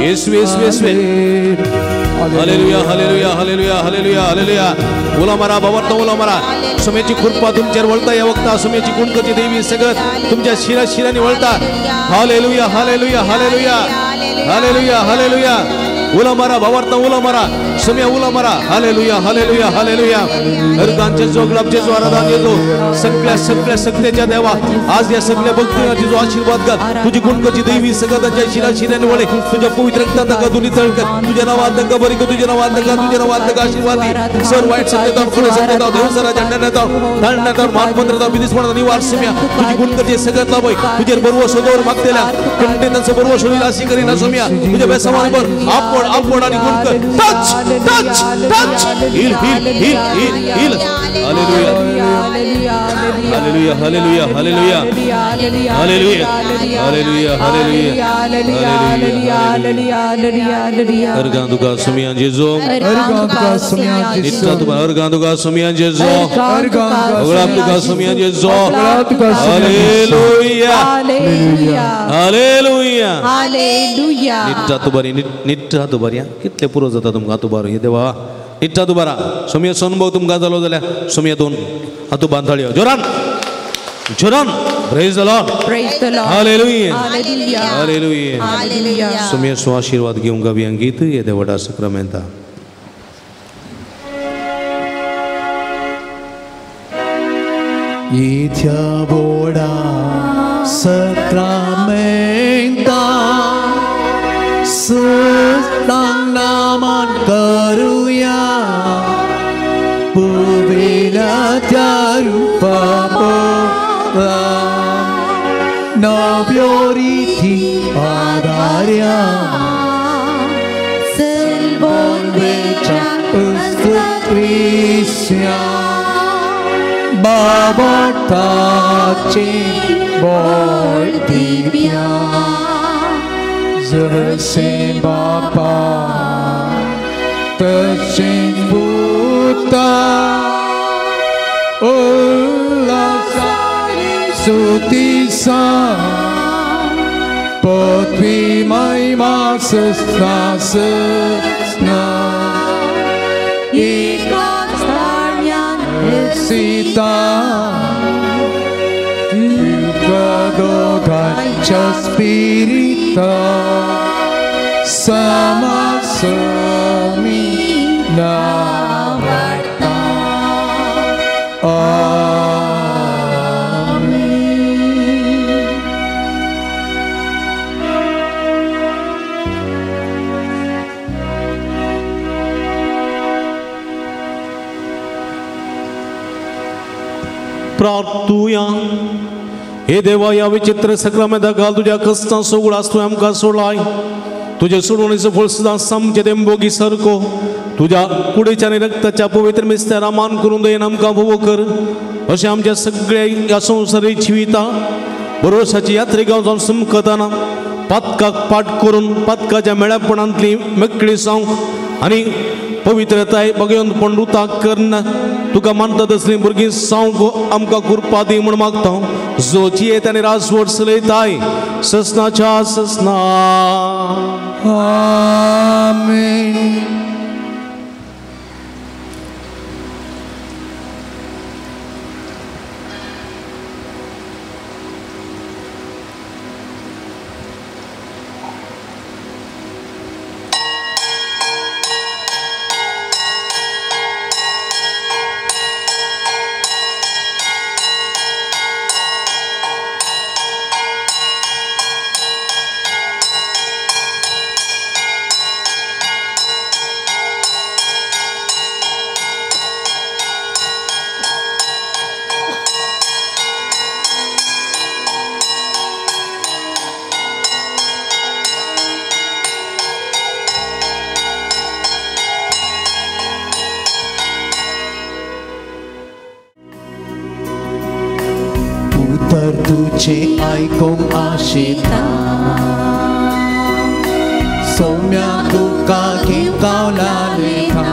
Yesu Yesu Yesu hallelujah hallelujah hallelujah hallelujah hallelujah उलो मारा बाबा उलो मारा. सुमेची कृपा तुमचेर वळता या वक्ता सुमेची गुणकची देवी सगळं तुमच्या शिरा शिरांनी वळता. Hallelujah hallelujah hallelujah hallelujah hallelujah उलो मारा भावार्थ उलो मारा सुम्या उलो मारा. Hallelujah hallelujah hallelujah. अर्गांचे जो गुलाबचे जो आराधन जो सगळ्या सगळ्या शक्तीच्या देवा आज या सगळ्या भक्तांची जो आशीर्वाद कर तुझी गुणकची देवी सगळं त्यांच्या शिरा शिरांनी वळे तुझ्या पवित्र रक्तात ताका दुनी तळकर तुझ्या नावात ताका बरी कर तुझ्या नावात ताका तुझ्या नावात ताका आशीर्वाद दी. सर वाईट सत्य पुढे सत्य देवसरा झंडा धाडण्यात मानपत्र विदेशपणा निवार सुम्या तुझी गुणकची सगळ्यात लाभ तुझे बरोबर शोधावर मागतेल्या कंटेनरचं बरोबर शोधील अशी करीना सुम्या तुझ्या बेसमानवर आपण आपण आणि गुणकर touch touch touch heal heal heal heal heal. Hallelujah hallelujah hallelujah hallelujah hallelujah hallelujah hallelujah. अर्गां तुका सुमिया जेजू अर्गां तुका सुमिया जेजू अर्गां तुका सुमिया जेजू अर्गां तुका सुमिया जेजू. Hallelujah hallelujah hallelujah hallelujah. निट्टा तुबारी निट्टा तुबारी कितले पुरो जाता तुमकां तुबार हे देवा निट्टा तुबारा सोमिया अनुभव तुमकां जालो जाल्यार सोमिया दोन हातू बांदाळयो जोरान जोरान. Praise the Lord praise the Lord. Hallelujah hallelujah hallelujah hallelujah. सोमिया सो आशीर्वाद घेवंक गावया गीत हे देवटा सक्रामेंता. इथ्या बोडा सक्रामेंता सुस्तांग नामान करूया पुवेल्या त्या रूपा नव्यो रिती आधार्या सल्वोन्वेच्या स्तुत्विस्या बाबटाचे बोल दिव्या जसे बापा तसे पुता उल्हासाने स्तुतीसा पृथ्वी महिमा सस्ना सस्ना एकाच ताळ्यान सीता दोघांच्या स्पिरिता समासमी नावडता. आमेन. प्रार्थुया. हे देवा या विचित्र सक्रामेंता घाल तुझ्या कस्तां सगळो आस तुवें आमकां सोडलाय तुझे सोडवणीचो फळ सुद्दां सामचें देंबोगी सारको तुज्या कुडीच्या आनी रक्ताच्या पवित्र मिस्त्यारा मान करून दयेन आमकां भोवो कर अशें आमच्या सगळ्या ह्या संवसारी जिविता भरोशाची यात्रेगांव जावन समकतना पातकाक पाट करून पातकाच्या मेळापणांतली मेकळी जावंक आनी पवित्रताय भगवंतपण रुताक करना तुका मानता तसलीं भुरगीं सावंक आमकां कृपा दी म्हूण मागता. जो जियेत आनी राजवट चलयताय ससनाच्या ससना. आमेन. तुझे आयकूंक आशिता सोम्या तुका घेवला लेखा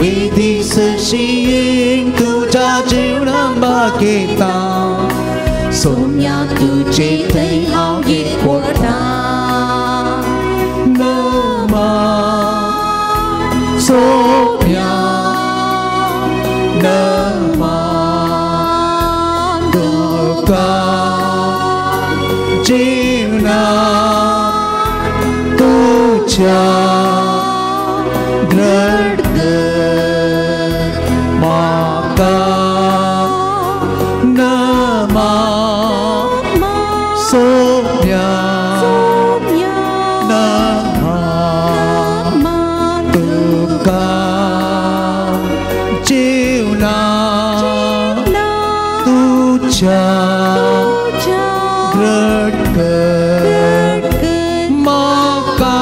विधी सशी तुझ्या जीवनां बागेता सोम्या तुझे थंय हांव एकवटा नमा सोम्या नमा तुका जीवना तुझ्या दृढ म्हाका नमा सोम्या नमा तुका जीवना तुझ्या दृढ म्हाका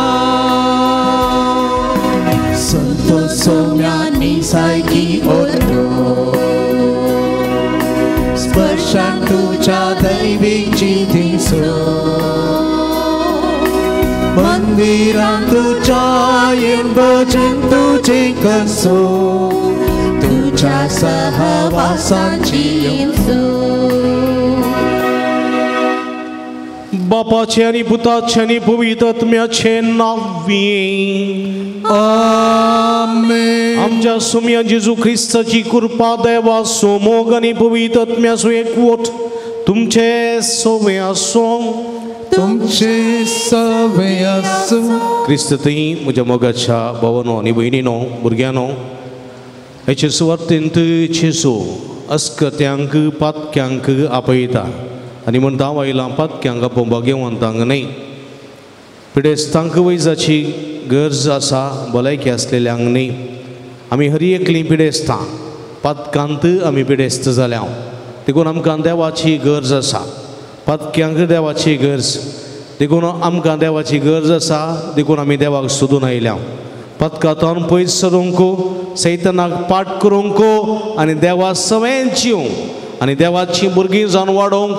संत सोम्यानी सायकी ओतो स्पर्शान तुझ्या दैवीची दिसो मंदिरान तुझ्या येवन भजन तुझे कसो तुझ्या सहवासाची येवसो. बापाचे आनी पुताचे आनी पवित्र आत्म्याचे नांवी आमेन. आमच्या सुम्या जेजू ख्रिस्ताची कृपा देवाचो मोग आनी पवित्र आत्म्याचो एकवट तुमचे सवे आसूं. तुमचे सवे आसूं. क्रिस्त थंय म्हज्या मोगाच्या भावानो आनी भयणीनो भुरग्यांनो हेचे सुवातेंत जेजू अस्कत्यांक पातक्यांक आपयता आनी म्हणटा हांव आयलां पातक्यांक आपोवपाक घेवंतांक न्हय. पिडेस्तांक वैजाची गरज आसा भलायकी आसलेल्यांक न्हय. आमी हर एकलीं पिडेस्तां पातकांत आमी पिडेस्त जाल्या देखून आमकां देवाची गरज आसा. पातक्यांक देवाची गरज देखून आमकां देवाची गरज आसा देखून आमी देवाक सोदून आयल्या. पातकांतल्यान पयस सरूंक सैतनाक पाठ करूंक आनी देवा सवें जिवंक आनी देवाची भुरगीं जावन वाडोवंक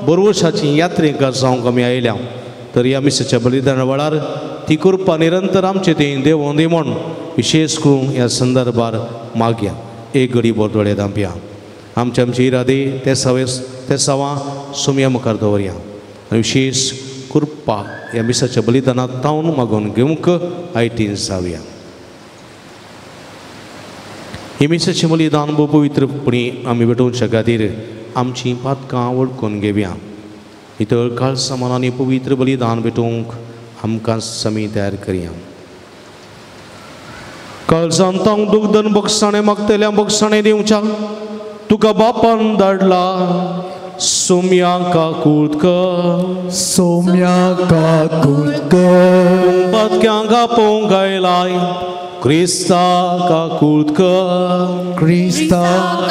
बरवशाची यात्रेकार जावंक आमी आयल्या. तर ह्या मिसाच्या बलिदाना वेळार ती कृपा निरंतर आमचे ते देवों दी म्हूण विशेष करून ह्या संदर्भार मागया. एक घडी बोर दोळे धांपया. आमचे आमचे इरादे ते सवे ते सवां सुमया मुखार दवरया आनी विशेष कृपा ह्या मिसाच्या बलिदानात तावन मागून घेवंक आयटीन जावया. हे मिसाचें बलिदान भोव पवित्रपणी आमी भेटोवच्या खातीर आमचीं पातकां वळखून घेवया. नितळ काळसा मनांनी पवित्र बलिदान भेटोवंक आमकां समी तयार करया. काळजान तांक दुग्धन बक्षाणें मागतल्या बक्षाणें दिवच्या तुका बापान धाडला सोम्या काकूत कर सोम्या काकूत कर पातक्यांक आपोवंक आयलाय क्रिस्ता काकूत कर क्रिस्ता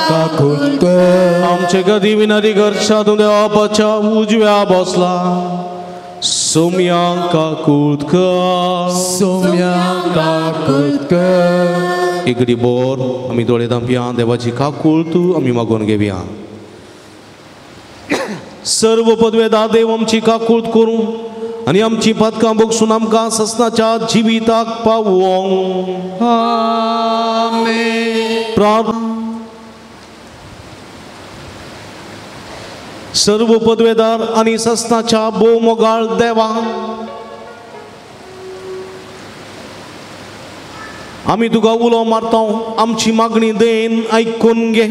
काकूत कर. आमचे गदी विनरी घरच्या तूं देवाच्या उजव्या बसला सोम्या काकूत कर सोम्या काकूत कर. इकडी बोर आमी दोळे धांपया. देवाची काकूळ तूं आमी मागून घेवया. सर्व पदवेदा देव आमची काकूळ करूं आनी आमची पातकां बगसून आमकां ससनाच्या जिविताक पावोवंक. आमेन. सर्व पदवेदार आनी ससनाच्या भोव मोगाळ देवा आमी तुका उलो मारता आमची मागणी देन आयकून घे.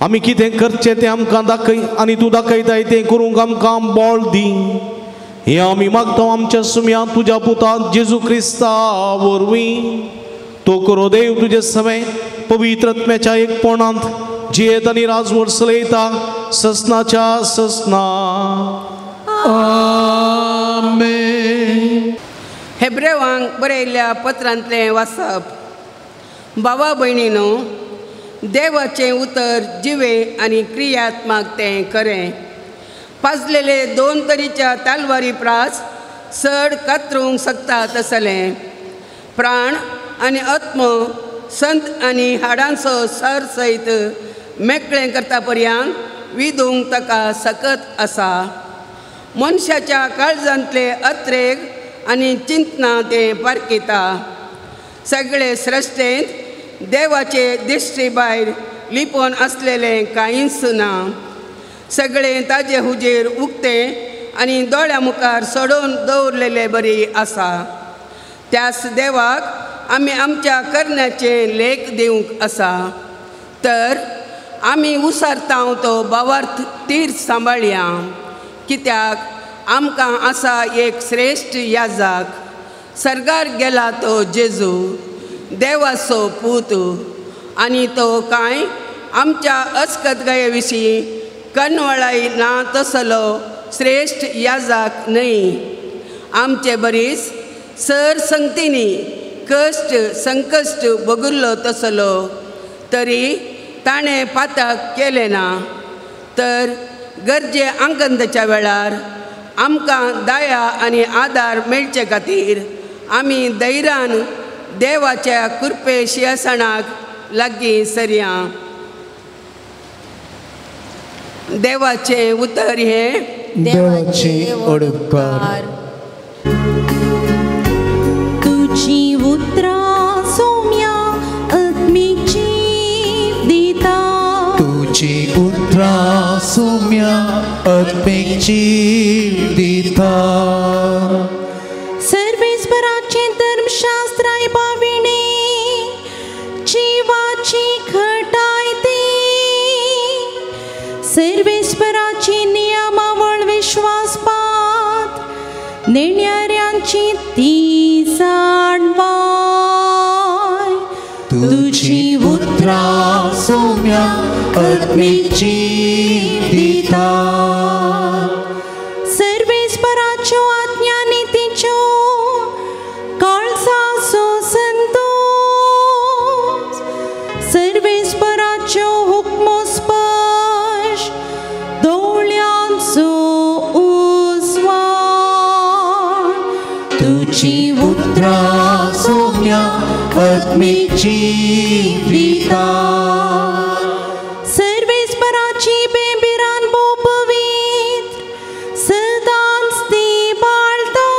आमी कितें करचें तें आमकां दाखय आनी तूं दाखयताय तें करूंक आमकां बळ दी. हें आमी मागता आमच्या सुम्या तुज्या पुता जेजू क्रिस्ता वरवीं. तो करो देव तुजे सवें पवित्र आत्म्याच्या एकपणांत जियेत आनी राजवट चलयता ससनाच्या ससना. आमेन. हेब्रेवांक बरयल्ल्या पत्रांतलें वाचप. बाबा भयणीनो, देवाचें उतर जिवें आनी क्रियात्मक तें खरें. पाजलेले दोन तरीच्या तालवारी प्रास चड कातरूंक शकता तसलें प्राण आनी आत्मो संत आनी हाडांचो सर सयत मेकळें करता पर्यंत विदूंक ताका सकत आसा. मनशाच्या काळजांतले अत्रेग आनी चिंतना तें पारखिता. सगळे सृश्टेंत देवाचे दिश्टी भायर लिपोवन आसलेलें कांयच ना. सगळें ताजे हुजेर उक्तें आनी दोळ्या मुखार सोडोवन दवरलेले बरी आसा. त्याच देवाक आमी आमच्या करण्याचें लेख दिवंक आसा. तर आमी उसारता तो भावार्थ तीर्थ सांबाळया, कित्याक आमकां आसा एक श्रेश्ठ याजक, सर्गार गेला तो जेजू, देवाचो पूत, आनी तो कांय आमच्या अस्कतगाये विशीं कनवळाय ना तसलो श्रेश्ठ याजक न्हय. आमचे बरीच सर संगतींनी कश्ट संकश्ट भोगिल्लो तसलो, तरी ताणें पातक केलें ना. तर गरजे आंगंदच्या वेळार आमकां दया आनी आदार मेळचे खातीर आमी धैर्यान देवाच्या कृपे शिंयासणाक लागीं सरया. देवाचें उतर हें देवाचे उपकार. तुजी उतरां सोम्या आत्मीक जीव दिता. तुजी उतरां सोम्या आत्मीक जीव दिता. सर्वेस्पराचें धर्मशास्त्राय पाविणे जिवाची घटाय ती. सर्वेस्पराची नियमावळ विश्वासपात नेण्याऱ्यांची ती जाणवाय. तुजी उतरां सोम्या आत्मीक जीव दिता. सर्वेस्पराच्यो आज्ञा नितीच्यो काळजाचो संतोष. सर्वेस्पराच्यो हुक्मो स्पर्श दोळ्यांचो उजवाड. तुजी उतरां सोम्या आत्मीक जीव दिता. सर्वेस्पराची बेबिरान भोव पवित्र सदांच ती बाळता.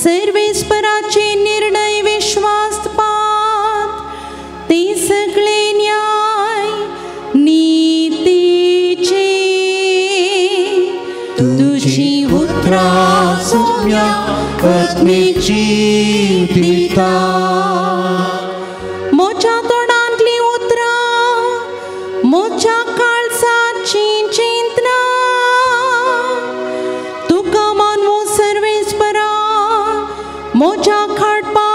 सर्वेस्पराचे निर्णय विश्वासपात ते सगळे न्याय नितीचे. तुजी उतरां सोम्या आत्मीक जीव दिता. म्हज्या तोंडांतलीं उतरां म्हज्या काळजाची चिंतना तुका मानवो सर्वेस्परा म्हज्या खाटपा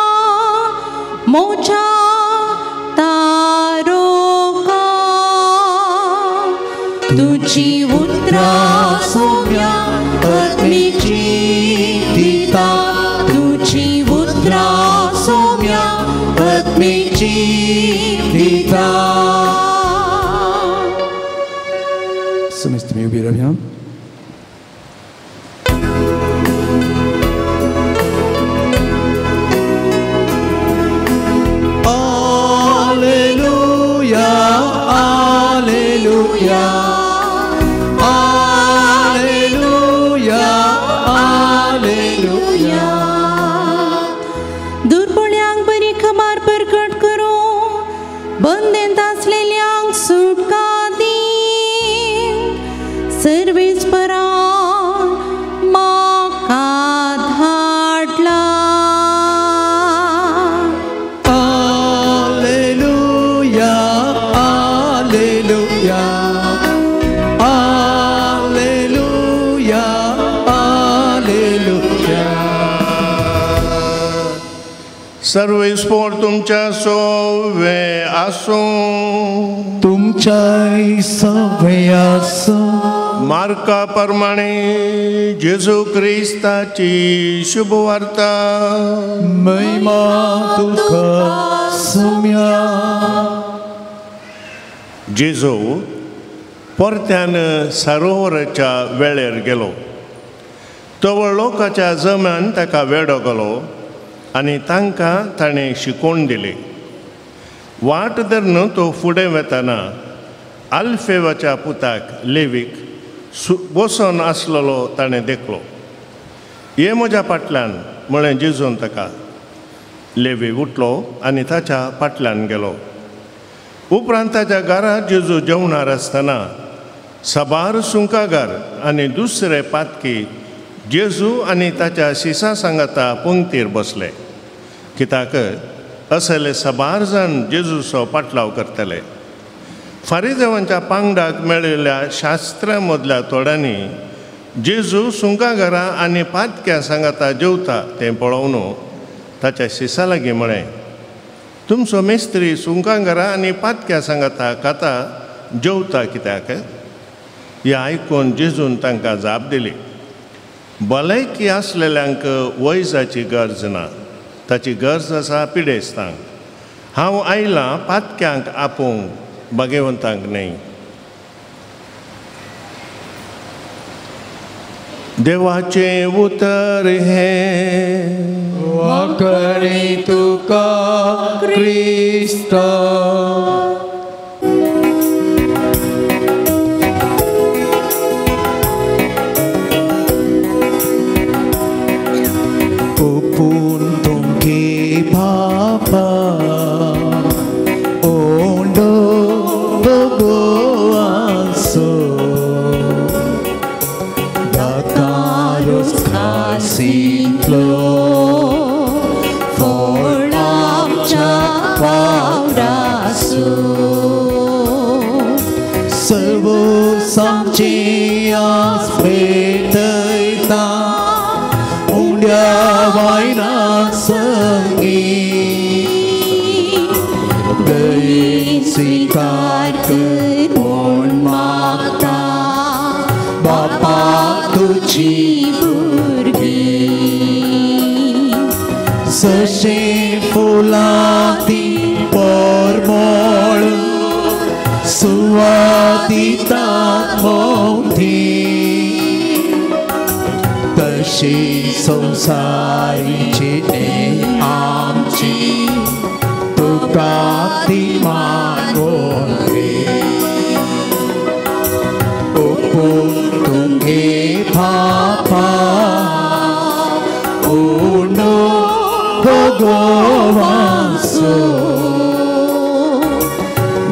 म्हज्या तारोका. तुजी उतरां सोम्या आत्मीक जीव दिता. तुजी उतरां सोम्या आत्मीक जीव दिता. समेस्त तुमी उबी रावया. Alleluia, Alleluia, Alleluia, Alleluia. दुर्बळ्यांक बरी खबर प्रकट करूं, बंदेंत आसलेल्यांक सुटका दी. सर्वेस्परान म्हाका धाडला. Alleluia, Alleluia, Alleluia, Alleluia. सर्वेस्पोर तुमच्या सोवे आसूं. तुमच्याय सवे आसूं. मार्का प्रमाणे जेजू क्रिस्ताची शुभवार्ता. महिमा तुका सोम्या. जेजू परत्यान सरोवराच्या वेळेर गेलो. तवळ लोकाच्या जम्यान ताका वेडो गेलो आनी तांकां ताणें शिकोवन दिली. वाट धरून तो फुडें वेताना आल्फेवाच्या पुताक लेवीक बसोन आसलेलो ताणें देखलो. ये म्हज्या फाटल्यान म्हळें जेजून ताका. लेवी उठलो आनी ताच्या फाटल्यान गेलो. उपरांत ताच्या घरा जेजू जेवणार आसतना साबार सुंकागार आनी दुसरे पातकी जेजू आनी ताच्या शिसा सांगाता पंक्तीर बसले. कित्याक असले साबार जाण जेजूचो पाटलाव करतले. फारीदेवांच्या पांगडाक मेळिल्ल्या शास्त्रा मदल्या थोड्यांनी जेजू सुंकाघरां आनी पातक्यां सांगाता जेवता तें पळोवन ताच्या शिसा लागीं म्हळें, तुमचो मेस्त्री सुंकाघरां आनी पातक्यां सांगाता खाता जेवता कित्याक? हें आयकून जेजून तांकां जाप दिली, भलायकी आसलेल्यांक वैजाची गरज ना, ताची गरज आसा पिडेस्तांक. हांव आयलां पातक्यांक आपोवंक, भाग्यवंतांक न्हय. देवाचें उतर हें वाकणी तुका क्रिस्ता. ओपून तुमगे बाबा ओंडो भगवासो दाकारोस खासिंतलो फोडाच्या वावरासो सर्व सामचे आस पेटयता उंड्या वायना संगी दयेन स्वीकार कर म्हूण मागता बापा तुजी भुरगीं. सशें फुलां ती परमळ सुवात दितात मोठी तशी संवसारीची आमची तुका ती मागोवपी. ओपून तुमगे बापा उंडो भगवासो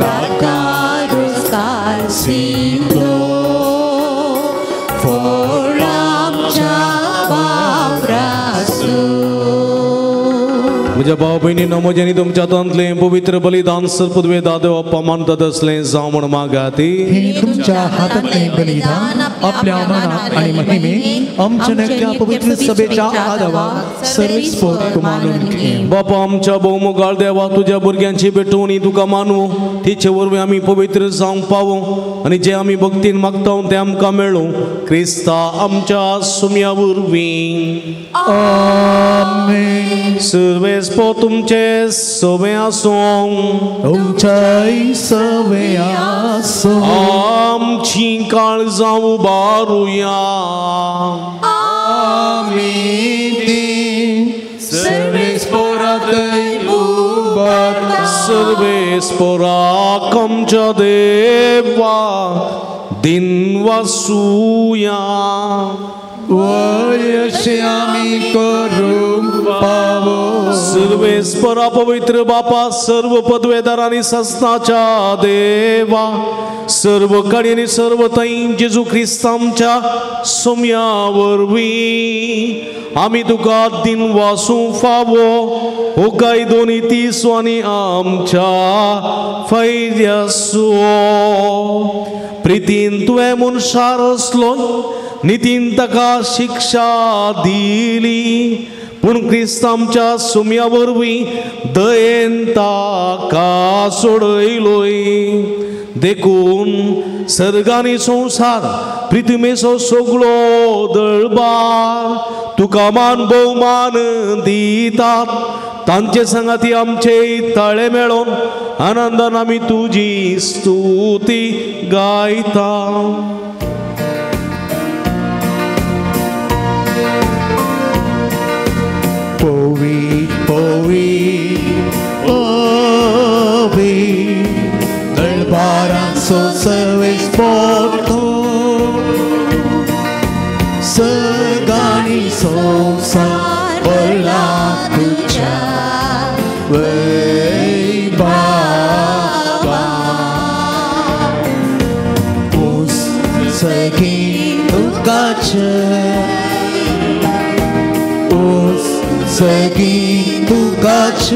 दाकारोस खासिंतलो फोडाच्या वावरासो. म्हज्या भाव भयणीनो, म्हजें आनी तुमच्या हातांतलें पवित्र बलिदान सर्पदवे दादो अप्पा मानतात असलें जावं म्हूण मागाती. हे तुमच्या हातांतलें बलिदान आपल्या मनात आनी महिमे आमच्या नक्या पवित्र सभेच्या आदावाक सर्वेस्पोर मानून घे. बापा आमच्या भोवमोगाळ देवा, तुज्या भुरग्यांची भेटवणी तुका मानू, तिचे वरवीं आमी पवित्र जावंक पावो आनी जें आमी भक्तीन मागता तें आमकां मेळूं क्रिस्ता आमच्या सुम्या वरवीं. आमेन. सर्वेस्पोर तुमचे सवे आसूं, तुमच्याय सवे आसूं. आमची काळजां उबारुया. आमी ती सर्वेस्पोराकय उबारता. सर्वेस्पोराक आमच्या देवा दिनवासुया. वयशे आमी करूंक पावो. सर्वेस्परा पवित्र बापा, सर्व पदवेदार आनी सस्नाच्या देवा, सर्व कडी आनी सर्व थंय जेजू क्रिस्त आमच्या सोम्या वरवीं आमी तुका दिनवासूं फावो हो कायदो नीतीचो आनी आमच्या फायद्याचो. प्रितीन तुवें मनशार आसलो, नितीन ताका शिक्षा दिली, पूण क्रिस्त आमच्या सुम्या वरवीं दयेन ताका सोडयलोय. देखून सर्गानी संवसार पृथ्वीचो सगळो दळबार तुका मान भोवमान दितात. तांचे सांगाती आमचे ताळे मेळोन आनंदान आमी तुजी स्तुती गायता. पवी पवी पवित्र संवसार भरला तुज्या वैभवान. सगी तुकाच, सगी तुकाच,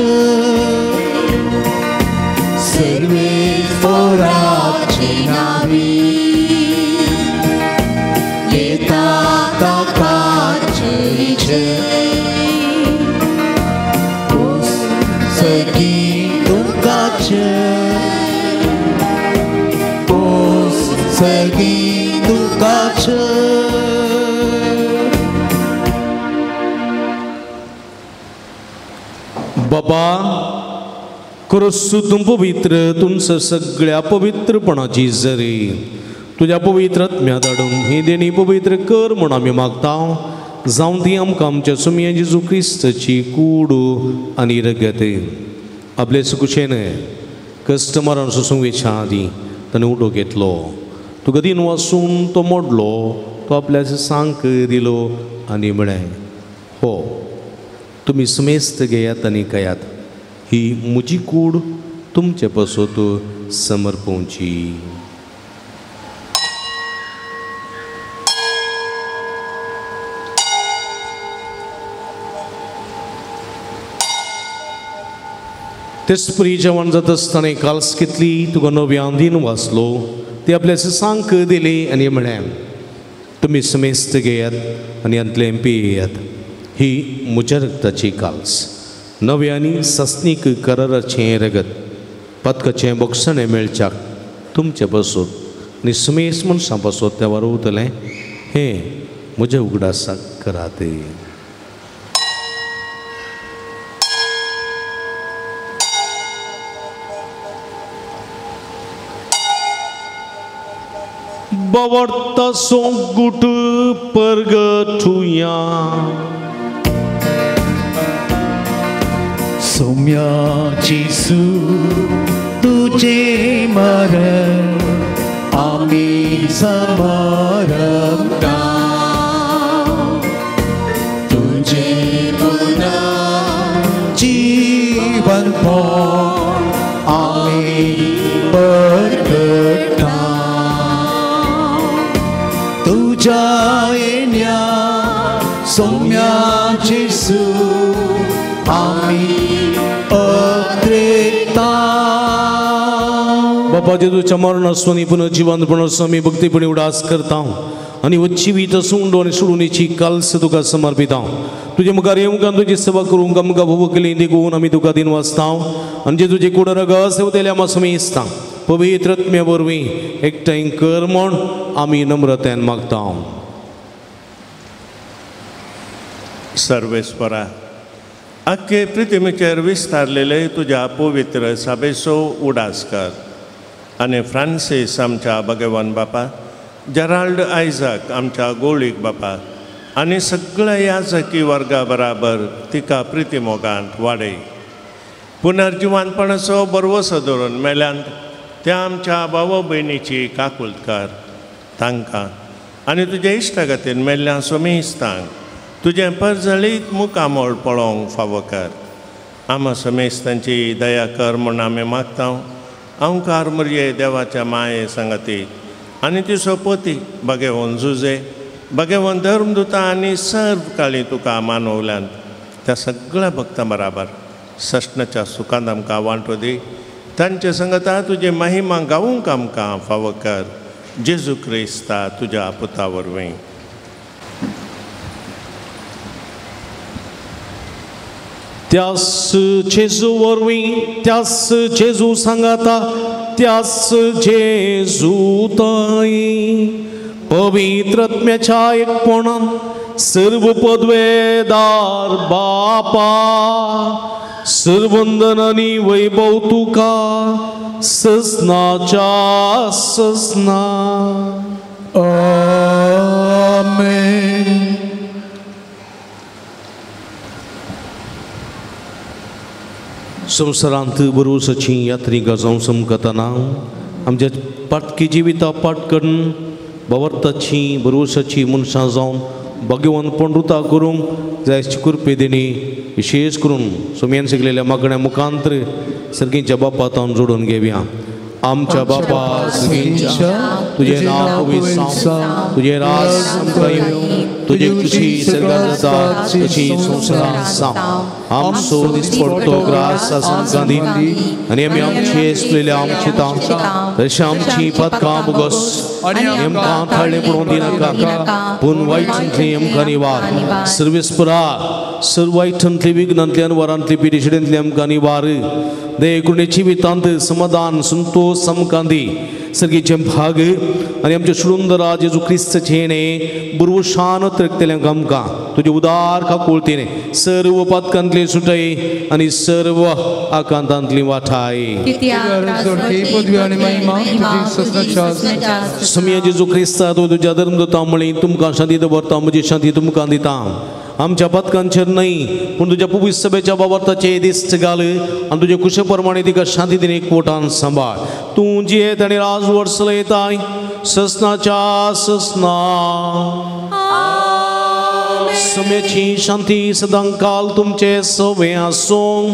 सर्वेस्पराची नावी येता ताकाच जय. सगी तुकाच, सगी तुकाच. बाबा क्रिस्तू तूं पवित्र, तुमचं सगळ्या पवित्रपणाची जरी तुज्या पवित्र आत्म्या धाडून ही देणी पवित्र कर म्हूण आमी मागता. जावं ती आमकां आमच्या सुमया जेजू क्रिस्ताची कूड आनी रगत. आपले सुकुशेन कस्टमरान सोसूंक वेच्या आदीं ताणें उडो घेतलो, तो गदीन वासून तो मोडलो, तो आपल्या सांक दिलो आनी म्हळें, हो तुमी समेस्त घेयात आनी खायात, ही म्हजी कूड तुमचे पासत समर्पोवची. तेच परी जेवण जाता आसतना काल्स घेतली, तुका नव्यान दिन वाचलो, ती आपल्या सांक दिली आनी म्हळें, तुमी समेस्त घेयात आनी हांतलें पियेयात, ही म्हज्या रगताची काल्स, नव्या आनी सासणीक कराराचें रगत, पातकाचें बोगसणें मेळच्याक तुमचे पासत आनी समेस्त मनशां पासत तें वारवतलें, हें म्हज्या उगडासाक करात. बावर्ता सोगुट परगटुया सौम्या जेसू तुझे मरण आमी समरता, तुझे पुनः जीवन आमी परगटा. तुझ्या येण्या सौम्या जेसू आमी अत्रेता. बाबा जेजूच्या मरणासून पुनर्जिवंतपण आमी भक्तीपणी उडास करता आनी जिवीत सुंडो आनी सोडून काल्स तुका समर्पिता. तुजे मुखार येवंक आनी तुजी सेवा करूंक आमकां भोवकली देखून आमी तुका दिन वाचता आनी जे तुजे कूड रगत सेवतेल्या आमी समेस्ता पवित्र आत्म्या वरवीं एकठांय कर म्हूण आमी नम्रतेन मागता. सर्वेस्परा आख्खे पृथ्वीचेर विस्तारलेले तुज्या पवित्र सभेचो उडास कर आनी फ्रांसीस आमच्या भगवान बापा, जेराल्ड आयझाक आमच्या गोळीक बापा आनी सगळ्या याजकी वर्गा बराबर तिका प्रितीमोगांत वाडय. पुनर्जिवानपणाचो बरवसो धरून मेल्यांत त्या आमच्या भाव भयणीची काकूलत कर तांकां आनी तुज्या इश्टागतीन मेल्ल्या समेस्तांक तुजें परजळीत मुखामळ पळोवंक फावो कर. आमा समेस्तांची दया कर म्हूण आमी मागता. अंकार मुरये देवाच्या माये सांगती आनी तिचो पती भगेवन जुजे भगेवन धर्मदुता आनी सर्व काळी तुका मानवल्यान त्या सगळ्या भक्तां बराबर सश्णाच्या सुखांत आमकां वांटो दी. तांचे संगता तुजी महिमा गावूंक आमकां फावो कर. जेजू क्रिस्ता तुज्या पुता वरवीं. त्यास जेजू वरवीं, त्यास जेजू सांगाता, त्यास जेजू ताई पवित्र आत्म्याच्या एकपणान सर्व पदवेदार बापा सर्वंदन आनी वैभव तुका ससनाच्या ससना. आमेन. संवसारांत बरोवसाची यात्रिका जावं समकतना आमच्या पाटकी जिविता पाट करून बावर्ताची बरोवसाची मनशां जावन भाग्यवंतपण रुता करूंक जाय कृपे दिणी विशेष करून सुमयेन शिकलेल्या मागण्या मुखांतर सर्गींच्या बापा तावन जोडून घेवया. आमच्या बापा सर्गींच्या, तुझे नाव पवित्र जावं, तुझे राज आमकां येवं, तुजी खुशी स्वर्गांत जाता तशी संवसारांत जावं. आमचो दिसपडतो ग्रास आमकां दी आनी आमी आमचे चुकलेल्या आमचे तांव तशें आमची पदकां भोगस आनी आमकां थाळें पडोवन दिनाका, पूण वायटांतली आमकां निवार. सर्वेस्परा सर्व वायटांतली विघ्नांतली अनवरांतली पिडेशिडेंतली आमकां निवार. दे कृणेची जिवितांत समाधान संतोष आमकां दी. सर्गीचे भाग आनी आमचे सुंदर जेजू क्रिस्ताचें हेणें बुरवशान तरकतल्यांक आमकां तुजे उदार काकुळतीने सर्व पातकांतली सुटय आनी सर्व आकांतांतली वाठाय. समिया जेजू क्रिस्ता तूं तुज्या धर्मदूतां म्हळी तुमकां शांती दवरता, म्हजी शांती तुमकां दिता. आमच्या पातकांचेर न्हय पूण तुज्या पवित्र सभेच्या बाबर्ताचे दिश्ट घाल आनी तुजे कुशे प्रमाणे तिका शांती दिनी कोटान सांबाळ. तूं जियेत आनी राजवट चलयताय ससनाच्या ससना. समेची शांती सदांकाल तुमचे सवे आसूं.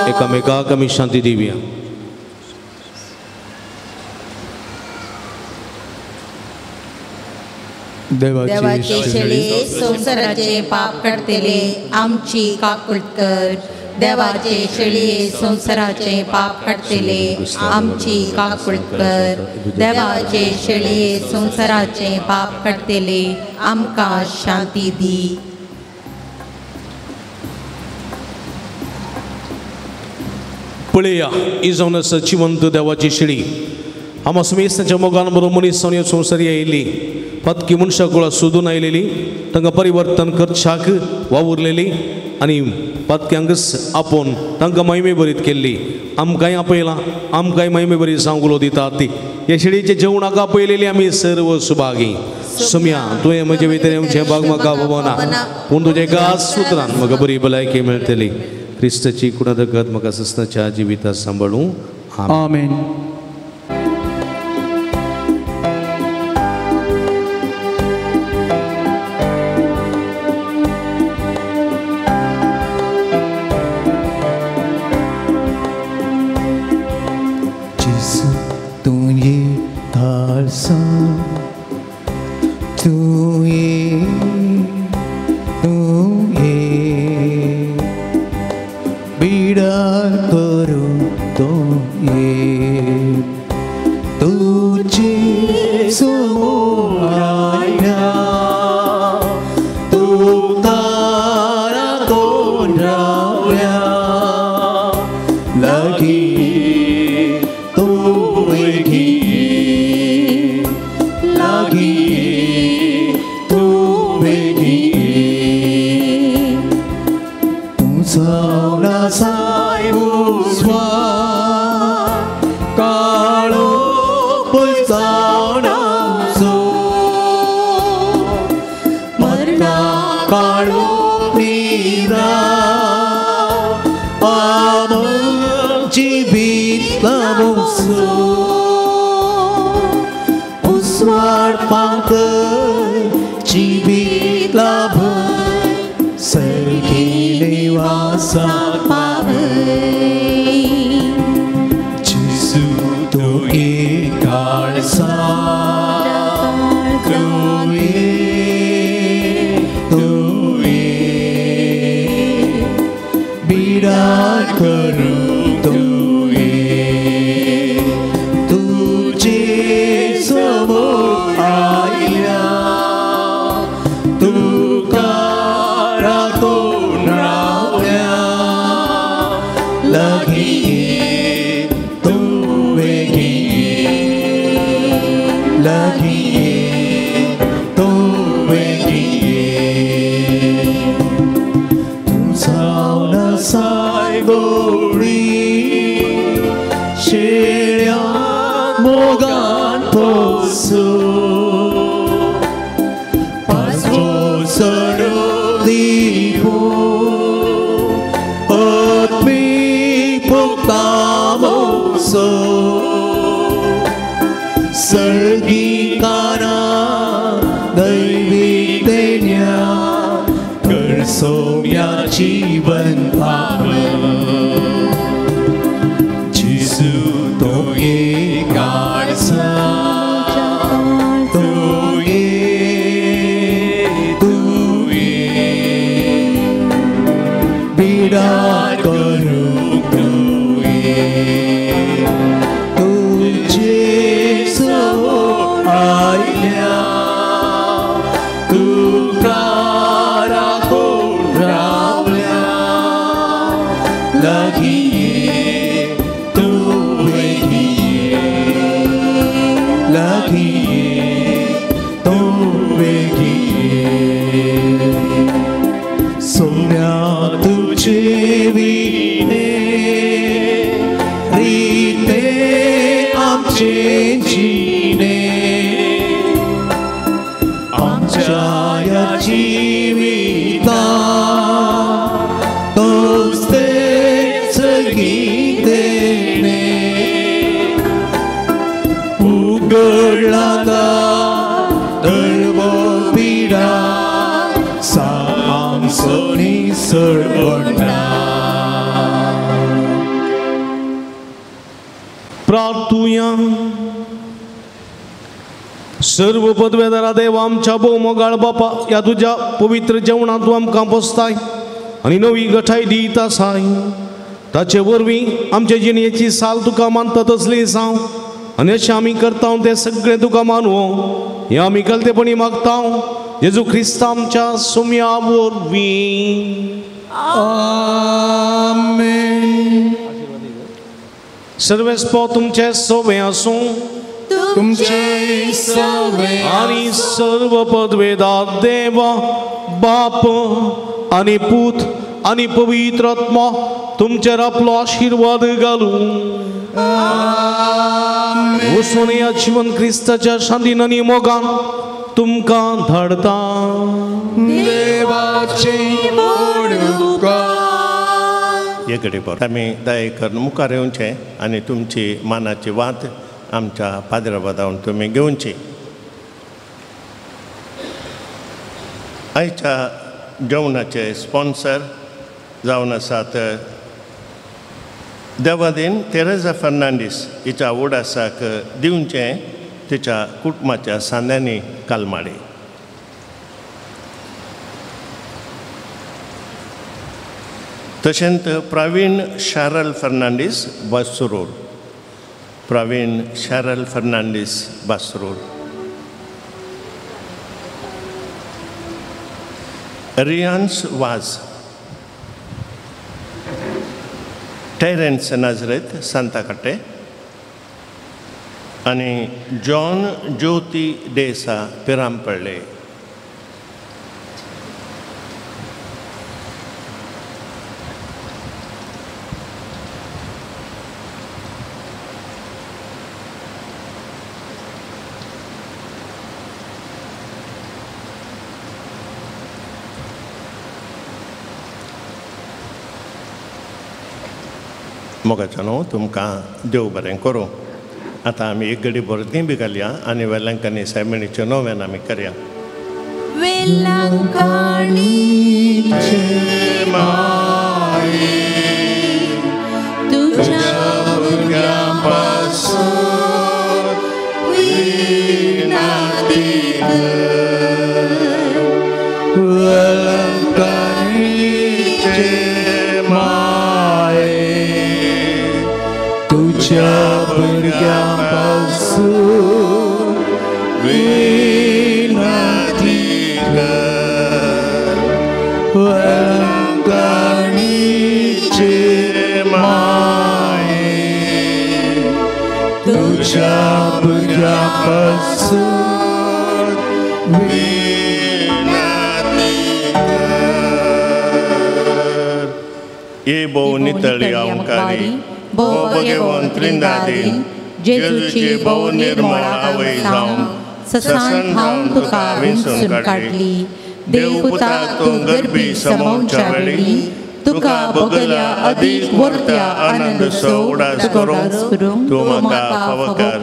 एकामेकाक आमी शांती दिवया. देवाचे शेळी संवसाराचे पाप काडटले आमची काकूट कर. देवाचे शेळी संवसाराचे पाप काडटले आमची काकूट कर. देवाचे शेळी संवसाराचे पाप काडटले आमकां शांती दी. पळया ही जावन आसा जिवंत देवाची शेळी. आमा सुमेस्ताच्या मोगान बरो मनीस जावन संवसारी आयिल्ली पातकी मनशां कुळां सोदून आयलेली, तांकां परिवर्तन करच्याक वावुरलेली आनी पातक्यांकच आपोवन तांकां महिमे भरीत केल्ली. आमकांय आपयलां, आमकांय महिमे भरीत सांगुलो दिता ती ह्या शेळीच्या जेवणाक आपयलेली आमी सर्व सुभागी. सुम्या तुवें म्हजे भितर आमचें भाग म्हाका भोवना, पूण तुज्या एकाच सुत्रान म्हाका बरी भलायकी मेळटली. क्रिस्ताची कुणादगत म्हाका ससनाच्या जिविता सांबाळूं. आमेन. Sargi kana देण्या कर सोम्या जीवन पावन जेजू तो ये काळजा प्रार्थुया. सर्व पदवेदारा देव आमच्या भोव मोगाळ बापा ह्या तुज्या पवित्र जेवणांत तूं आमकां पोसताय आनी नवी गठाय दीत आसाय. ताचे वरवीं आमचे जिणेची साल तुका मानता तसली जावं आनी अशें आमी करता तें सगळें तुका मानवो हें आमी कलतेपणी मागता जेजू क्रिस्त आमच्या सोम्या वरवीं. आमेन. सर्वेस्पो तुमचे सोवे आसूं तुमचे सवे आनी सर्व पदवेदा देव बाप आनी पूत आनी पवित्र आत्मा तुमचेर आपलो आशिर्वाद घालूं. वचून ह्या जिवन क्रिस्ताच्या शांतीन आनी मोगान तुमकां धाडता. देवाचे हे घडी पर आमी दया करून मुखार येवचें आनी तुमची मानाची वात आमच्या पाद्रबादावन तुमी घेवची. आयच्या जेवणाचे स्पॉन्सर जावन आसात देवादीन तेरेजा फर्नांडीस हिच्या उडासाक दिवचें तिच्या कुटुंबाच्या सांद्यांनी कालमाडी. तशेंच प्रवीण शारल फर्नांडीस बासरूर, प्रवीण शारल फर्नांडीस बासरूर, रियांस वाज, टेरन्स नाजरेत सांताकाटे आनी जॉन ज्योती देसा पिरामपळ्ळे. मोगाचो न्हू तुमकां देव बरें करूं. आतां आमी एक घडी भरती बी घालया आनी वेलंकांनी सायबिणीच्यो नोवेन आमी करया. भुरग्यां पासून विनंती कर वेलंकणीचे माये तुझ्या भुरग्यां पासून विनंती कर. ये भोव नितळी ओंकारी भोव भगेवन त्रिंदादीन जेजूची भोव निर्मळ आवय जावन ससान थावन तुका विंचून काडली. देवपुताक तूं गर्भी समोवच्या वेळी तुका बगल्या अदीक वर्त्या आनंद उडास करूंक तूं म्हाका फावो कर.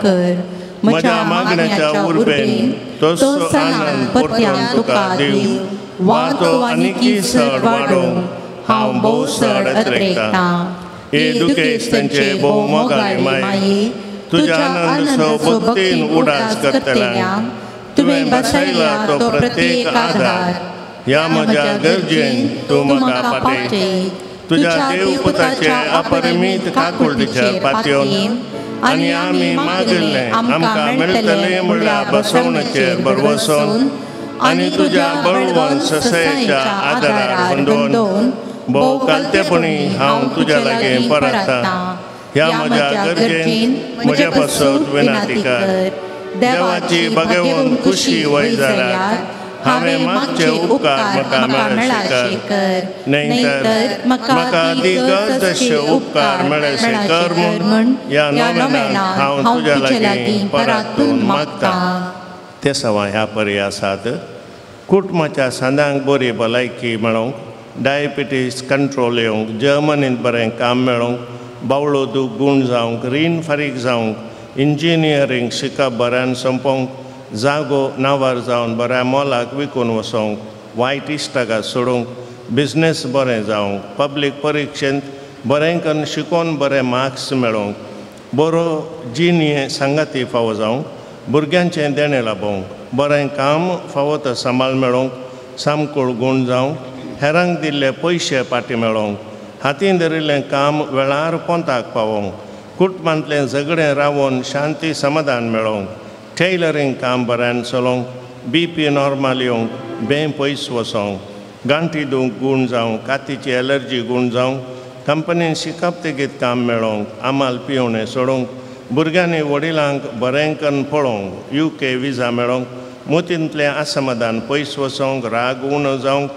म्हज्या मागण्याच्या उर्बेन तसो आनंद परत्यान तुका दिवं वा तो आनीकी चड वाडोवंक हांव भोव चड अत्रेकतां. हे दुखेस्तांचे भोव मोगाळी माये, तुज्या आनंद भक्तीन उडास करतल्यांक तुवें बसयला तो प्रत्येक आधार ह्या म्हज्या गरजेन तूं म्हाका पाटय. तुज्या देवपुताचे अपरिमीत काकुळटीचेर पातयेवन आनी आमी मागिल्लें आमकां मेळटलें म्हणल्यार बसवणेचेर भरवसोन आनी तुज्या बळवंत ससयेच्या आदारार बंदोवन भोव कालतेपणी हांव तुज्या लागीं परततां. ह्या म्हज्या गरजेन म्हज्या पासत विनंती कर. देवाची बगेवन खुशी वय जाल्यार हांवें मागचे उपकार म्हाका मेळ्ळे कर, न्हय तर म्हाका ती गरज तशे उपकार मेळ्ळे कर म्हूण ह्या नोवेनाक हांव तुज्या लागीं परातून मागतां. ते सवां ह्या परी आसात. कुटुंबाच्या सांदांक बरी भलायकी मेळोवंक, डायबिटीज कंट्रोल येवंक, जर्मनींत बरें काम मेळोवंक, बावळो दूख गूण जावंक, रीण फारीक जावंक, इंजिनियरींग शिकप बऱ्यान सोंपोवंक, जागो नांवार जावन बऱ्या मोलाक विकून वसोंक, वायट इश्टागात सोडूंक, बिजनेस बरें जावंक, पब्लीक परिक्षेंत बरें करून शिकोवन बरे मार्क्स मेळोवंक, बरो जिणये सांगाती फावो जावंक, भुरग्यांचें देणें लाबोवंक, बरें काम फावो तो सांबाळ मेळोवंक, सामकोळ गूण जावंक, हेरांक दिल्ले पयशे फाटीं मेळोवंक, हातीन धरिल्लें काम वेळार पोंताक पावोवंक, कुटुंबांतलें झगडें रावोवन शांती समाधान मेळोवंक, टेलरींग काम बऱ्यान चलोवंक, बी पी नॉर्मल येवंक, बें पयस वसोवंक, गांठी दुख गूण जावंक, कातीची एलर्जी गूण जावंक, कंपनीन शिकप तेगीत काम मेळोवंक, आमाल पिवणें सोडूंक, भुरग्यांनी वडिलांक बरें करून पळोवंक, you K विजा मेळोवंक, मोतींतलें असमाधान पयस वसोवंक, राग उणो जावंक,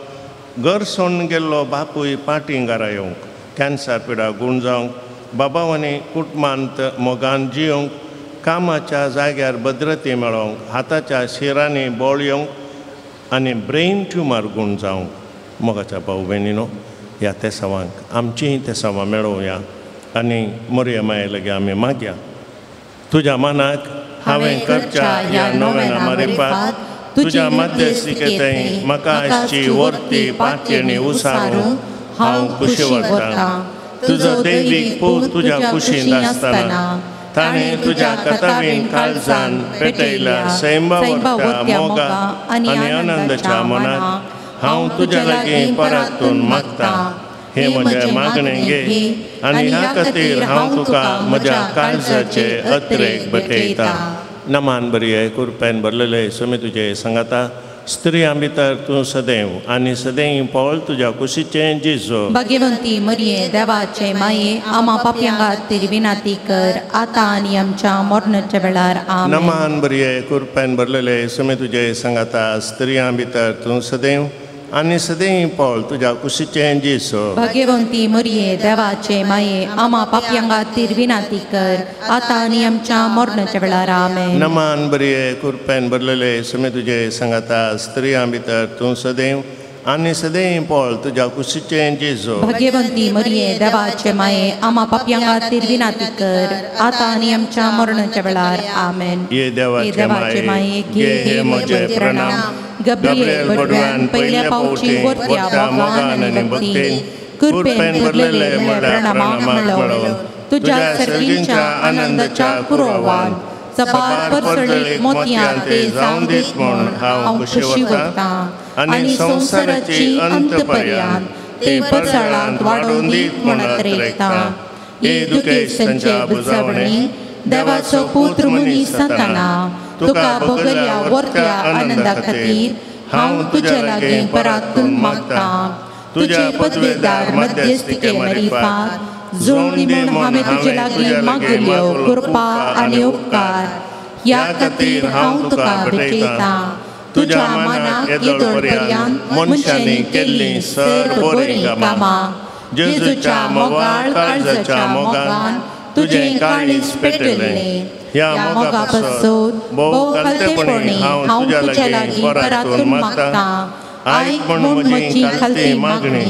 घर सोडून गेल्लो बापूय पाटीं घरा येवंक, कॅन्सर पिडा गूण जावंक, बाबावांनी कुटुंबांत मोगान जियोवंक, कामाच्या जाग्यार भद्रती मेळोवंक, हाताच्या शिरांनी बळ येवंक आनी ब्रेन ट्युमर गूण जावंक. मोगाच्या भाव भयणीनो, ह्या तेसावांक आमचींय तेसावां मेळोवया आनी मोरया माये लागीं आमी मागया. तुज्या मनाक हांवें करच्या ह्या नोवेना मारिफात तुज्या मध्यस्थिकेंत म्हाका आसची वर्ती पातयेणी उसारूंक हांव खुशी वरतां. तुजो दैवीक पूत तुज्या कुशींत आसतना ताणें तुज्या कथावीन काळजान पेटयल्या सैंबा मोगा आनी आनंदाच्या मनाक हांव तुज्या लागीं परातून मागतां. हें म्हजें मागणें घे आनी ह्या खातीर हांव तुका म्हज्या काळजाचे अत्रेक भेटयतां. नमान बरी कुरपेन भरलेले सुमी तुजे सांगाता, स्त्रियां भितर तूं सदैव आनी सदैव पळ तुज्या कुशीचें जेजू. भाग्यवंती मरिये देवाचे माये, आमा पापयां खातीर विनंती कर आतां आनी आमच्या मरणाच्या वेळार. आमेन. नमान बरी कुरपेन भरलेले सुमी तुजे सांगाता, स्त्रियां भितर तूं सदैव आनी सदैव पळ तुज्या कुशीचें जेजू. भाग्यवंती मरिये देवाचे माये, आमा पापयां खातीर विनंती कर आतां आनी आमच्या मरणाच्या वेळार. आमेन. नमान बरी कुरपेन भरलेले सुमी तुजे सांगाता, स्त्रियां भितर तूं सदैव आनी सदैव पळ तुज्या कुशीचें जेजू. भाग्यवंती मरिये देवाचे माये, आमा पापयां खातीर विनंती कर आतां आनी आमच्या मरणाच्या वेळार. आमेन. ये देवाचे माये, घे हे म्हजे प्रणाम. गब्रिएल बडव्यान पहिल्या पावटी वरत्या मोगान आनी भक्तीन कृपेन भरलेले प्रणामाक मेळोवन तुज्या सर्गींच्या आनंदाच्या कुरवान सबार परसळीक मोतयां ते जावन दीत म्हूण हांव खुशी वरतां आनी संवसाराची अंत पर्यंत ते परसळांत वाडोवन दीत म्हूण अत्रेकतां. हे दुखेस्तांच्या बुजावणे देवाचो पुत्र मनीस जाताना तुका भोगल्या वर्त्या आनंदा खातीर हांव तुज्या लागीं परातून मागतां. तुज्या पदवेदार मध्यस्थिके मारिफात जोडणी म्हूण हांवें तुजे लागीं मागिल्ल्यो कृपा आनी उपकार ह्या खातीर हांव तुका भेटयतां. तुज्या मनाक येदोळ पर्यंत मनशांनी केल्लीं सर्व बरीं कामां जेजूच्या मोगाळ काळजाच्या मोगान तुजें काळीज पेटयल्लें. ह्या मोगा पासून भोव खालतेपणी हांव तुज्या लागीं परातून मागतां आयक म्हूण म्हजी खालती मागणी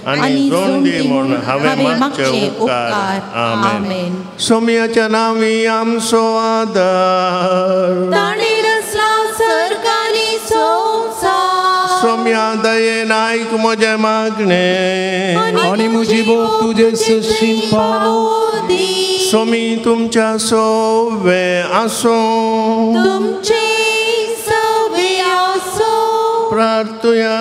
आनी जोड दी म्हूण हांवें मागचे उपकार. आमेन. सोम्याच्या नांवी आमचो आदार. ताणें रचला सरकारी संवसार. सोम्या दयेन आयक म्हजें मागणें आनी म्हजी बोग तुजे सशीं पावो दी. सोमी तुमच्या सोवे आसूं. तुमचे सवे आसूं. प्रार्थुया.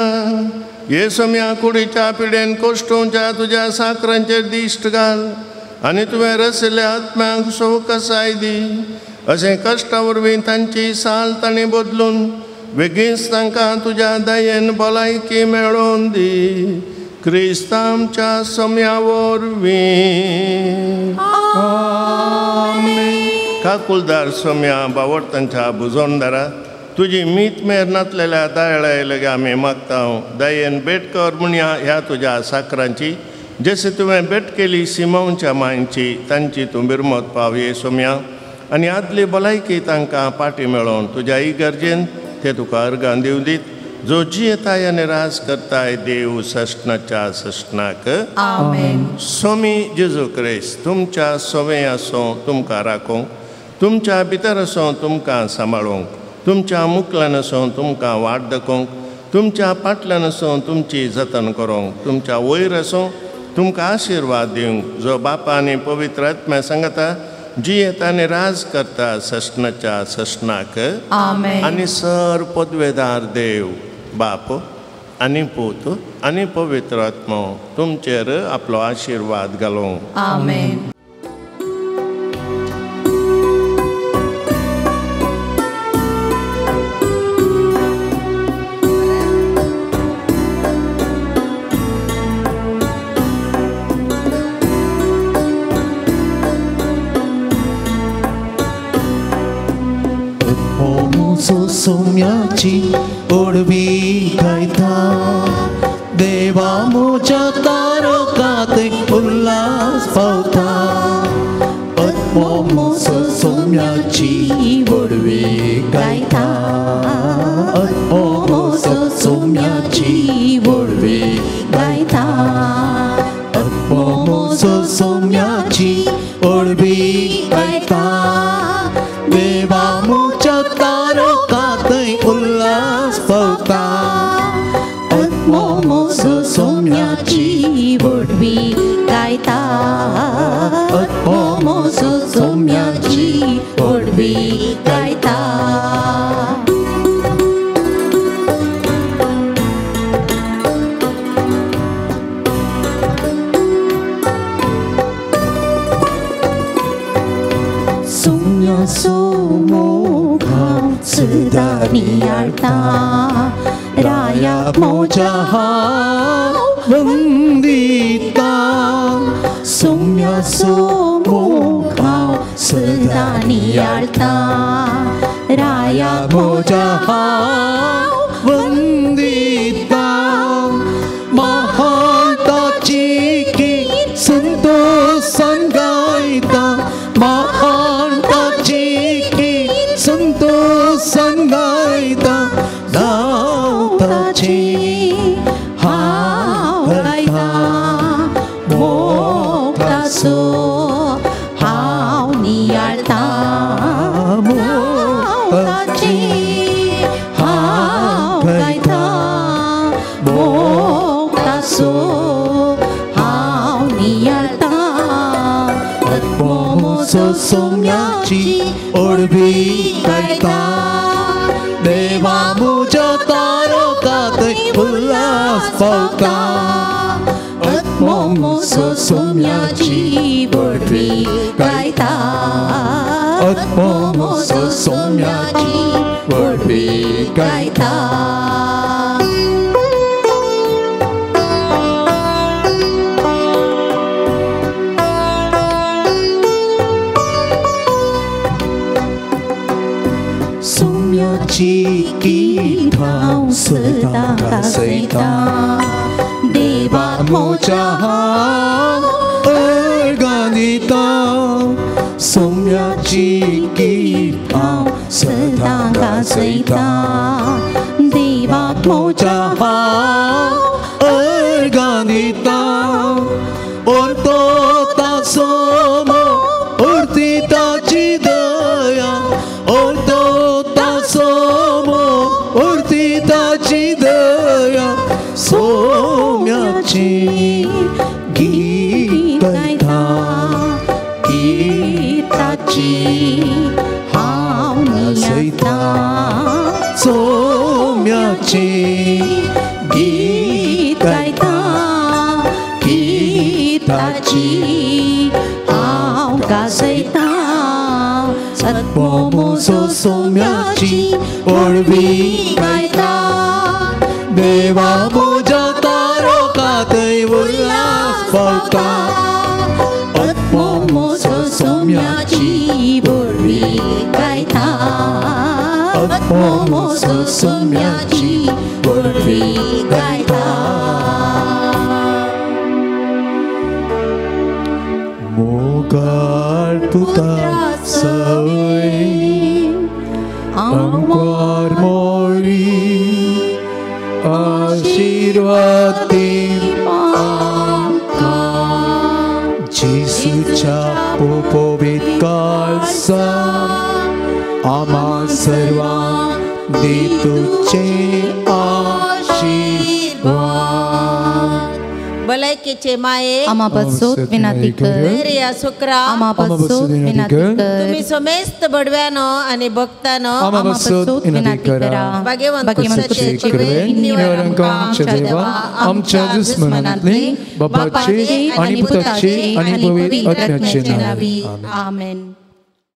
हे सोम्या कुडीच्या पिडेन कोश्टोवच्या तुज्या साकरांचेर दिश्ट घाल आनी तुवें रसिल्ल्या आत्म्यांक सवकसाय दी. अशें कश्टा वरवीं तांची साल तांणी बदलून बेगीनच तांकां तुज्या दयेन भलायकी मेळोवन दी. क्रिस्त आमच्या सोम्या वरवीं. काकुलदार सोम्या बावडतांच्या बुजोणदारा तुजी मीत मेर नातलेल्या दयाळाय लगे आमी मागता. दयेन भेट कर म्हणया ह्या तुज्या साकरांची जशें तुवें भेट केली सिमांवच्या मांयची तांची तूं बिरमत पाव ये सोम्या आनी आदली भलायकी तांकां पाटी मेळोवन तुज्या इगर्जेन ते तुका अर्गां दिवं दीत जो जियेताय आनी राज करताय देव सश्णाच्या सश्णाक. आमेन. सोमी जेजू क्रिस्त तुमच्या सोवे आसूं तुमकां राखूंक, तुमच्या भितर आसूं तुमकां सांबाळूंक, तुमच्या मुखल्यान आसूं तुमकां वाट दाखोवंक, तुमच्या पाटल्यान आसूं तुमची जतन करूंक, तुमच्या वयर आसूं तुमकां आशिर्वाद दिवंक जो बापा आनी पवित्र आत्म्या सांगता जियेता आनी राज करता सश्णाच्या सश्णाक. आमेन. आनी सर पदवेदार देव बाप आनी पूत आनी पवित्र आत्मो तुमचेर आपलो आशिर्वाद घालूं. आमेन. सोम्याची ओडवी गायता देवा म्हज्या तारकात उल्हास पावता. आत्मो सोम्याची ओडवी गायता. आत्मो सोम्याची ओडवी गायता. आत्मो सोम्याची ओडवी गायता देवा म्हज्या तारकात उल्हास पावता. आत्मो सोम्याची ओडवी गायता. आत्मो सोम्याची ओडवी गायता. सदा नियाळता राया म्हज्या हांव वंदिता. सोम्याचो मोग हांव सदा नियाळता राया म्हज्या हांव वंदिता. महानताची गीत संतोषान गायता. महानताची गीत संतोषान गायता. धांवताची हांव गायता मोगाचो हांव नियाळता. मोगाची हांव गायता मोगाचो हांव नियाळता. आत्मो सोम्याची ओडवी गायता देवा म्हज्या तारकात उल्हास पावता. आत्मो सोम्याची ओडवी गायता. आत्मो सोम्याची ओडवी गायता. सोम्याची गीत हांव सदां गाजयता देवा म्हज्या हांव अर्गां दिता. सोम्याची गीत हांव सदां गाजयता देवा आत्मोच्या हांव अर्गां दिता ओर्तो तासोमो उरती ताची दया ओर्तो तासोमो उरती ताची दया सोम्याची गीत गायता गीताची हांव गाजयता सोम्याची गीत गायता गीताची हांव गाजयता आत्मो म्हजो सोम्याची वळवी गायता देवा म्हज्या तारोका थंय उल्हास पावता आत्मो म्हजो सोम्याची वळवी गायता आत्मो म्हजो सोम्याची वळवी गायता. मोगाळ पुता सवय आंकवार मोरी आशीर्वाद दी आमकां जेजूच्या पवित्र काळजा आम्हा सर्वांक दी तुझे आशीर्वाद. भलायकेचे माये आम्हा बसोत विनंती कर धैर्य सुक्रा आम्हा बसोत विनंती कर तुम्ही समेस्त बडव्यानो आणि भक्तानो आम्हा बसोत विनंती करा. भाग्यवंत पुरुषाचे कृपेन निवारण आमच्या देवा आमच्या दुस्मनांतली बापाचे आणि पुताचे आणि पवित्र आत्म्याचे नावे. आमेन.